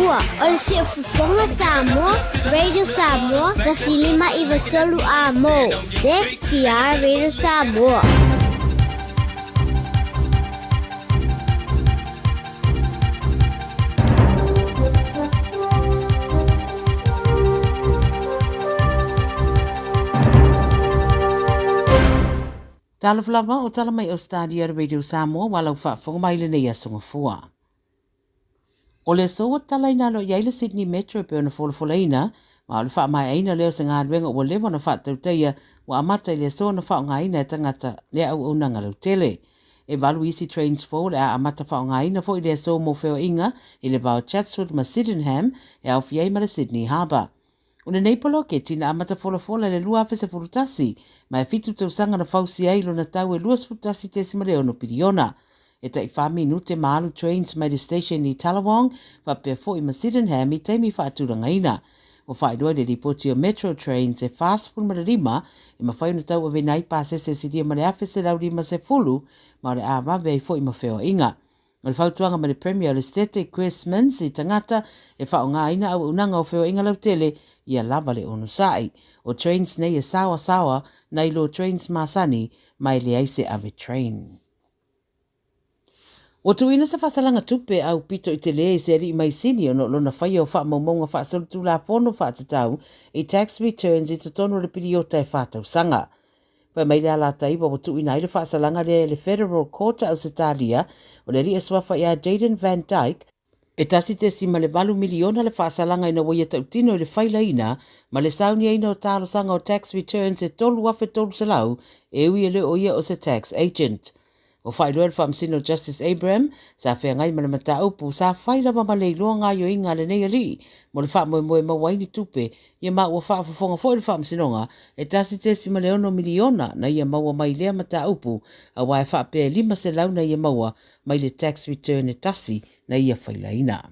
2. O le Siufofoga Samoa, Radio Samoa, 1593 Amo. CTR Radio Samoa. Talofa lava o tala mai Australia Radio Samoa ua lau faafofoga mai lenei aso gafua. O le aso ua tatalaina aloaia i ai le Sydney Metro e pei ona folafolaina, ma o le faamaeaina lea o se galuega ua leva ona faatautaia ua amata i le aso ona faaaogaina e tagata le auaunaga lautele. E valu isi trains fou o le a amata faaaogaina foi i le aso mo feoaiga i le va o Chatswood ma Sydenham e aofia ai ma le Sydney Harbour. O lenei poloketi na amata folafola i le 2011, ma e fitu tausaga na fausia ai lona tau e $21.6 piliona. E tai wha minute ma alu trains mai le station i Tallawong faapea foi ma Sydenham i taimi faatulangaina. Ua faailoa i le lipoti o Metro Trains e 45 e mafai ona tauaveina ai pasese e silia ma le 1,150 ma o le a vave ai foi ma feoaiga. O le fautuaga mai le Premier o le Setete, Chris Minns, i tagata e faaaogaina auaunaga o feoaiga lautele ia lava le onosai. O trains nei e saoasaoa nai lo trains masani ma e leai se ave train. Ua tuuina se faasalaga tupe aupito i tele i se alii maisini ona o lona faia o faamaumauga faasolitulafono faatatau i tax returns i totonu o le piliota e whā tausaga. Fai mai le Alataiva ua tuuina ai le faasalaga lea e le Federal Court a Ausetalia o le alii e suafa ia Jayden Van Dyke, E 1.8 miliona le faasalaga ina ua ia tautino i le failaina ma le sauniaina o talosaga o tax returns e 3,300 e ui e le o ia o se tax agent. Ua faailoa e le Faamasino Justice Abraham, sa feagai ma le mataupu, sa fai lava ma le iloa gaoioiga a lenei alii mo le faamoemoe e maua ai ni tupe ia ma ua faafofoga foi le Faamasinoga e 1.6 miliona na ia maua mai lea mataupu aua e faapea e 500 na ia maua mai le tax return e tasi na ia failaina.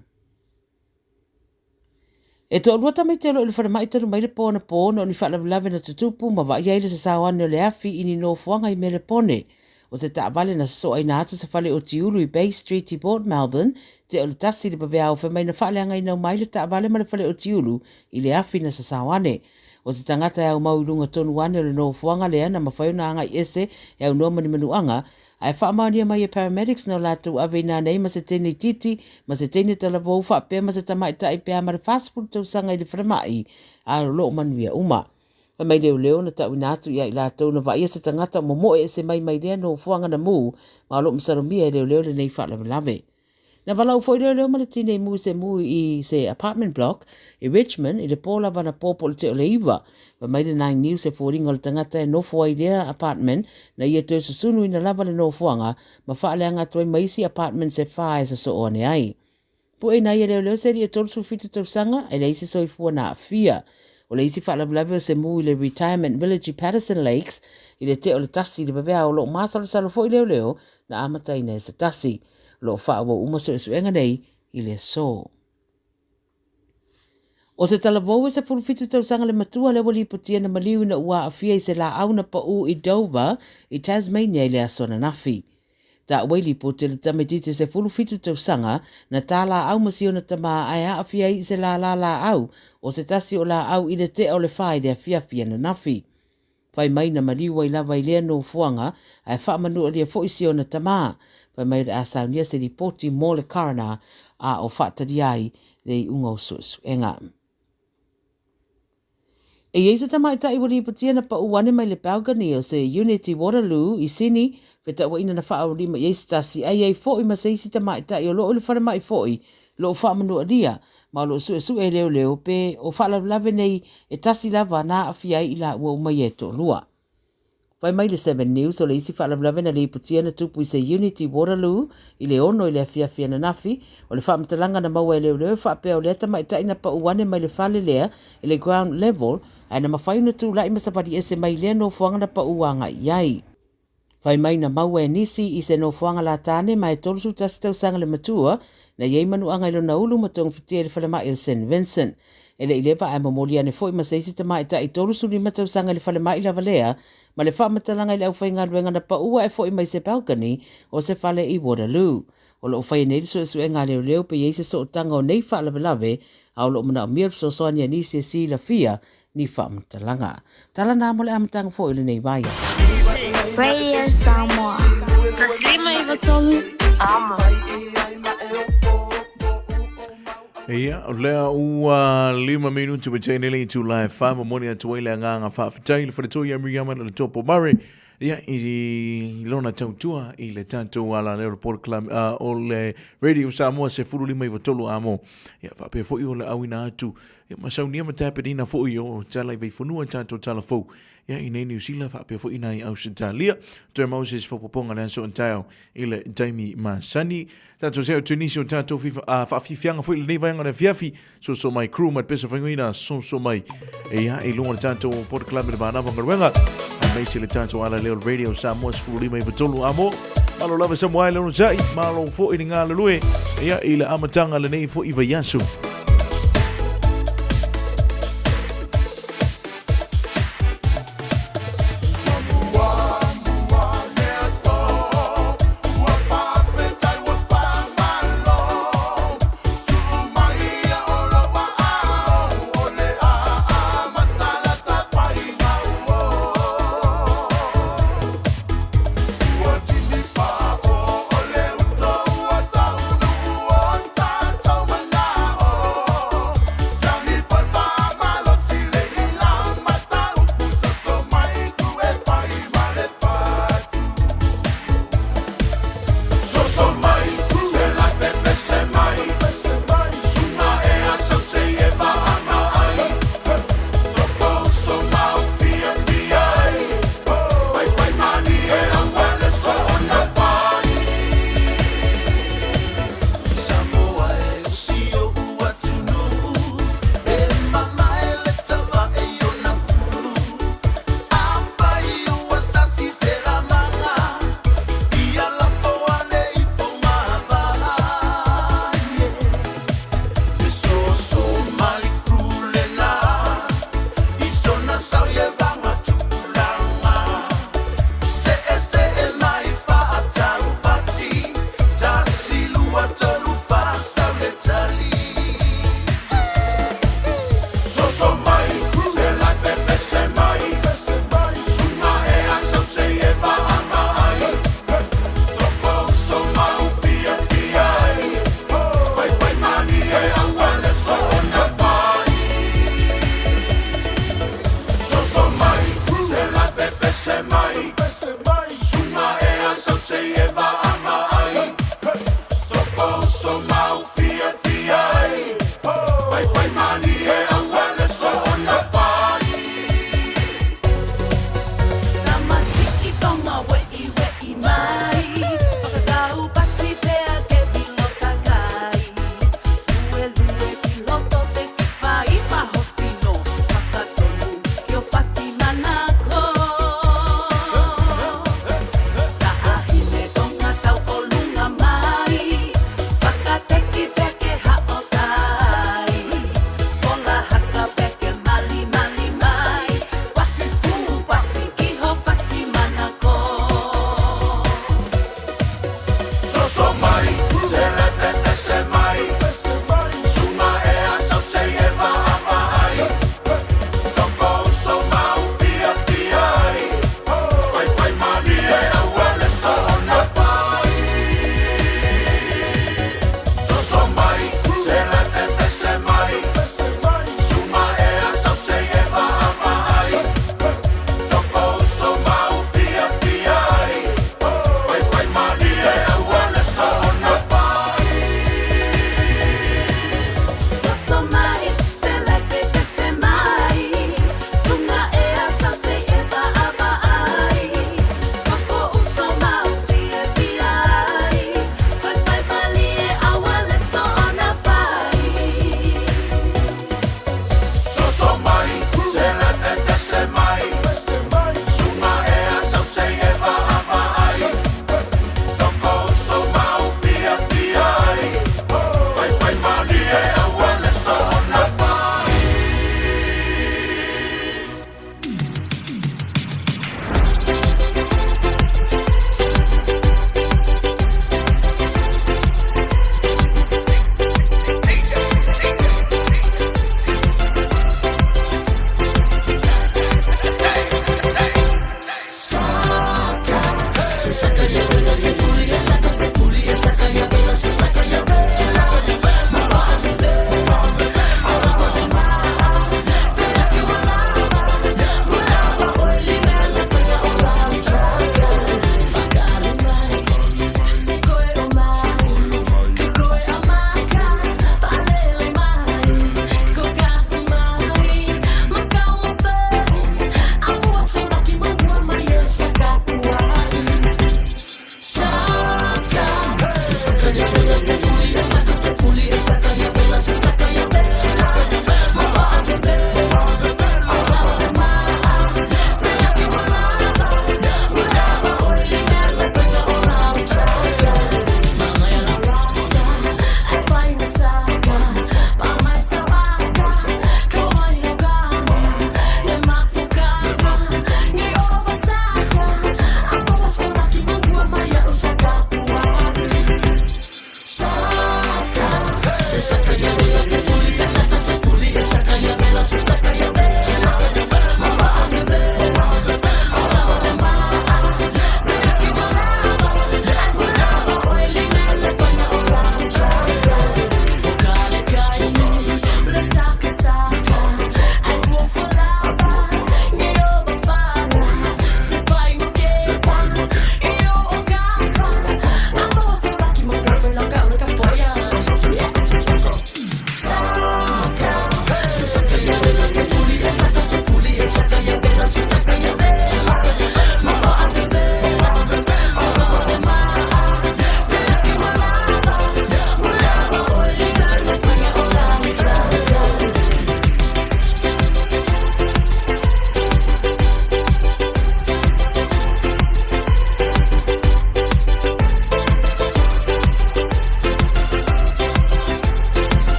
E toalua tamaiti o lo o i le falemai talu mai le po anapo ona o ni faalavelave na tutupu ma vaaia ai le sasao ane o le afi i ni nofoaga i Melepone. O se taavale na sosoaina atu se fale o Tiulu i Bay Street i Port Melbourne, te o le tasi le vaveao fai mai na faaleagaina uma ai le taavale ma le fale o Tiulu i le afi na sasao ane. O se tagata e aumau i luga tonu ane o le nofoaga lea na mafai ona agai ese e aunoa ma ni manuaga Ae faamaonia mai e paramedics na o latou ave ina nei ma se teine itiiti, ma se teine talavou faapea ma se tamaitai pe a ma le 40 tausaga i le falemai, a o lo o manuia uma. Fai mai leoleo na tauina atu ia i latou na vaaia se tagata o momoe ese mai mai lea nofoaga na mu, ma o lo o masalomia e leoleo lenei faalavelave. Na valaau foi leoleo ma le tinei mu i se mu i se apartment block i Richmond i le po lava na po po o le te o le iwa. Fai mai le Nine News he foliga o le tagata e nofo ai lea apartment na ia toe susunuina lava le nofoaga ma faaleaga atu ai ma isi apartments e whā e sosoo ane ai. Puʻe ina ia leoleo se alii e 37 tausaga e leai se soifua na aafia. O le isi faalavelave o se mu i le Retirement Village i Patterson Lakes i le te o le tasi i le vaveao o lo o masalosalo foi leoleo na amataina e se tasi. O lo o faaauau uma suesuega nei i le aso. O se talavou e 17 tausaga le matua lea ua lipotia na maliu ina ua aafia i se laau na paʻū i Dover i Tasmania i le aso ananafi. Taua i lipoti o le tamaitiiti e 17 tausaga na tā laau ma si ona tamā ae aafia ai i se lālā laau o se tasi o laau i le tea o le whā i le afiafi ananafi. Fai mai na maliu ai lava i lea nofoaga ae faamanualia foi si ona tamā. Fai mai o le a saunia se lipoti mo le coroner a o faatalia ai le iuga o suesuega. E i ai se tamaitai ua lipotia na paʻu ane mai le balcony o se unit i Waterloo i Sydney, fetauaiina na faaulima i ai se tasi ae i ai foi ma se isi tamaitai o lo o i le falemai foi lo o faamanualia ma o lo o suesue e leoleo pe o faalavelave nei e tasi lava na aafia ai i laua uma ia e toalua. Fai mai le Seven News o le isi faalavelave na lipotia na tupu i se unit i Waterloo i le ono i le afiafi ananafi, o le faamatalaga na maua e leoleo e faapea o lea tamaitai na pau ane mai le fale lea i le ground level ae na mafai ona tulai ma savali ese mai lea nofoaga na pau agai i ai. Fai mai na maua e nisi i se nofoaga la tāne ma e 31 tausaga le matua na i ai manuaga i lona ulu ma togafitia i le falemai o St Vincent. E le i leva ae momoli ane foi ma se isi tamaitai 35 tausaga i le falemai lava lea ma le faamatalaga i le aufaigaluega na paua e foi mai se balcony o se fale i Waterloo. O lo o faia nei le suesuega a leoleo pe i ai se sootaga o nei faalavelave, a o lo o manaomia le fesoasoani a nisi e silafia ni faamatalaga. Tala na mo le amataga foi o lenei vaiaso. Radio Samoa. 153 Amo. Ia, o lea ua 5 minuti ua teine le itula e 4 momoli atu ai le agaga faafetai i le faletoi ia Miriama le Topo Murray ia i lona tautua i le tatou alaleo le Port Club o le Radio Samoa 15 i amo. Ia faapea foi o le auina atu ia ma saunia ma tapenina foi o tala i vaifanua tatou tala fou ia i nei Niu Sila faapea foi i Ausetalia. Toe mau se isi faaopoopoga le aso taeao i le taimi masani. Tatou se atu nisi o tatou faafiafiaga foi i lenei vaega o le afiafi. Soso mai crew mai pesa faiguina, soso mai ia i luga o le tatou Port Club i le Manava Galuega. Aemaise le tatou ala leo Radio Samoa 15 i amo. Malo lava Samoa i le onosai, malo foi le galulue ia i le amataga lenei foi vaiaso.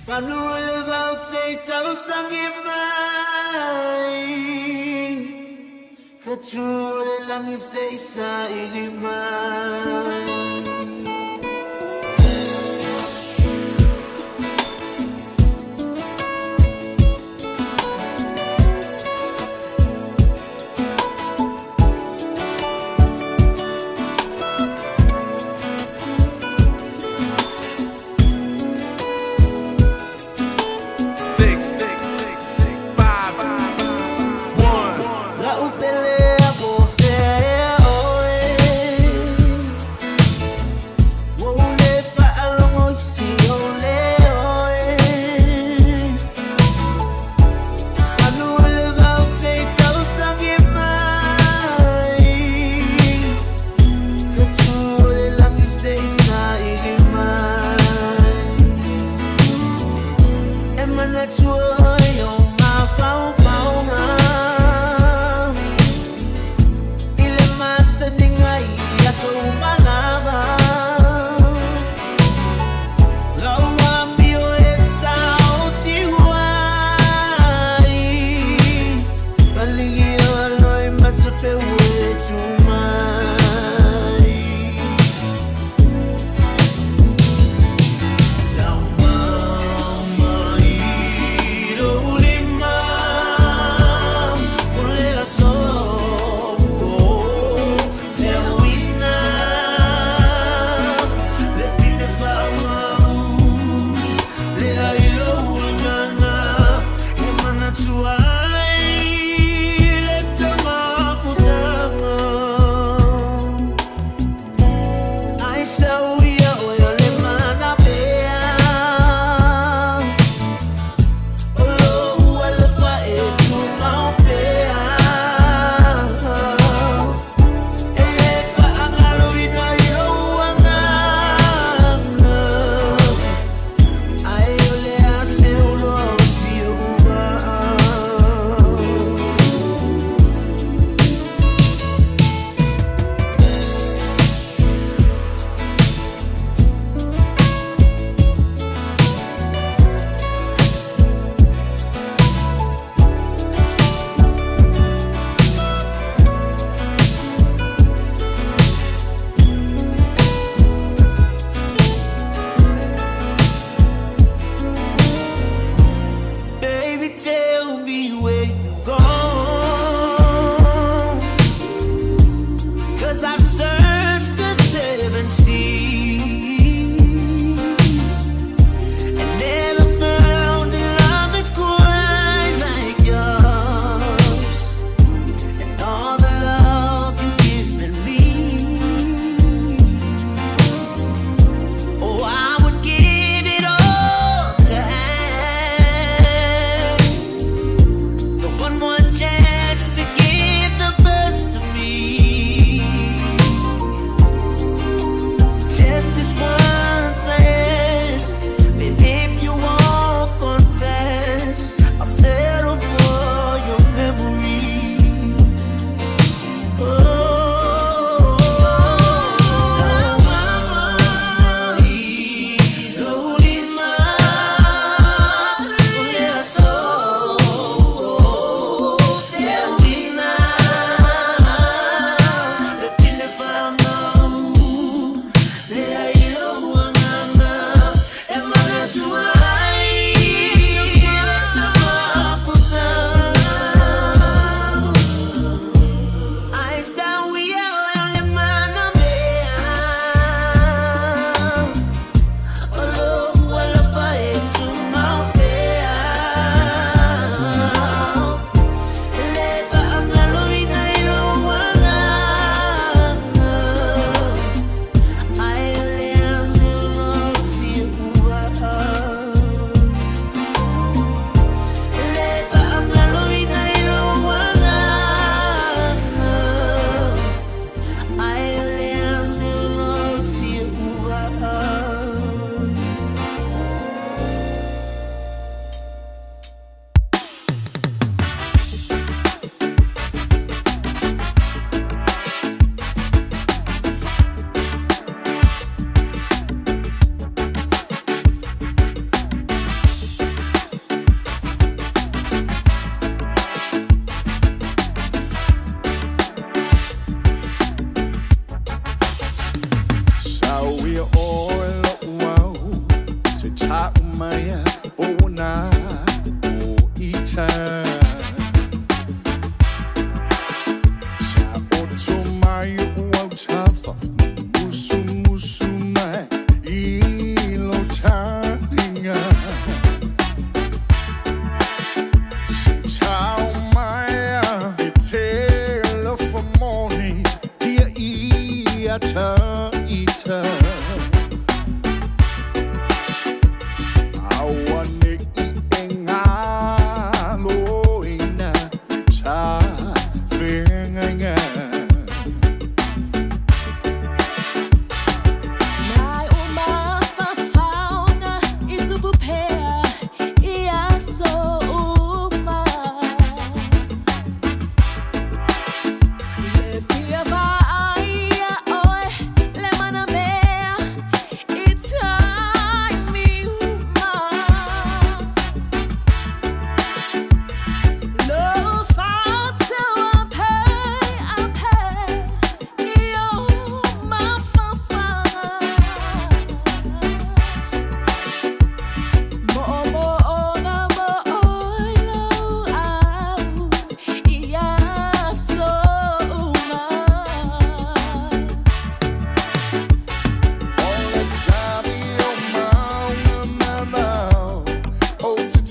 Panu o le vau se i tausangi mai Ka tū o le langi se i saili mai. Six, five, one. La upele a po fea oe. Wo le whaalongo i si o le oe. Anu o le vau se i tausangi mai. Ka tū o le langi se i saili mai. E manatua i o mafaufauga. I le masaniga i aso uma lava. Lau amio e saotiu ai. Paligi o aloi matapeu e tumai. Lau mama i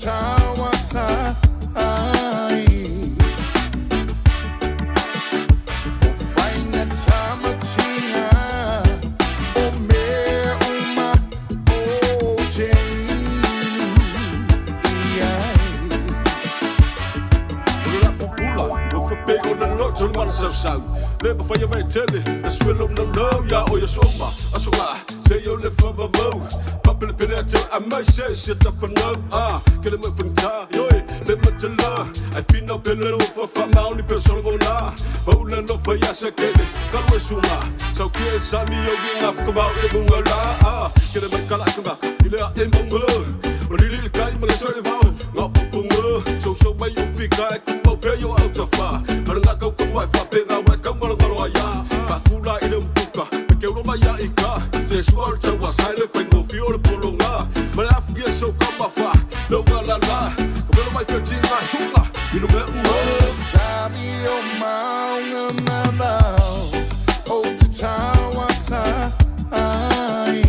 tauasa ai O faiga tamatina O mea uma o te inu i ai. O le lapupula, ua faapea ona loto le malasausau. Le mafai e vaetele, le suelo naunau ia o ia soma. Aso la, se i o le whavavau. Fapelepele a te a mai se se tafanau. Ah, ke le mai whangta, yoi, le matala. Ai whina pele lo whawha maoni pe solongona. Paula lo whai asa kele, kalu e sunga. Sau ki e sami o ki ngā whakawau i le munga la. Ah, ke le mai kala akanga, i le a e maunga. O lili le kai ma le soe le vao, ngā poponga. Sau sau mai o whika e kumau pe yo au ta wha. Mana ngā kau kau ai wha pe ngā wai kau ngalo ngalo ai a. Whakula i le umpuka, me ke uro mai a i ka. Te sua o le tau a sai le whai ngō o le polo ngā. Mana afu ia sau ka mawha, lau ngā la la. Ka welo mai pe ti ngā sunga, i no mea unga. Sami o maunga mavao O te tauasa ai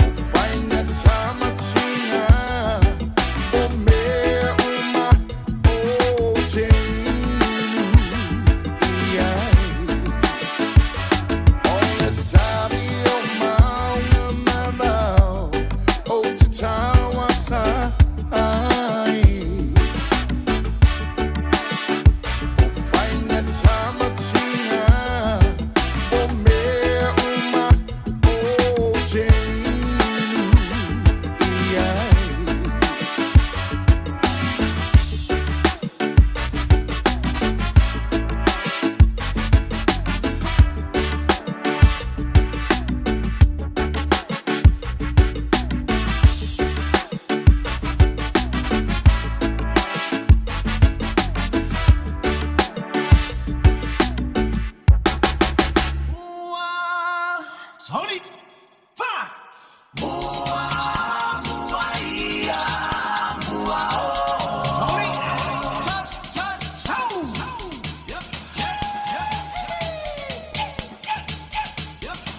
O faiga tamatina O mea uma o te inu i ai O le sami o maunga mavao O te tauasa ai O faiga tamatina O mea uma o te inu i ai. Sorry. Fa. Mua, mua, ia, mua, oh. Sorry. Tas, tas, sau.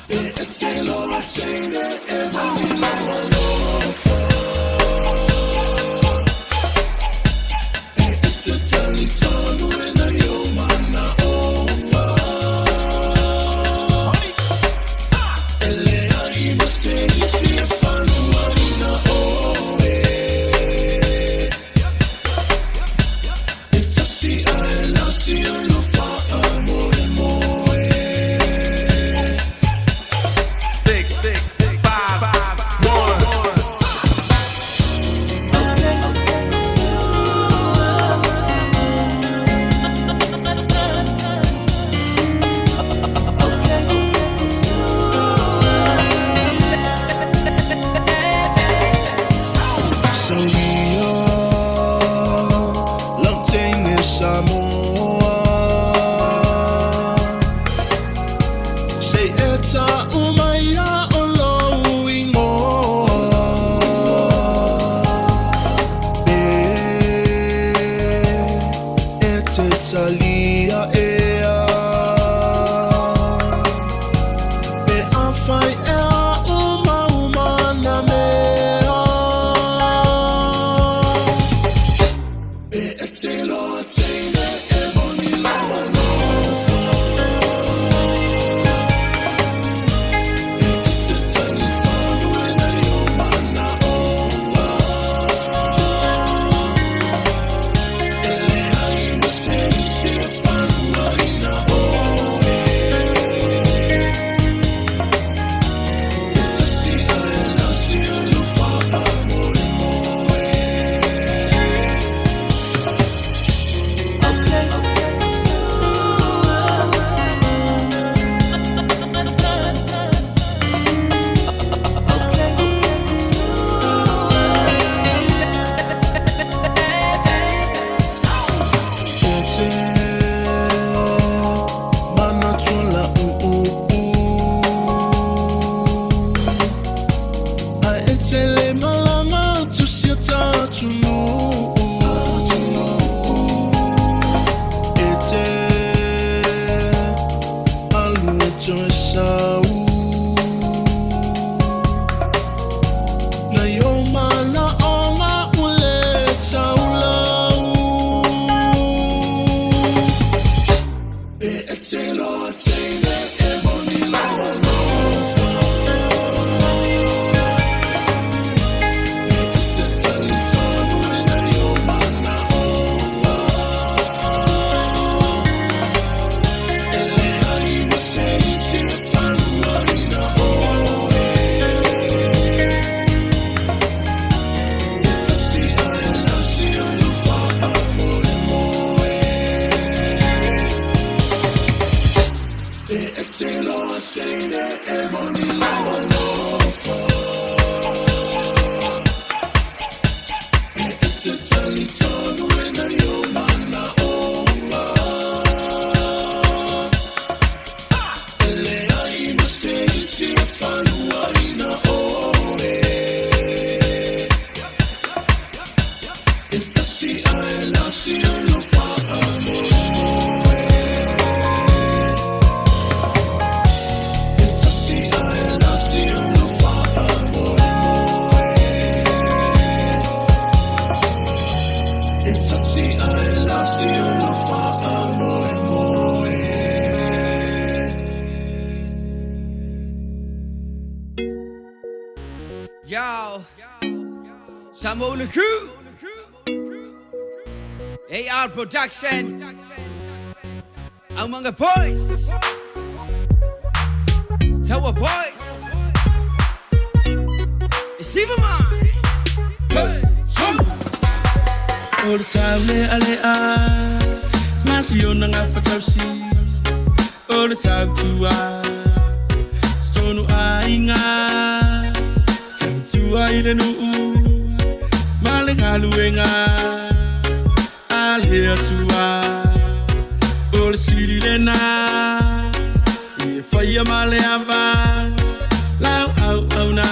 E te loa teine e moni lau alofa. E te tali tonu e nai o mana onga. E leai ma se isi e fanuaina oe. E tasi ae lasi o lo faamoemoe. 6, 5, 1. Sauia lau teine Samoa Se e ta'u mai a o lou igoa E e te talia ea Pe afai ea uma uma na mea E e te loa teine e moni lau alofa E e te tali tonu e nai o mana onga E leai ma se isi e fanuaina oe E tasi ae lasi o lo faamoemoe. Yo. Samoa Crew. AR Production. Ang mga boys. Tower Boys. It's even mine. Hey, O le tau le ale a Masi o na ngā whatausi O le tau tua Tonu a inga Tau tua i le nuu Ma le ngaluenga A le atua O le sili le na I e whaia ma le ava Lau au au na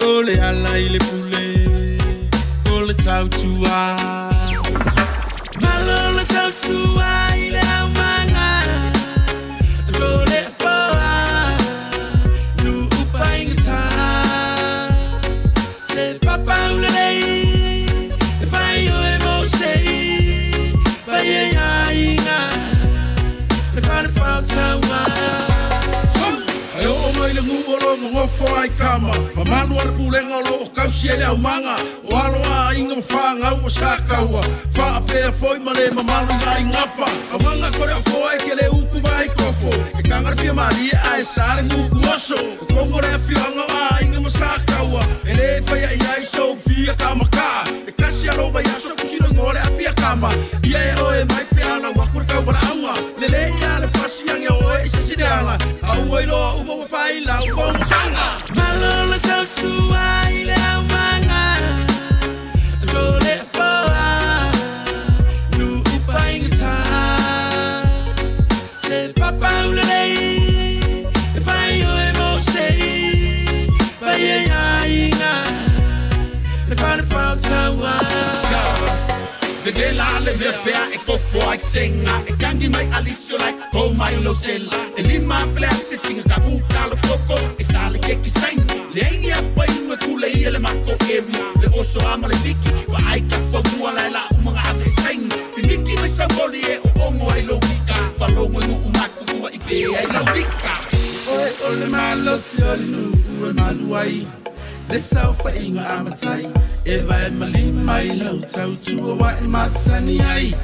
O le ala i le pule O le tautua Malo le tautua i le au manga Toko le afoa Nu uwhaingata Se papa ulelei E whai o e mo sei Whai e ia Le whare whautaua Ai o mai le ngu o lo ngofo ai kama. Ma malu ala pulenga o lo o kausi e le au manga. O alo a inga ma whangau o sa kaua. Wha apea foi ma le mamalu i ngai ngafa. Au manga kore a foa e ke le uku vai kofo. E kangara fia maria a e sare nguku oso. O kongo le awhioanga o a inga ma sa kaua. E le whaia i ai so fia ka maka. E kasi alo vai aso kusino ngole a pia kama. Ia e oe mai pe ala wakura kau wala aunga. Le le ia le fasi ange oe i se sineanga. Au ai loa uma wa whai lau pongtanga. Malo le tautua i le au manga Toko le afoa Nu uwhaingata Se papa ulelei E whai o e mo sei Whai e ia inga Le whare whautaua Vevela le mea pea e kofo ai senga. E kangi mai alisio lai ko mai lo sela. E lima fle ase singa ka uka lo koko. E sale ke ki saina. Le aingi a pai unga kule ia le mako area. Le oso ama le viki wa ai ka whamua lai la umanga ave saina. Pimiki mai sangoli e o ongo ai lo kika. Falongo i ngu umaku kua i pe ai lau vika. Oe o le malo si o le nuu e malu ai. Le sau whainga a matai. E vai mali mai lau tautua wa e masani ai.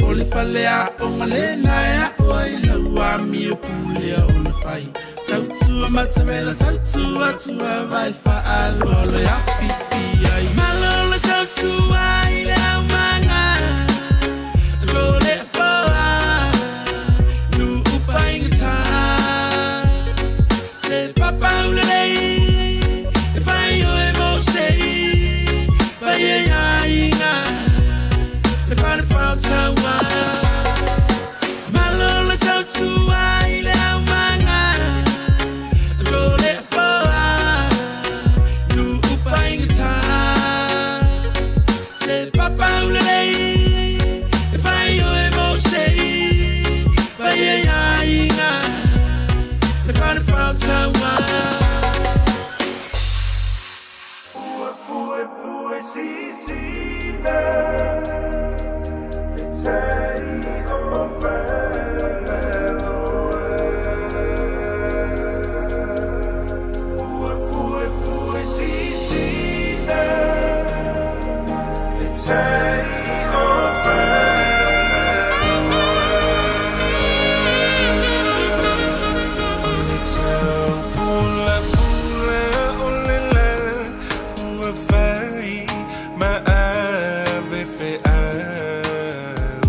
O le fale a o ngale na e a o ai lau a mi o pule a o na whai. Tautua matawela tautua tua vai wha alo alo ya fifi ai. Malo le tautua i le au manga. Toko le afoa Nu uwhaingata Se papa ulelei E whai o e mo sei Whai e ia inga Le whare whautaua Malo le tautua i le au manga Toko le afoa Nu uwhaingata Se papa ulelei E whai o e mo sei Whai e ia inga Le whare whautaua Ua fue fue si si na Le tai o Ua fue fue si si na Le tai o O le tau pula pula o le la Ua fai ma ave fe au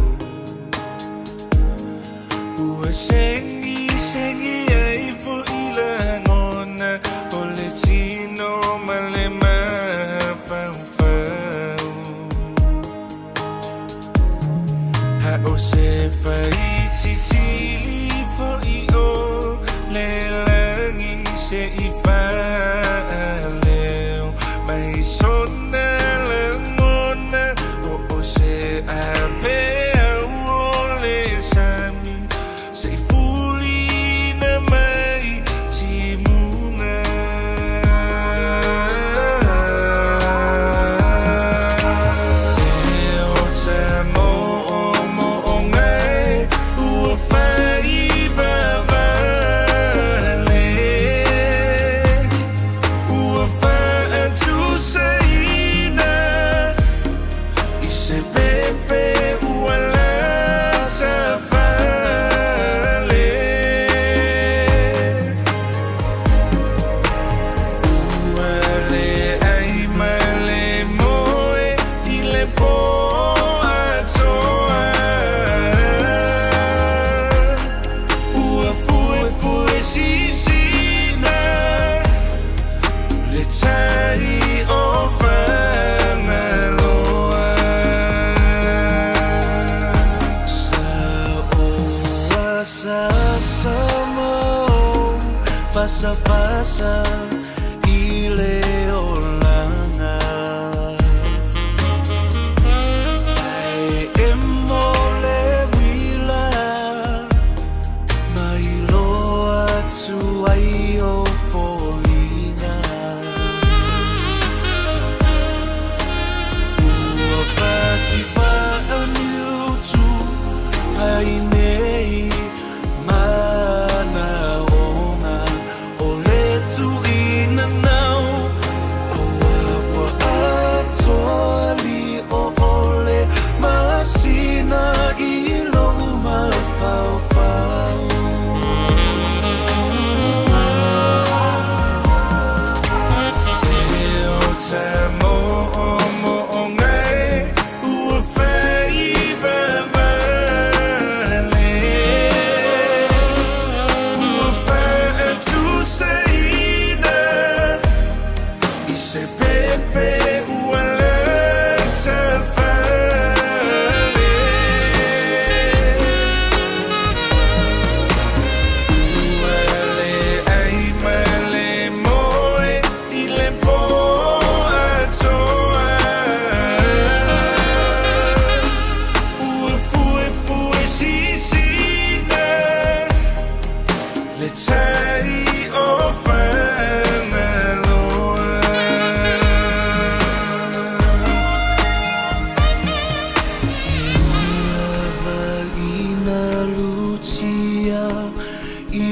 Ua sengi sengi ai fo i langona O le tino ma le mafaufau Ha o se fai titili fo i o Le langi se i whaaleo Mai sona langona O o se ave au o le sami Se i fuli na mai timunga E o te mo o mo o ngai Fasafasa i le olaga. Ae emo le uila ma iloa atu ai ou foliga. Ua fati faaniutu ai nei manaoga o le tuuina nau. Aua ua atoa lio o le masina i lou mafaufau. E o ta moomooga e ua faivavale, ua faatusaina i se pepe ua latafale. Ua leai ma le moe i le po atoa. Ua fuefue sisina le tai o Fagaloa. E ui lava ina lutia i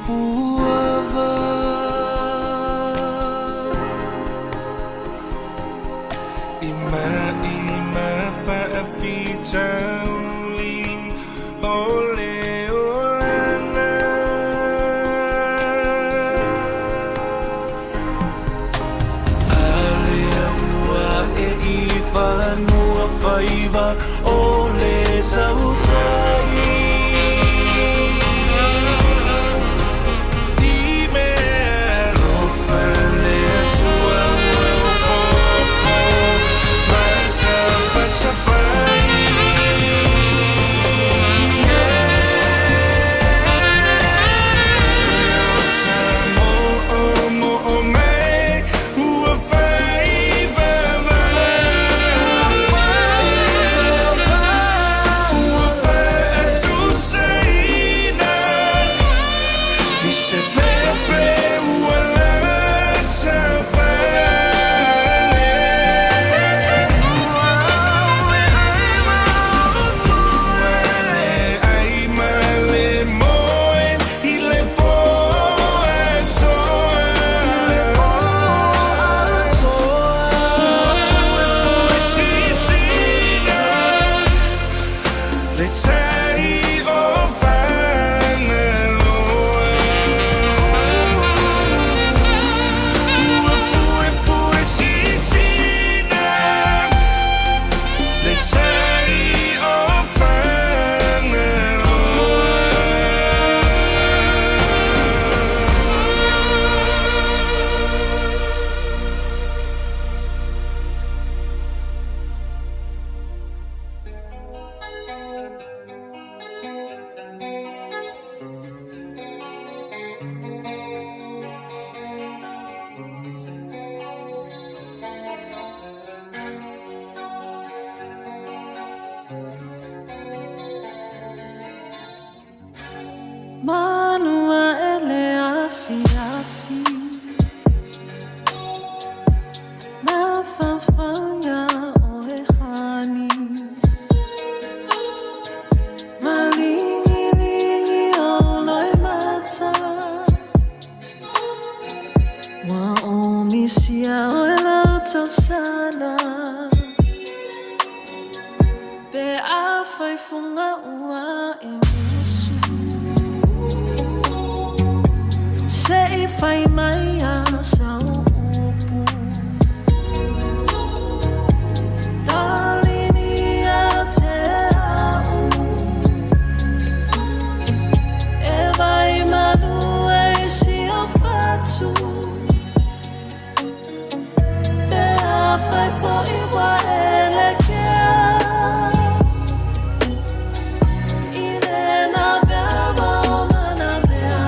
Puava, i ma'i ma faafitauli o le olaga. A lea ua e i fanua faiva o le tautai. I mea alofa le Atua ua opopo ma sapasapai. E o ta moomooga e ua faivavale, ua faatusaina i se pepe ua latafale. Ua leai ma le moe i le po atoa. Ua fuefue sisina le tai o Fagaloa. Ua fuefue sisina le tai o Fagaloa. Manua ele afi afi Na fafanga o e hani Malingilingi o loi mata Wa o misia o e lau tausana Pe a faifunga ua e musu Se i fai mai a sau upu Talini a te au E vai manu e si o fatu Pe a fai fo i wa ele kea I le na vea ma o mana mea.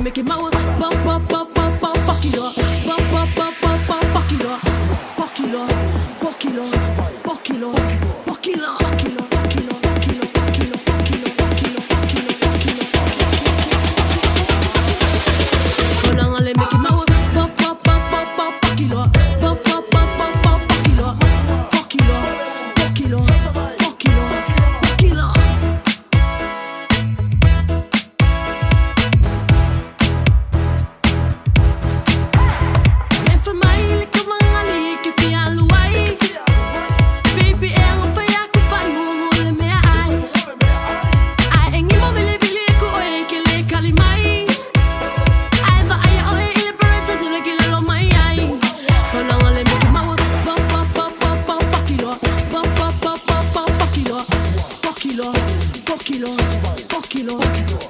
meke maua Pa pa pa pa pa pakila Pa pa pa pa pa pakila Pakila Pakila Pakila Pakila Pakila Pakila Pakila Pakila Pakila Pakila Pakila Pakila Paulanga le meke maua Pa pa pa pa pa pakila Pa pa pa pa pa pakila Pakila Pakila Pakila Pakila E fai mai le kavagali ke fia alu ai. Baby, e anga fai aku fai mo le mea ai. Ai e ngimo vile vile ku oe ke le kali mai. Ai va ai oe i le birds as le ke lalo mai ai. Paulanga le meke maua pa pa pa pa pa pakila. Pa pa pa pa pa pakila. Pakila, pakila, pakila,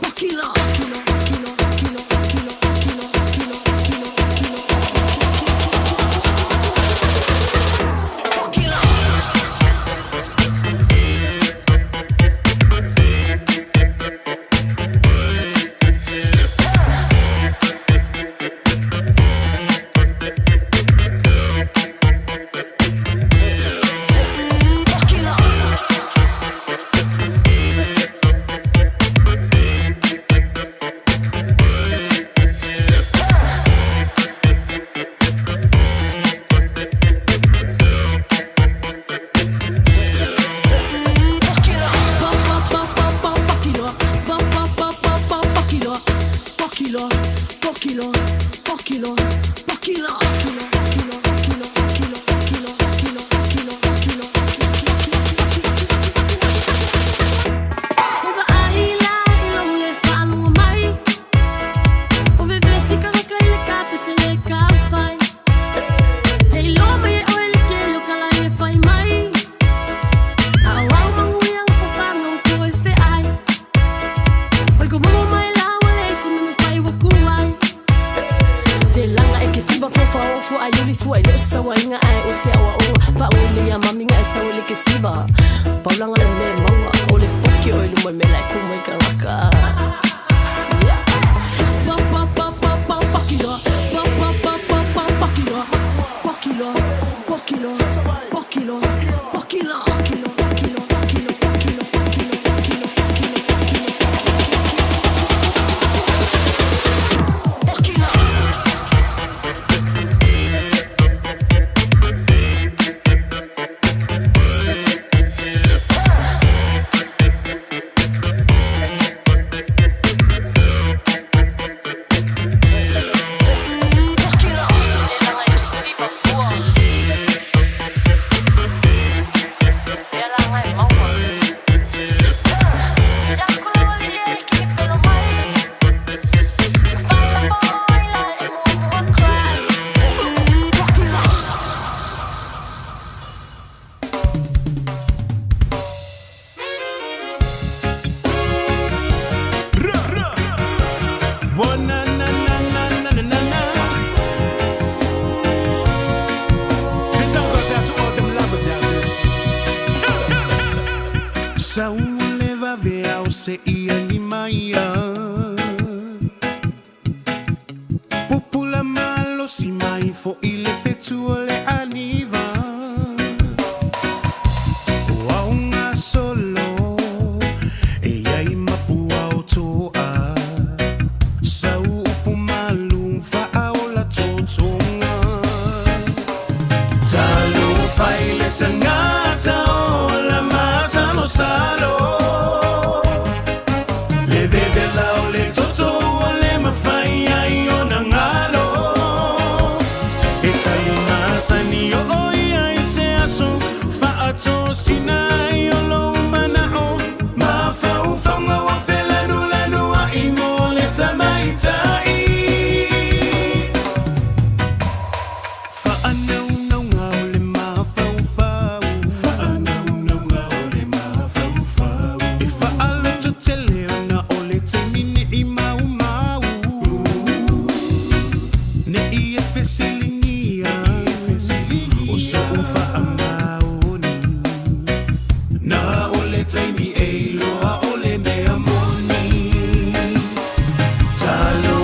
pakila, pakila, pakila, pakila, pakila, pakila, pakila, pakila. Pa pa pa pa pa pakila. Pa pa pa pa pa pakila. Pakila, pakila, pakila, pakila, pakila, pakila, pakila, pakila, pakila, pakila, pakila, pakila. Ova ai la i lo le whaalongo mai. O vevesi ka raka i le kapese le ka whai. Te iloa mai e oe le kele o kala e whai mai. Au au mangu i ang whawhanga o koe wheai. Oi ko momo mai la wa le se me whai wa kuai. Se langa e ke siva fo fa o fo ai uli fu ai le sa wa inga ai o se awa o fa o le ya mami nga e sa o le ke siva. Paulanga le me maua o le poki o i lumai me lai ku mai ka ngaka. Yeah. Pa pa pa pa pa pakila. Pa pa pa pa pa pakila. Pakila, pakila, pakila, pakila, pakila, pakila, pakila, pakila, pakila, pakila, pakila, pakila. One na na na na na na na na. This song goes out to all them lovers out there. Sa ua le vave au se ia ni mai a. Pupula malo si mai fo i le fetu o le aniva. O aunga solo e iai mapua o toa. Sa upu malu fa o la totonga. Talo fai le tangata o la masalo salo. Le vevela o le toto o le mawhai ai o na ngalo. E tali masani o oi ai se aso. Whaato sinai o lo manao. Mawhauwhaunga wa felanu lanu a i mo le tamaitai. Whaanaungaunga o le mawhauwhau. Whaanaungaunga o le mawhauwhau. E whaaloto tele ona o le taimi ne i mau mau. Ne i e fesilingia. O so u whaamaoni. Na o le taimi e iloa o le mea moni. Talo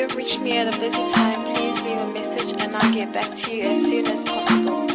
You have reached me at a busy time. Please leave a message and I'll get back to you as soon as possible.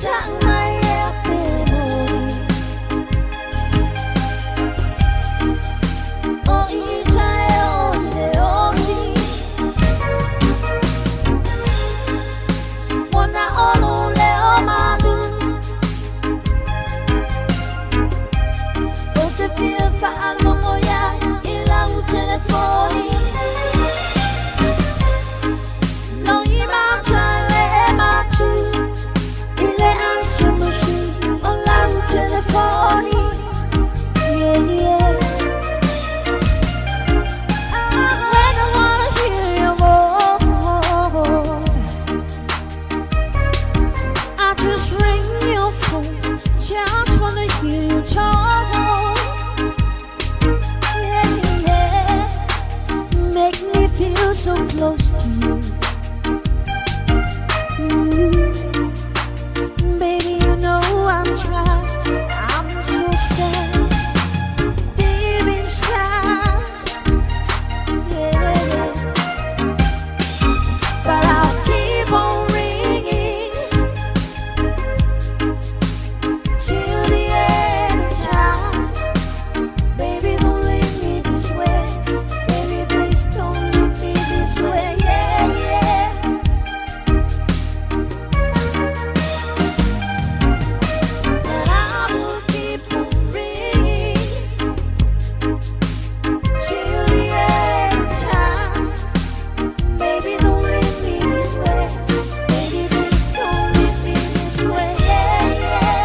Chang mai Just wanna hear you talk. Yeah, yeah. Make me feel so close to you. Baby, you know I'm trying. I'm so sad. Deep inside. Yeah. But I'll keep on ringing till the end of time. Baby, don't leave me this way. Baby, please don't leave me this way. Yeah, yeah. But I will keep on ringing till the end of time. Baby, don't leave me this way. Baby, please don't leave me this way. Yeah, yeah.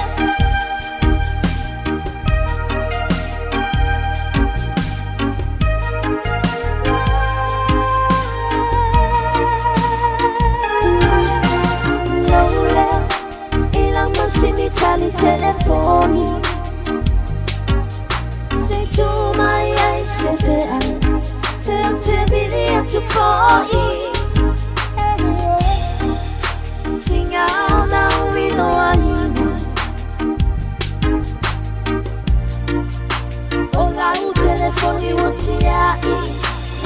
Lola, ilang masinitali telefoni. Say to my eyes, se te te te vili atu foi. Tingao na uilo aina. O lau telefoni o tiai,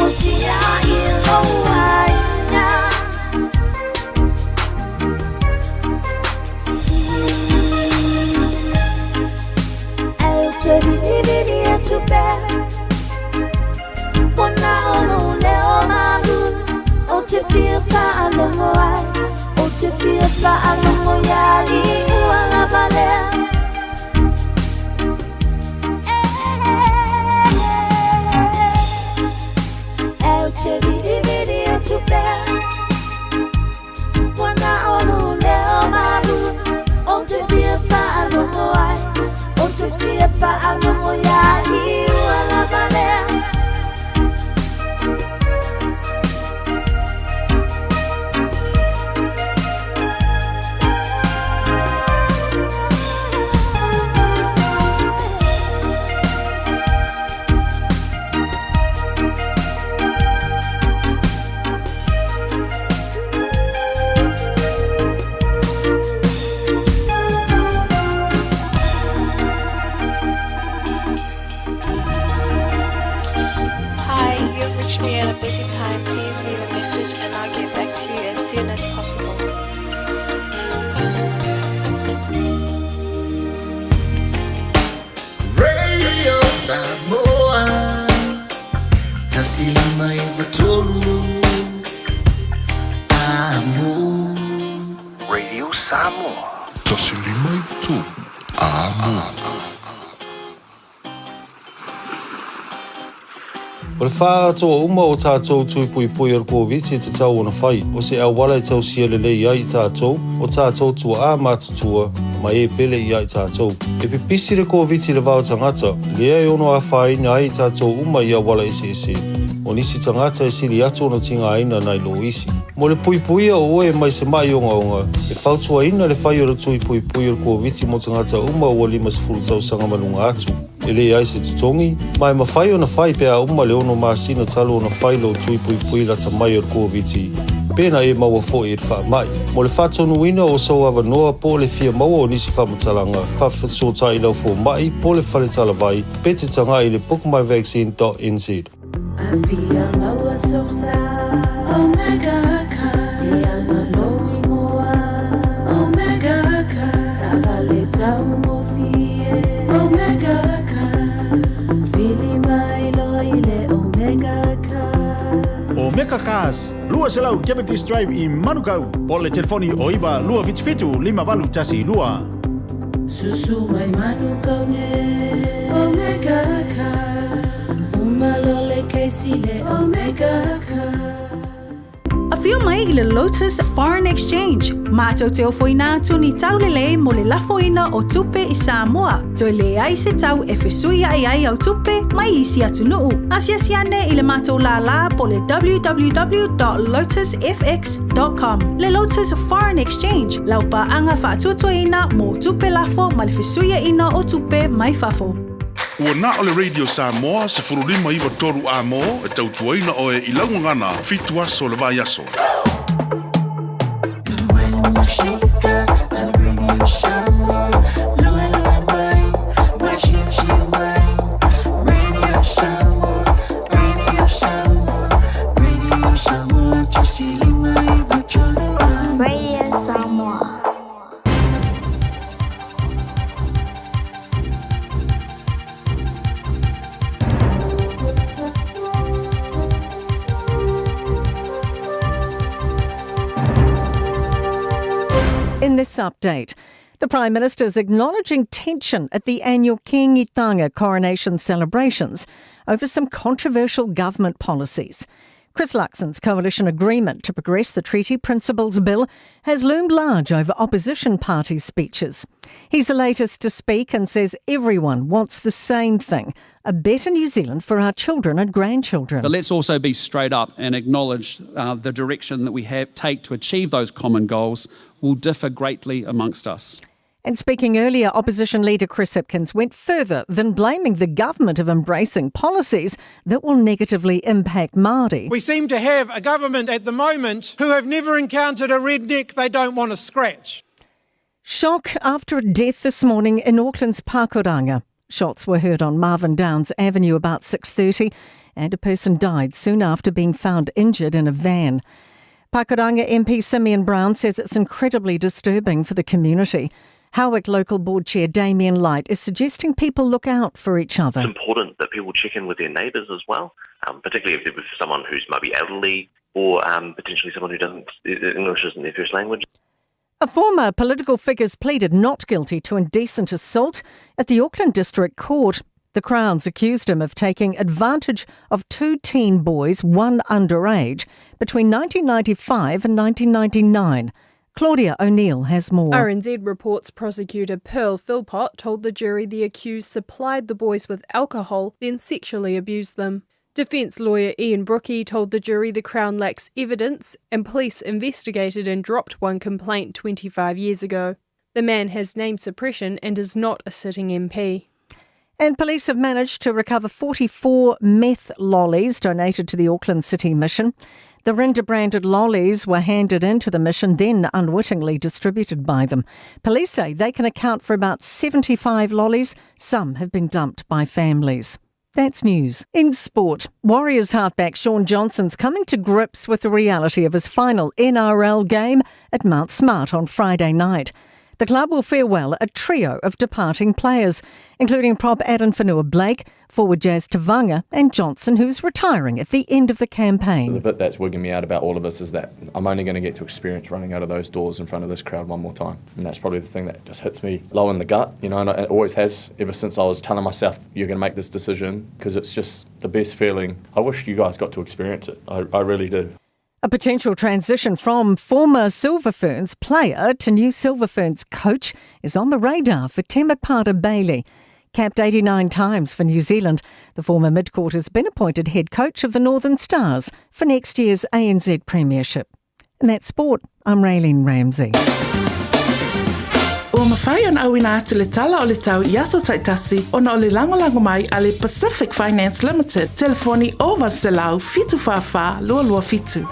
o tiai lo aina. Ai o te vili vili atu pea. Wana ono leo malu. O te fia whaalongo ai. O te fia whaalongo iali ua lava lea. Ai o te vili vili atu pea. Wana ono leo malu. O te fia whaalongo ai. O te fia whaalongo iali ua lava lea. Hi, you've reached me at a busy time. Please leave a message and I'll get back to you as soon as possible. Radio Samoa 105 3 Amo. Radio Samoa. 105 3 Amo. O le fa'atoa uma o tatou tui puipui o le Koviti e tatau ona fai, o se auala e tausia lelei ai i tatou, o tatou tua'a matutua, ma e pele ia i tatou. E pipisi le Koviti i le va o tagata, lea e ono afaina ai i tatou uma i auala eseese. O nisi tagata e sili atu ona tigaina nai lo isi. Mo le puipuia o oe mai se ma'i ogaoga, e fautuaina le fai o le tui puipui o le Koviti mo tagata uma ua 50 tausaga ma luga atu. E leai se totogi, ma e mafai ona fai pe a uma le 6 masina talu ona fai lou tui puipui lata mai o le Koviti, pe na e maua fo'i i le fa'ama'i. Mo le fa'atonuina o sou avanoa po o le fia maua o nisi fa'amatalaga, faafesoota'i lau foma'i po le fale talavai, pe te taga'i i le bookmyvaccine.nz. Afia maua sosa Omega Car Ianga loingoa Omega Car Savale taumofie Omega Car Fili mai lo ile Omega Car Omega Cars, 200 Cavendish Drive i Manukau. Po le telefoni o 9 277 5812. Susu mai Manukau ne Omega Cars Umalole keisi le Omega Car. Afio mai i le Lotus Foreign Exchange, matou te ofoina atu ni taulelei mo le lafoina o tupe i Samoa, toe leai se tau e fesuia'i ai au tupe mai isi atunuu. Asiasi ane i le matou lālā po o le www.lotusfx.com. Le Lotus Foreign Exchange, lau paaga faatuatuaina mo tupe lafo ma le fesuiaʻina o tupe mai fafo. Ua na o le Radio Samoa 1593 amo e tautuaina oe i lau gagana fitu aso o le vaiaso. Radio Samoa. In this update, the Prime Minister is acknowledging tension at the annual Kingitanga coronation celebrations over some controversial government policies. Chris Luxon's coalition agreement to progress the Treaty Principles Bill has loomed large over opposition party speeches. He's the latest to speak and says everyone wants the same thing a better New Zealand for our children and grandchildren. But let's also be straight up and acknowledge the direction that we have take to achieve those common goals will differ greatly amongst us. And speaking earlier, opposition leader Chris Hipkins went further than blaming the government of embracing policies that will negatively impact Māori. We seem to have a government at the moment who have never encountered a redneck they don't want to scratch. Shock after a death this morning in Auckland's Pakuranga. Shots were heard on Marvin Downs Avenue about 6:30 and a person died soon after being found injured in a van. Pakuranga MP Simeon Brown says it's incredibly disturbing for the community. Howick Local Board Chair Damien Light is suggesting people look out for each other. It's important that people check in with their neighbours as well, particularly if they're with someone who's maybe elderly or potentially someone who doesn't, English isn't their first language. A former political figure's pleaded not guilty to indecent assault at the Auckland District Court. The Crowns accused him of taking advantage of two teen boys, one underage, between 1995 and 1999. Claudia O'Neill has more. RNZ reports prosecutor Pearl Philpott told the jury the accused supplied the boys with alcohol, then sexually abused them. Defence lawyer Ian Brookie told the jury the Crown lacks evidence and police investigated and dropped one complaint 25 years ago. The man has name suppression and is not a sitting MP. And police have managed to recover 44 meth lollies donated to the Auckland City Mission. The Rinda branded lollies were handed in to the mission, then unwittingly distributed by them. Police say they can account for about 75 lollies. Some have been dumped by families. That's news. In sport, Warriors halfback Shaun Johnson's coming to grips with the reality of his final NRL game at Mount Smart on Friday night. The club will farewell a trio of departing players, including prop Addin Fonua-Blake, forward Jazz Tevaga and Johnson, who's retiring at the end of the campaign. The bit that's wigging me out about all of this is that I'm only going to get to experience running out of those doors in front of this crowd one more time. And that's probably the thing that just hits me low in the gut, you know, and it always has ever since I was telling myself, you're going to make this decision, because it's just the best feeling. I wish you guys got to experience it. I really do. A potential transition from former Silver Ferns player to new Silver Ferns coach is on the radar for Temepara Bailey. Capped 89 times for New Zealand, the former midcourt has been appointed head coach of the Northern Stars for next year's ANZ Premiership. And that's sport. I'm Raylene Ramsey. Ua mafai ona auina atu le tala o le tau i aso taitasi ona o le lagolago mai a le Pacific Finance Limited, telefoni 0800 744 227.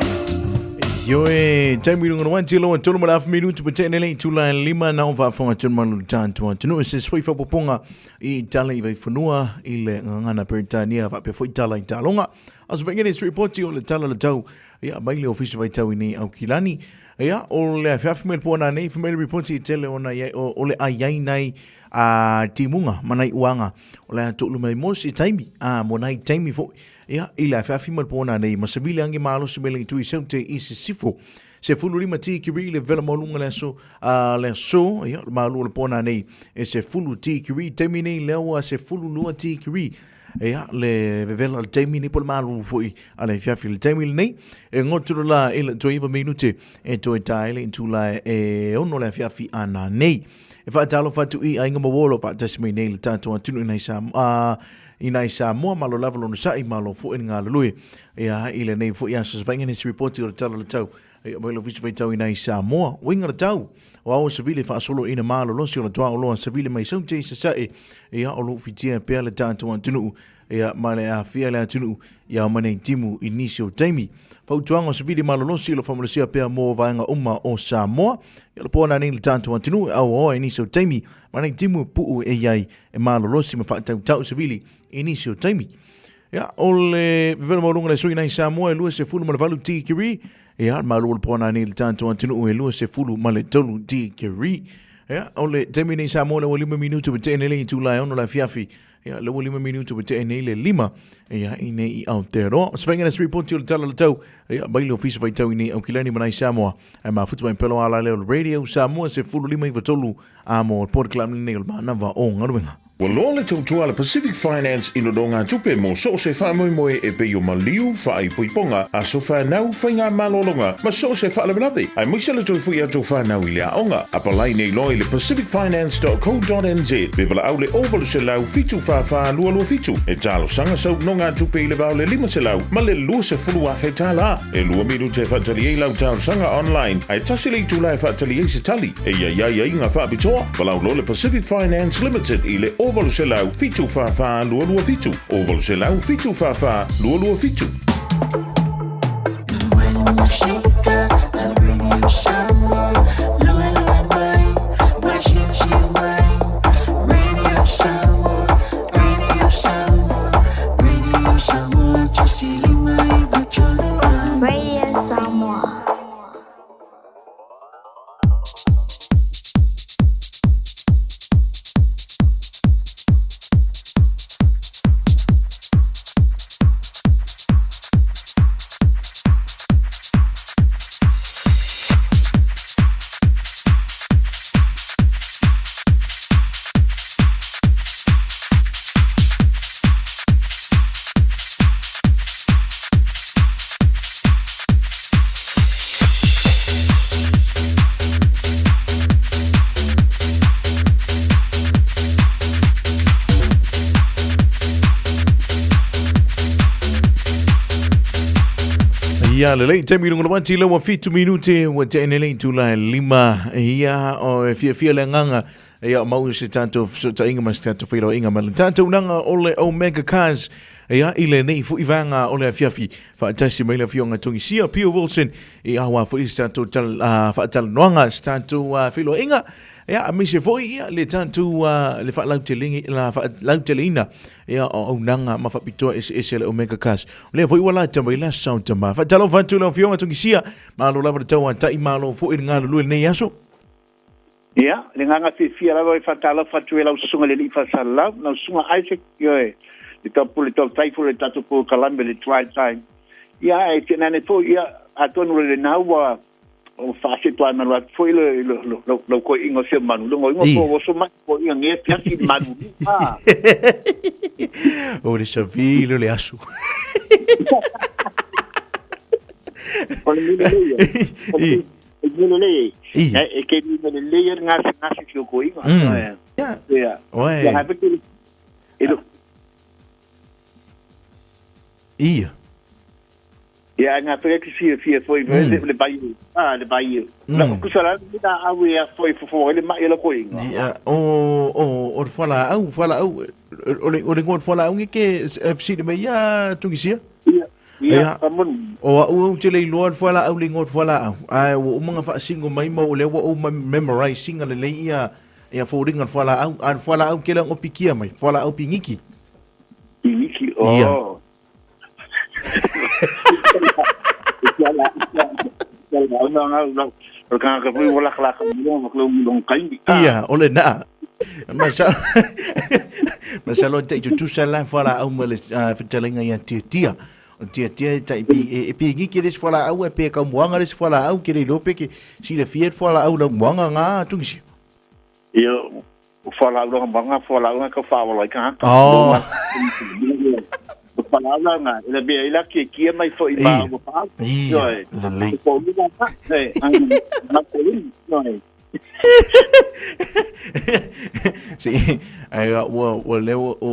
Ioe, taimi lunga no wanti loa tolu ma le afu minutu pa tene lei tula e lima na o faafofoga tonu mai lo tatou atunuu e se se foi faapopoga i tala i Vaifanua i le gagana Peretania faapea foi tala i Taaloga. Aso faigele se ripoti o le tala le tau ia mai le ofisa faitau i nei Aukilani. Ia, o le awhiawhi mai le pō nā nei, whai mai le ripoti i tele o nai, o, o le ai ai nai a timuga ma nai uaga o le a toʻulu mai mo se taimi, a mo nai taimi foʻi, ia, i le awhiawhi mai le pō nā nei, ma se vile ange malosi mai le itu i seu te i sisifo. Se fulu lima tikiri le vela maualuga le aso, a le aso, ia, le malu o le pō nā nei, e se fulu tikiri, taimi nei lea ua se fulu lua tikiri. Ia, le vevela o le taimi nei po o le malulu foi a le afiafi i le taimi lenei. E gotu loa la i le toe 9 minute e toe ta ai le itula e 6 le afiafi a nanei. E faatalofa atu i aiga ma uo o lo o faatasi mai nei i le tatou atunuu i nai Samoa, i nai Samoa, malo lava lona sa'i, malo foi le galulue. Ia, i lenei foi aso savaiga nisi ripoti o le Tala o le Tau Ia mai le Ofisa Faitau i nai Samoa. Uiga le tau, o ao savili faasolo ina malolosi o le tuaoloa savili mai Saute i Sasae, ia o loo fitia pea le tatou atunuu, ia ma le aafia le atunuu ia ma nei timu i nisi o taimi. Fautuaga o savili malolosi o lo faamalosia pea mo vaega uma o Samoa, ia le poana nei le tatou atunuu e auaoa i nisi o taimi ma nei timu puu e iai e malolosi ma faatautau savili i nisi o taimi. Ia, o le vevela maualuga le sui nai Samoa e 28 tikiri. Ia, le malu o le poana nei le tatou atunuu e 23 tikiri. Ia, o le taimi nei Samoa le ua 5 minutu ua tea nei le itula e 6 le afiafi. Ia, le ua 5 minutu ua tea nei le 5. Ia, i nei i Aotearoa. O se faiga le ripoti o le tala o le tau. Ia, mai le ofisa faitau i nei Aukilani ma nai Samoa. Ae mafuta mai pelo ala leo le Radio Samoa 15 93 a mo le podcast lenei o le manava o galuega. Ua loa le tautua a le Pacific Finance i nonogatupe mo so o se faamoemoe e pei o maliu, faaipoipoga, aso fanau, faigamalologa ma so o se faalavelave, aemaise le toe foi atu o fanau i le aoga. Apalai nei loa i le pacificfinance.co.nz pe valaau le 0800 744 227 e talosaga sau nonogatupe i le va o le 500 ma le 20,000 tala. E lua minute e faatali ai lau talosaga online, ae tasi le itula e faatali ai se tali. E i ai aiaiga faapitoa, valaau loa le Pacific Finance Limited i le 0800 744 227, 0800 744 227. Radio Samoa. Ia lelei taimi lunga le wati lau 7 minute ua tea nei le itula e 5 ia o e fiafia le agaga Ia mau se tatou fesootaiga ma se tatou feiloaiga ma le tatou naga o le Omega Cars. Ia i lenei foi vaega o le afiafi faatasi mai le afioga Togisia Pio Wilson i aua foi se tatou tal, faatalanoaga se tatou feiloaiga. Ia aemaise foi ia le tatou le faalauteleina la faalauteleina ia o auaunaga ma faapitoa eseese a le Omega Cars. O lea foi ua lata mai le aso Sautama. Faatalofa atu i lau afioga Togisia, malo lava le tauatai, malo foi le galulue i lenei aso. Ia, le agaga fiafia lava e faatalofa atu i lau susuga i le Alii Faasalalau, lau susuga Isaac, ioe, le tau le tautai foi o le tatou polokalame le Dry Time. Ia, ae teenane foi, ia, atonu o lena ua o faasetoaimalu atu foi le lau koi'iga o se manu, le goiga po oso mai po ia nge fiafi i manu. Ah. O le savili o le aso. O le mea lelei e. E mea lelei e. E ke mea lelei e ngasi ngasi ki o koiga. Ia. Oe. Ia hai peke e lo. Ia. Ia ngā peke ki fia fia foi le le bai. Ah le bai. La kusa la ni na au e foi fofo le mai la koiga. Ia o o o le au fala au o le o le ngol fala au ke FC le mai ia Tungisia. Ia. Ia, faamoni. O a'u ou te le iloa le fualaau le igoa o le fualaau, ae ua uma ona faasingo mai ma o lea ua ou memorize ina lelei ia ia foliga o le fualaau, a o le fualaau tele ona pikia mai, fualaau piniki. Piniki, oh. Ia. Ia, o lena. Masalo, masalo te tutusa la fualaau ma le fetalaiga ia Tiatia. O Tiatia e tai pi, e pingiki le isi fualaau e pe kaumoaga le isi fualaau ke le iloa pe ke silafia le fualaau laumoaga ngā Tungisi. Ia, O fualaau ma ngā fualaau nga ka whaawala i ka haka. Oh. O fualaau la ngā, ina mea ila kia kia mai fo i mā ua whaau. Ia, lelei. O kō ka, e, ai, ngā kō ioe. Si, ai, ua, ua leo, ua,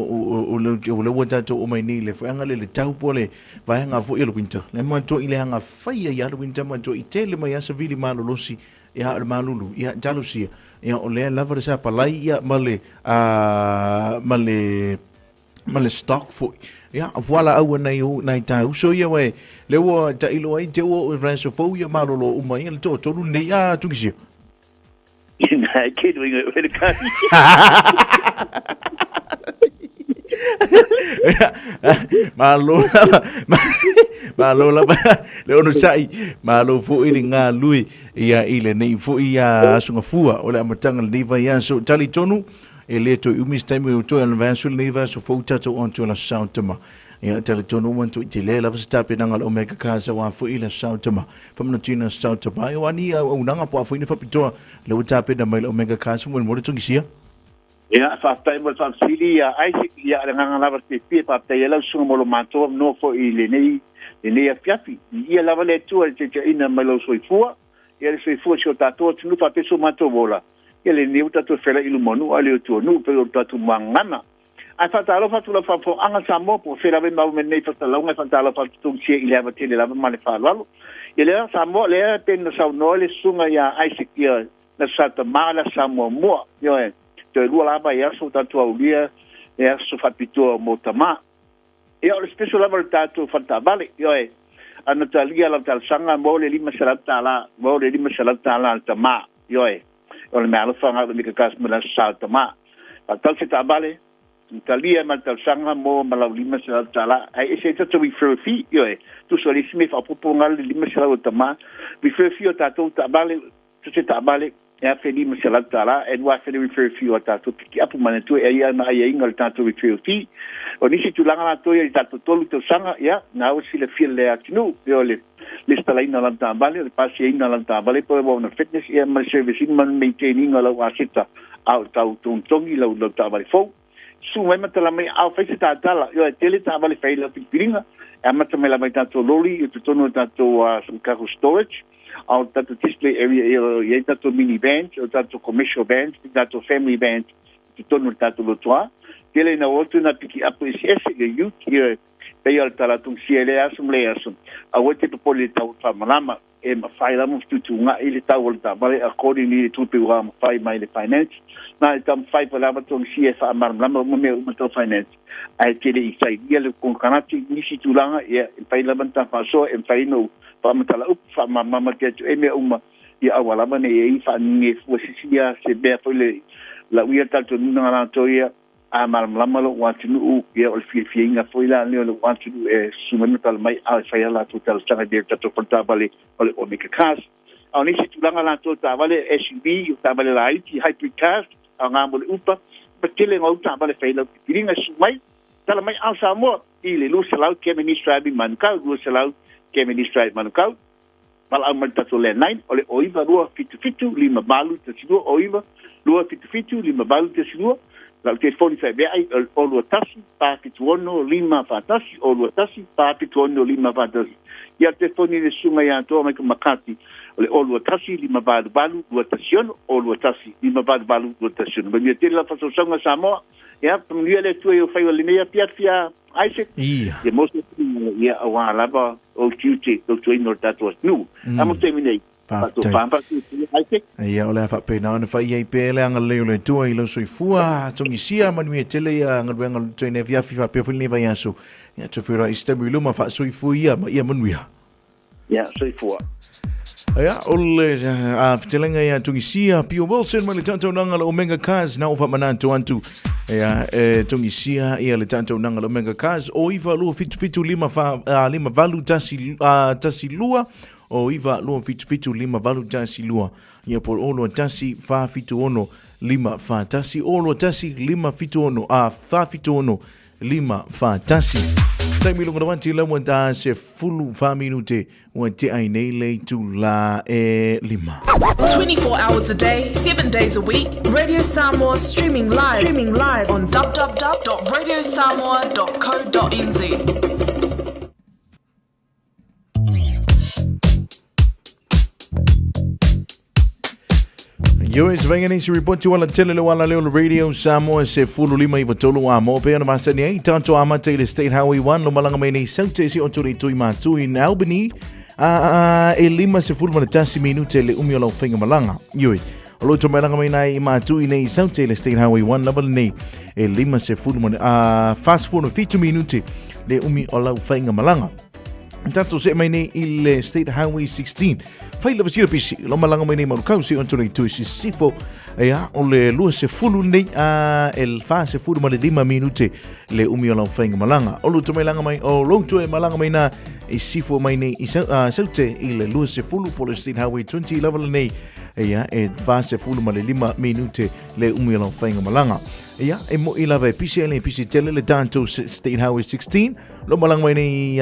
ua, leo ua tātou o mai nei le whaanga le le tau po le vaenga fo i le winter. Le matua i le hanga whaia i le winter matua i tele mai asa vili malolosi ia o le malulu ia talosia ia o lea lava le sapalai ia ma le a ma le ma le stock foi ia fualaau nai o nai tā uso ia uē le ua tailo ai te ua o e fou ia malolo uma ia le toatolu lenei a Tungisia. Ina ke nuinga o le kai. Malo lava, malo lava le onosai, malo foi le galue ia i lenei foi aso gafua o le amataga o lenei vaiaso. Talitonu e le toe umi se taimi o toe o le vaiaso lenei vaiaso fou tatou on to le Aso Sautama. Ia talitonu ua toe tele lava se tapenaga a le Omega Cars aua foi le Aso Sautama. Famanatuina Aso Sautama, o a ni auaunaga po o a foi ni faapitoa lea ua tapena mai le Omega Cars faamolemole Tungisia. Ia, faafetai mo le faafesili ia Isaac, ia o le agaga lava fiafia e faafetai ai lau susuga mo lo matou avanoa foi i lenei, lenei afiafi. Viia lava le Atua i le taitaiina mai lou soifua, ia le soifua o si o tatou atunuu faapea so matou ola, ia lenei ua tatou fealai i luma o nuu a le o tua o nuu pei o le tatou muagagana. Ae faatalofa atu lau faafofoga Samoa po o fea lava e maua mai nei fatalauga e faatalofa atu tausia i le ava tele lava ma le faaaloalo. Ia lea Samoa lea pei ona saunoa le susuga ia Isaac ia le Aso Sa Tama le Aso Sa Muamua. Ioe, toe lua la vaiaso ua tatou aulia le aso faapitoa mo tama. Ia, o le special lava o le tatou faletaavale. Ioe, ana talia lau talosaga mo le $500, mo le $500 a le tama. Ioe, o le meaalofa gau le Mika Cast mo le Aso Sa o Tama. Faatau se taavale, talia ma le talosaga mo ma lau $500. Ae ese ai tatou referral fee, ioe, tusa o le isi mea faaopoopo galo le 500 o tama. Referral fee o tatou taavale, So se taavale e $1,500 e $2,000 le referral fee o a tatou pikiapu manatua e ai ana aiaiga o le tatou referral fee. O nisi tulaga latou ia i tatou tolu tausaga, ia, na ua silafia le atunuu, pei o le lesitalaina o lana taavale, o le pasiaina o lana taavale po o ona fitness, ia ma le service ina ma le maintain ina o lau aseta a o tau togitogi lau lau taavale fou. Susu mai ma tala mai a o fai se tatala, ioe, tele taavale fai i lau filifiliga, e amata mai lava i tatou loli i totonu o tatou cargo storage, a o tatou display area e o i ai tatou mini vans, o tatou commercial vans, o tatou family vans i totonu o le tatou lotoa. Tele ina o atu nā pikiapu eseese, ia ute, ia pei o le talatungisia i lea aso ma lea aso. Aua e te popole i le tau o le faamalama, e mafai lava ona fetuutuuga'i le tau o le taavale according i le tupe ua mafai mai le finance. Na e taumafai foi lava togisia e faamalamalama uma mea uma tau finance, ae te le i sainia le konekarate i nisi tulaga, ia, e mafai lava ona ta faasoa, e mafai ona ou faamatala upu, faamalamalama atu atu e mea uma, ia aua lava ne i ai faanegefua se isi ia se mea foi le lauia le talitonuga latou ia, a malamalama lou atunuu, ia o le fiafiaina foi la lea o lou atunuu e susu mai ma tala mai, a e fai a latou talosaga i le tatou faletaavale o le Omega Cars. A o nisi tulaga latou taavale SUV, o taavale laiti, hybrid cars, a ngā mo le upa, ma tele ngau taavale fai lau pipiliga susu mai, tala mai ao Samoa i le 200 Cavendish Drive i Manukau, 200 Cavendish Drive Manukau. Valaau mai le tatou landline o le 09 277 5812, 09 277 5812. Lau telefoni faeveai o le 021 476 541, 021 476 541. Ia le telefoni le susuga ia Toa Michael McCarthy o le 021 588 216, 021 588 216. Manuia tele lau faasausauga Samoa. Ia, manuia le Atua i ou faiva i lenei afiafi a Isaac. Ia. Ia maua se ia aua lava ou tiute tautuaina o le tatou atunuu. A mo taimi nei, Faafetai. Isaac. Ia, o le a faapena ona fai ai pea le agalelei o le Atua i lou soifua. Togisia manuia tele ia galuega o le lenei afiafi faapea foi lenei vaiaso. Ia, toe feiloai i se taimi i luma, faasoifua ia ma ia manuia. Ia, soifua. Ia, o le a fetelenga ia Tungisia, Pio Wilson mai le tautaunaga le Omega Cars, na o whamanatu atu. Ia, e Tungisia, ia le tautaunaga le Omega Cars, o iwa lua fitu fitu lima, fa, lima valu tasi, tasi lua, o iwa lua fitu fitu lima valu tasi lua. Ia, po o lua tasi, wha fitu ono, lima wha tasi, o lua tasi, lima fitu ono, wha fitu ono, 5 4 1. Taimi lunga na wati lau ta se fulu wha minute ua te ai nei le itulā e lima. 24 hours a day, 7 days a week, Radio Samoa streaming live, streaming live on www.radiosamoa.co.nz. Yo e se nei se ripoti wala tele le wala leo le Radio Samoa se fulu lima i vatolu a mo pe ona masani ai tanto a mate i le State Highway 1 lo malanga mai nei saute se o tuli tui mātu in Albany a e lima se fulu mana tasi minute le umi o lau whainga malanga. Ioi, o lo to malanga mai nei i mātu i nei saute le State Highway 1 lava nei e lima se fulu mana a fast forward 7 minute le umi o lau whainga malanga. Tatou see mai nei i le State Highway 16. Fai lava sila pisi, lo malanga mai nei Manukau se onto nei tui sisifo. Ia, o le lua se fulu nei a e le fa se fulu ma le lima minute le umi o lau whainga malanga. O luto mai langa mai, o louto e malanga mai nā i sifo mai nei i saute i le lua se fulu po le State Highway 20 lava le nei. Ia, e fa se fulu ma le lima minute le umi o lau whainga malanga. Ia, e mo i lava e pisi ele e pisi tele le tatou State Highway 16. Lo malang mai nei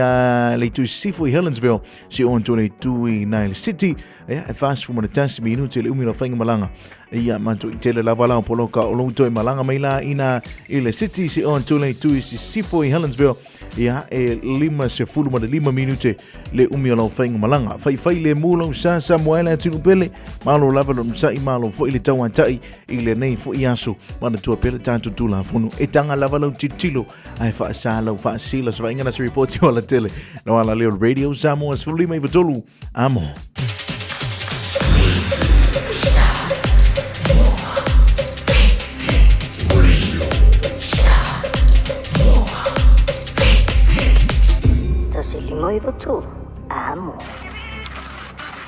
le itu sifo i Helensville, si on to le itu i Nile City. Ia, e fast fu mana tasi minute le umi lo whainga malanga. Ia, manto i tele lava lao poloka o lo toe malanga mai la ina i le City, si on to le itu i sifo i Helensville. Ia, e lima se fulu mana lima minute le umi o lau whainga malanga. Whai whai le mu lau sa sa moela tunu pele, malo lava lo msai malo fo i le tauatai i lenei foʻi aso manatua pea le tatou Tulafono e taga lava lau tilotilo ae faasā lau faasila savaiga na se ripoti o alatele no ala leo Radio Samoa 15 93 amo. 1593 amo.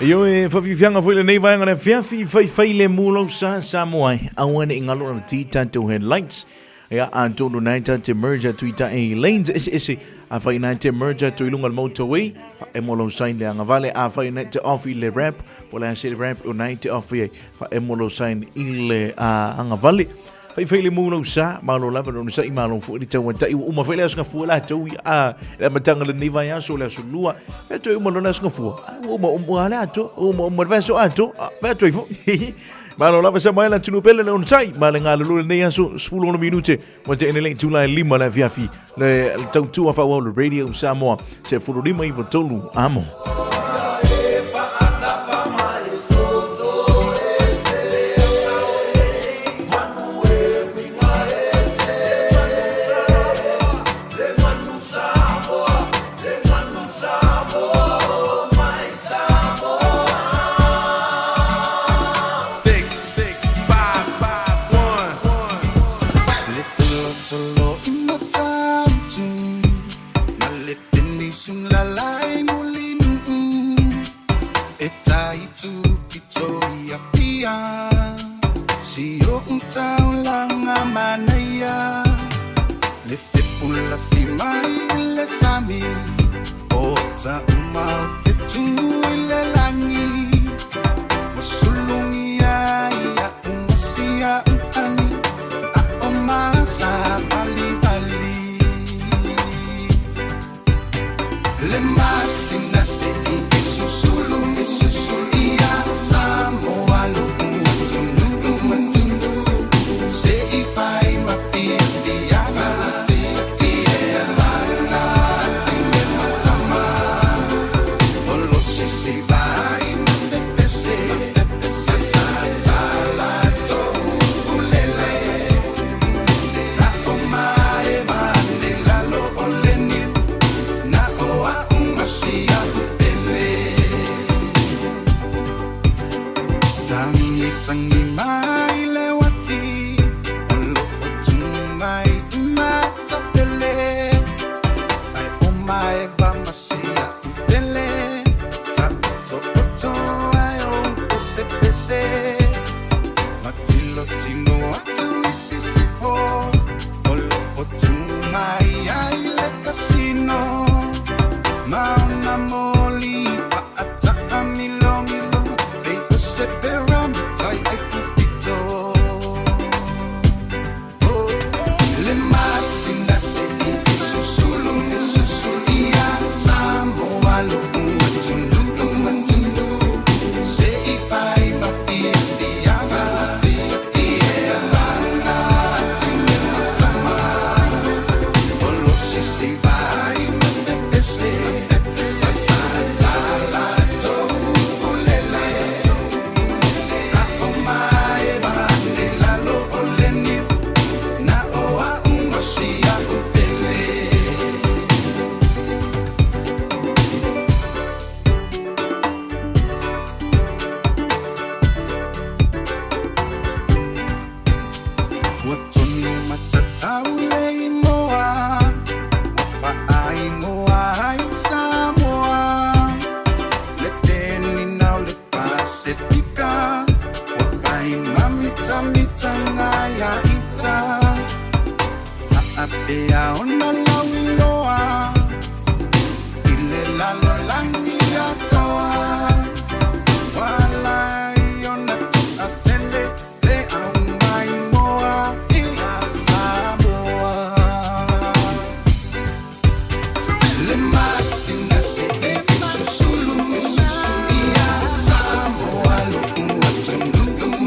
Ioe, whawhiwhianga foi lenei vaega le afiafi, whaiwhai le mu lau sa Samoa ai. Aua ne i ngalo na ti tatou headlights. Ia, atonu nai ta te merge atu i tae lanes ese ese. A whai nai te merge atu i lunga le motorway. Wha emo lau sign le angavale. A whai nai te off i le ramp. Po le ase le ramp o nai te off i ai. Wha emo lau sign i le angavale. Faifai le mu lau sa, malo lava lona sa'i malo fo'i le tauata'i ua uma foi le aso gafua latou ia a le amataga o lenei vaiaso le aso lua fea toe uma loa le aso gafua ua uma uma le atoa ua uma uma le vaiaso atoa fea toe fo'i malo lava sa mai la atunuu pele le onosai ma le galulue lenei aso 16 minute ua tea nei le itula e lima le afiafi le tautua faaauau le Radio Samoa se 15 93 amo. Se lau le igoa ua faaigoa ai Samoa. Le tenina o le Pasefika ua fai mamitamitaga ia ita. Faapea ona lauiloa i le lalolagi atoa. Ua ala ai ona toatele le aumaimoa ia Samoa. Le masina se e susulu ia Samoa lo'u atunuu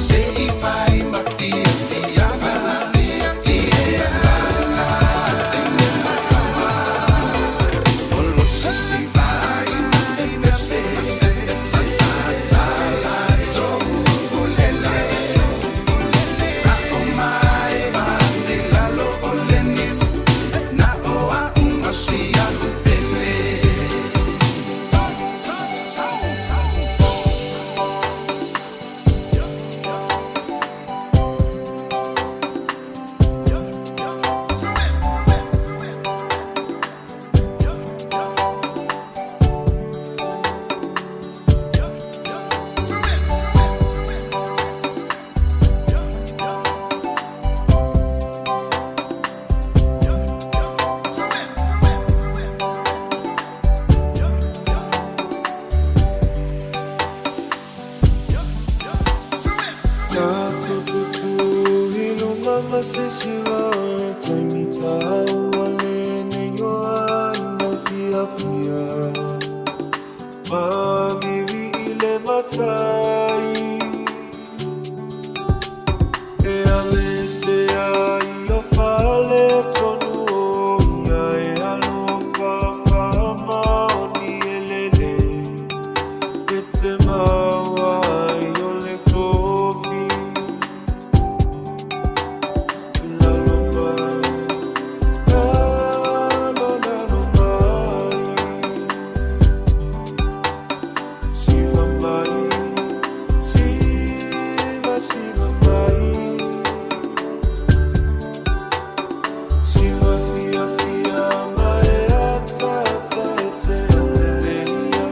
se i fai ma fiafiaga ia tele mataua o lo sisi vai ma e pese sa tatala tou lele a o mae ma le lalo o le niu na o a'u ma si a'u pele. Tatou tutu i luga ma se siva o le taimi taua lenei o aiga fiafia. Mavivi i le matai. E ale se ai o fale tonu o ia e alofa whaamaoni e lele. E te maua ai o le tofi. Lalo mai, lalo, lalo mai. Siva mai, siva, siva mai. Siva fia fia mai ata ata e te lele ia.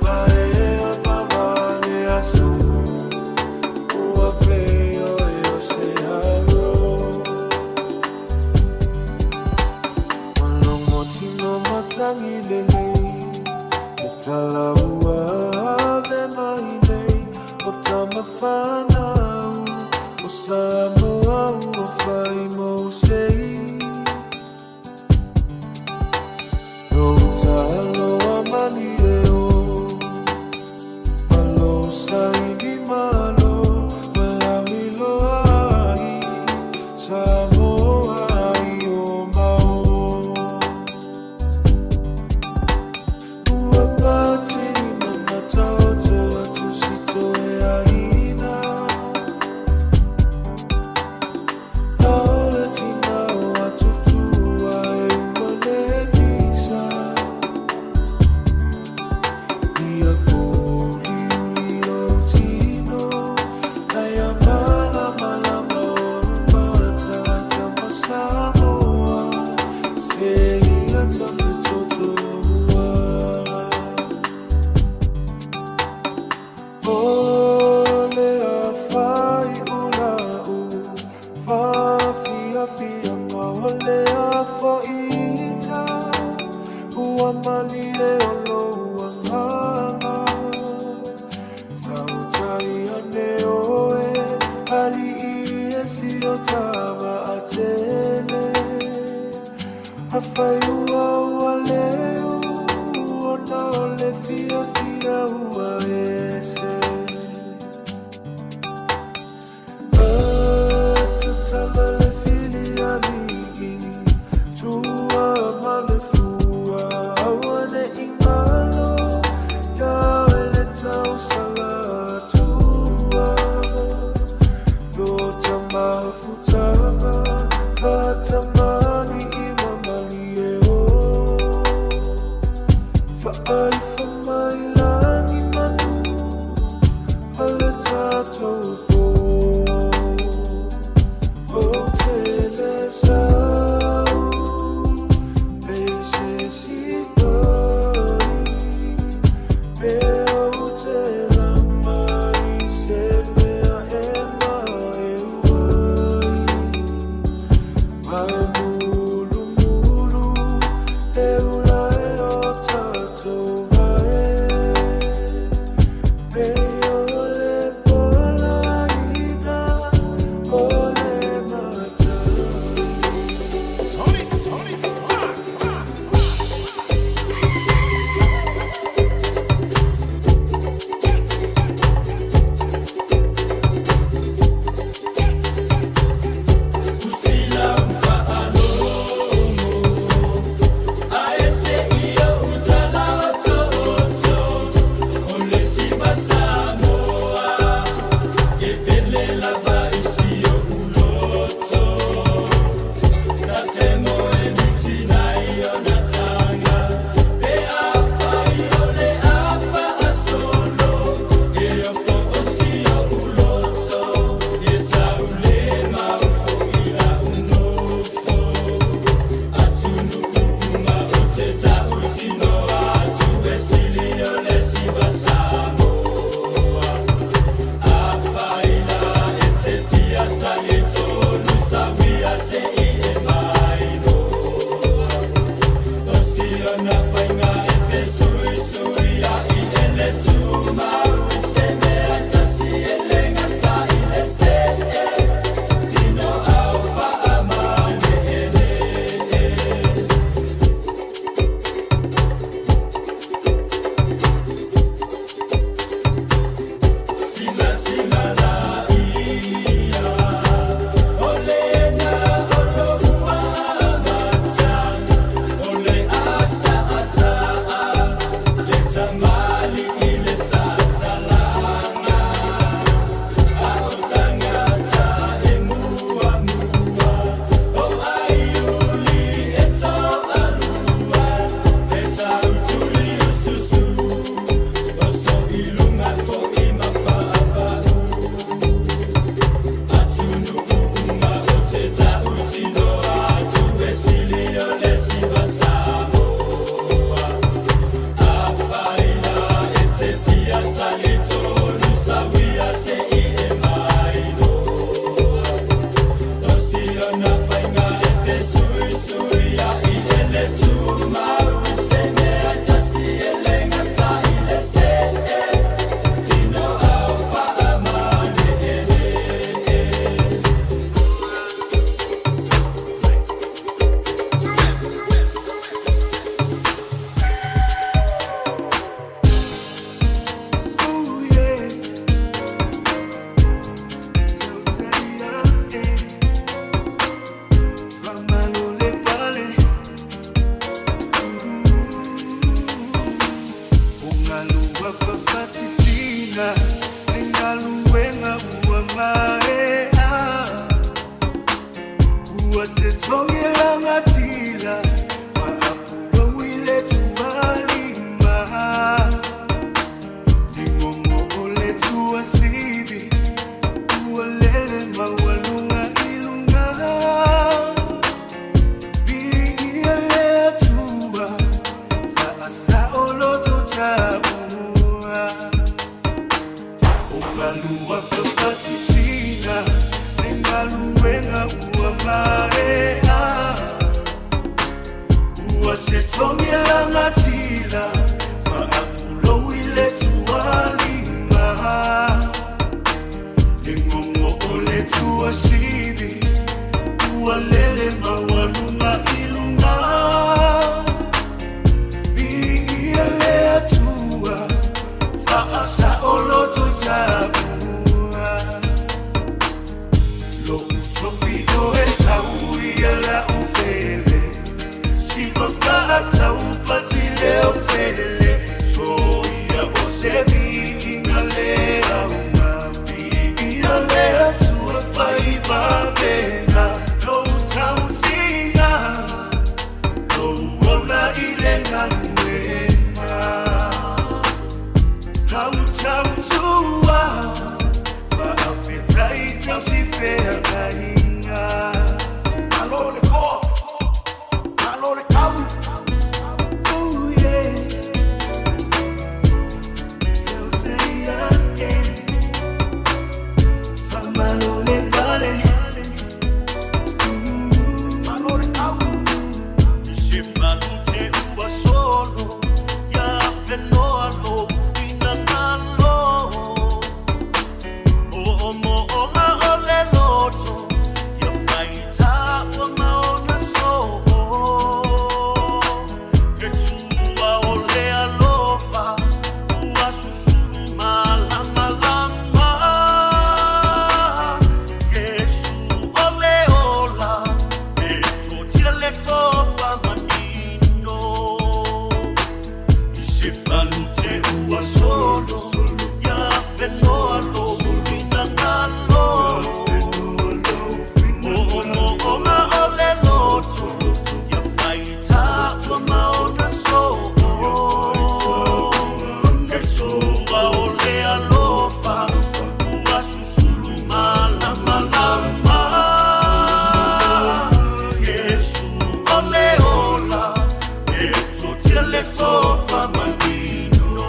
Mai e mavale aso. Ua peo e o se alo. Malongo tino matangi lelei. E tala ua ave mai nei. O tamawhanau. O Samoa ua whai mo sei. No talo a mani e o. Malo saini malo. Malawi loa ai. Samoa ai o mao. Ua patini mana tauto atu sito e aina. Aole tina o atutua e ua le pisa. Ia koli uli o tino. Ai a mala malama o mata tama Samoa. Se ia tawhitoto uala. O le a whai ula u. Whawhia whia ngā o le a whaita. Ua mali e o lo ua nganga. Tautai ane oe. Ali i e si o tawa a tele. A whai ua ua leo. Ona o le fia fia ua ese. Atatala le fili ali. Tua ma le fua. Awane ingalo. Ia ele tau sala tua. Lo tamafutanga. Fatamani i mamali e o. Faaifa mai langi manu. Ale tātou po. O te Ua se togi langatila Faapulou i le tualima Ligogo o le tuasivi Ua lele maualuga i luga Viia le Atua Faasaoloto taua O galua fafatisina Le galuega ua maea Ua se togi lagatila Faapulou i le tualima Ligogo o le tuasivi Ua lele maualuga i luga Viia le Atua Faasaoloto taua Lo'u tofi o e sau ia la'u pele Siva fa'ataupati leo tele Soia o se vi'iga le auga Vi'ia le Atua faivavega Lou tautiga Lou ola i le galuega Lau tautua Fa'afetai tausifeagaiga Malo le koa Malo le kau Oh yeah Tauteia e Fa'amalo le pale Malo le kau Se falute ua solo Ia whenoa lo finagalo O o mo o nga o le loto Ia whaita ua maona so Fetua o le alofa Ua susulu malamalama Iesu o le ola E totia le tofa manino I se falute ua solo Ia whenoa lo finagalo O o mo o nga o le loto Ia whaita ua maona so Fetua o le alofa Ua susulu malamalama Iesu o le ola E totia le tofa manino.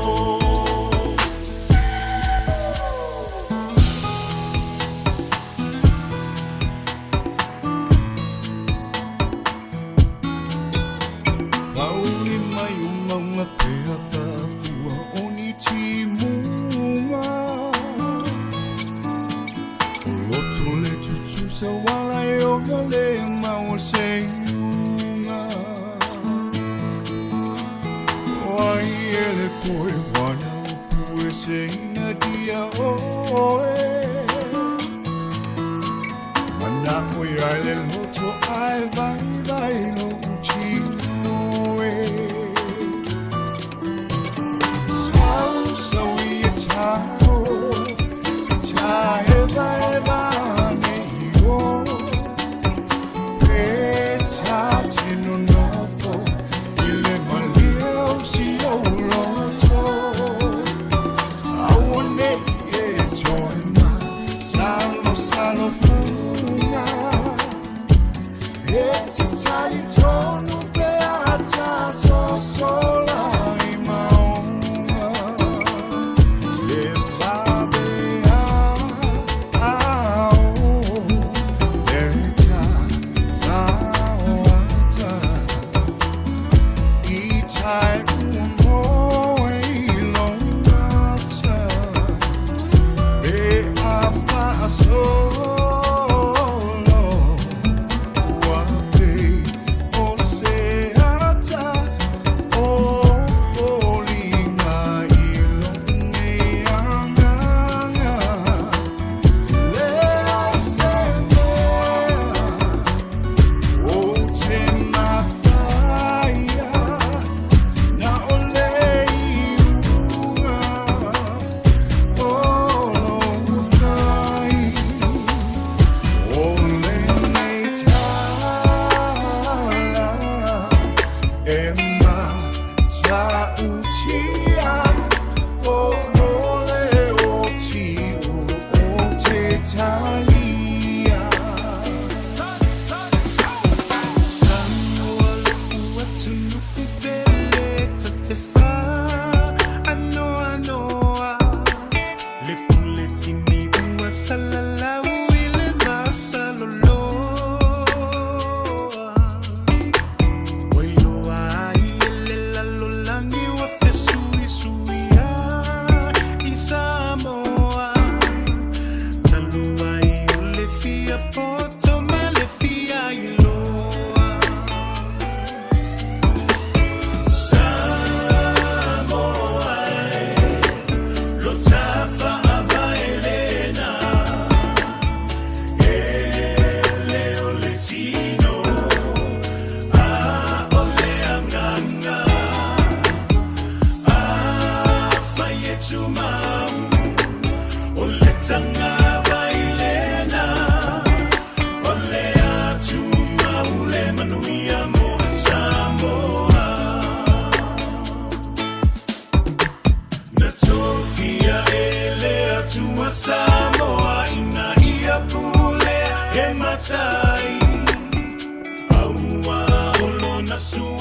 Fauli mai o maunga pea tātua o ni timunga O loto le tutusa wala e oga le maua se iuga O ai e le poe wana o pue se ina dia oe Mana o ia le loto ai vai vai lo utino e Sau sau i e tau Ta eva eva ne o Pe ta tino nofo I le malia o si o loto Aua nei e toe ma Salo salo funga E te tali tonu pe ata so sola i maunga Le vabe a a o E ta whaoata I tai ua moe i lo mata Pe a whaasolo Ua pe o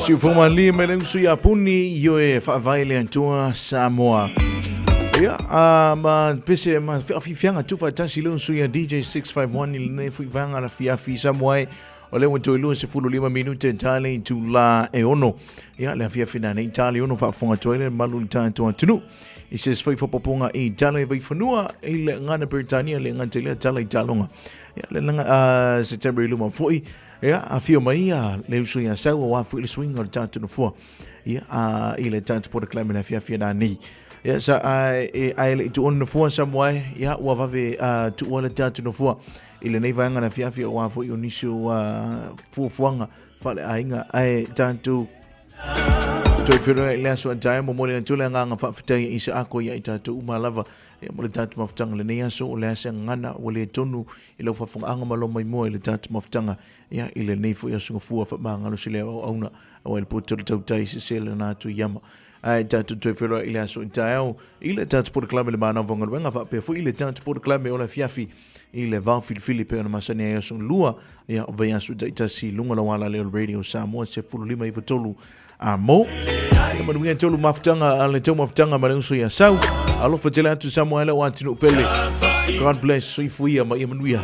Siu malie mai le uso ia puni i oe faavae le Atua Samoa. Ia, ma pese ma fiafiaga tu faatasi le uso ia DJ 651 i lenei foi vaega la fiafi Samoa e. O lea ua toe 25 minute tale i tula e ono. Ia, le afiafi na nei tale ono faafofoga atu ai le malu i le tatou atunuu. I se foi fapopoga i tala i vaifanua i le ngana Peretania le ngana tele tala i taloga. Ia, le langa, September i luma foi. Ia, afio mai ia le uso ia sau o afu i le suiga o le tatou nofoa. Ia, i le tatou polokalame le afiafi na nei. Ia, sa, e, ai le itu ono nofoa sa moae, ia, ua vave, tuua le tatou nofoa. I lenei vaega le afiafi o afu i o nisi o fuafuaga faaleaiga ae tatou toe feiloai i le aso a taeao. Momoli atu le agaga faafetai i sa ako ia i tatou uma lava ia mo le tatou mafutaga lenei aso. O le a se gagana ua le tonu i lau faafofogaaga ma lou maimoa i le tatou mafutaga ia i lenei foi aso gafua faamagalosi le auauna aua i le poto le tautai sese lana atu iama. Ae tatou toe feiloai i le aso i taeao i le tatou polokalame le Manava o Galuega faapea foi i le tatou polokalame o le afiafi i le vao filifili pei ona masani ai aso lua ia o vaiaso taitasi i luga o lau alaleo o le Radio Samoa 1593 a mo. Ia manuia tolu mafutaga a le tau mafutaga ma le uso ia sau. Alofa tele atu Samoa e lau atunuu pele. God bless, soifua ia ma ia manuia.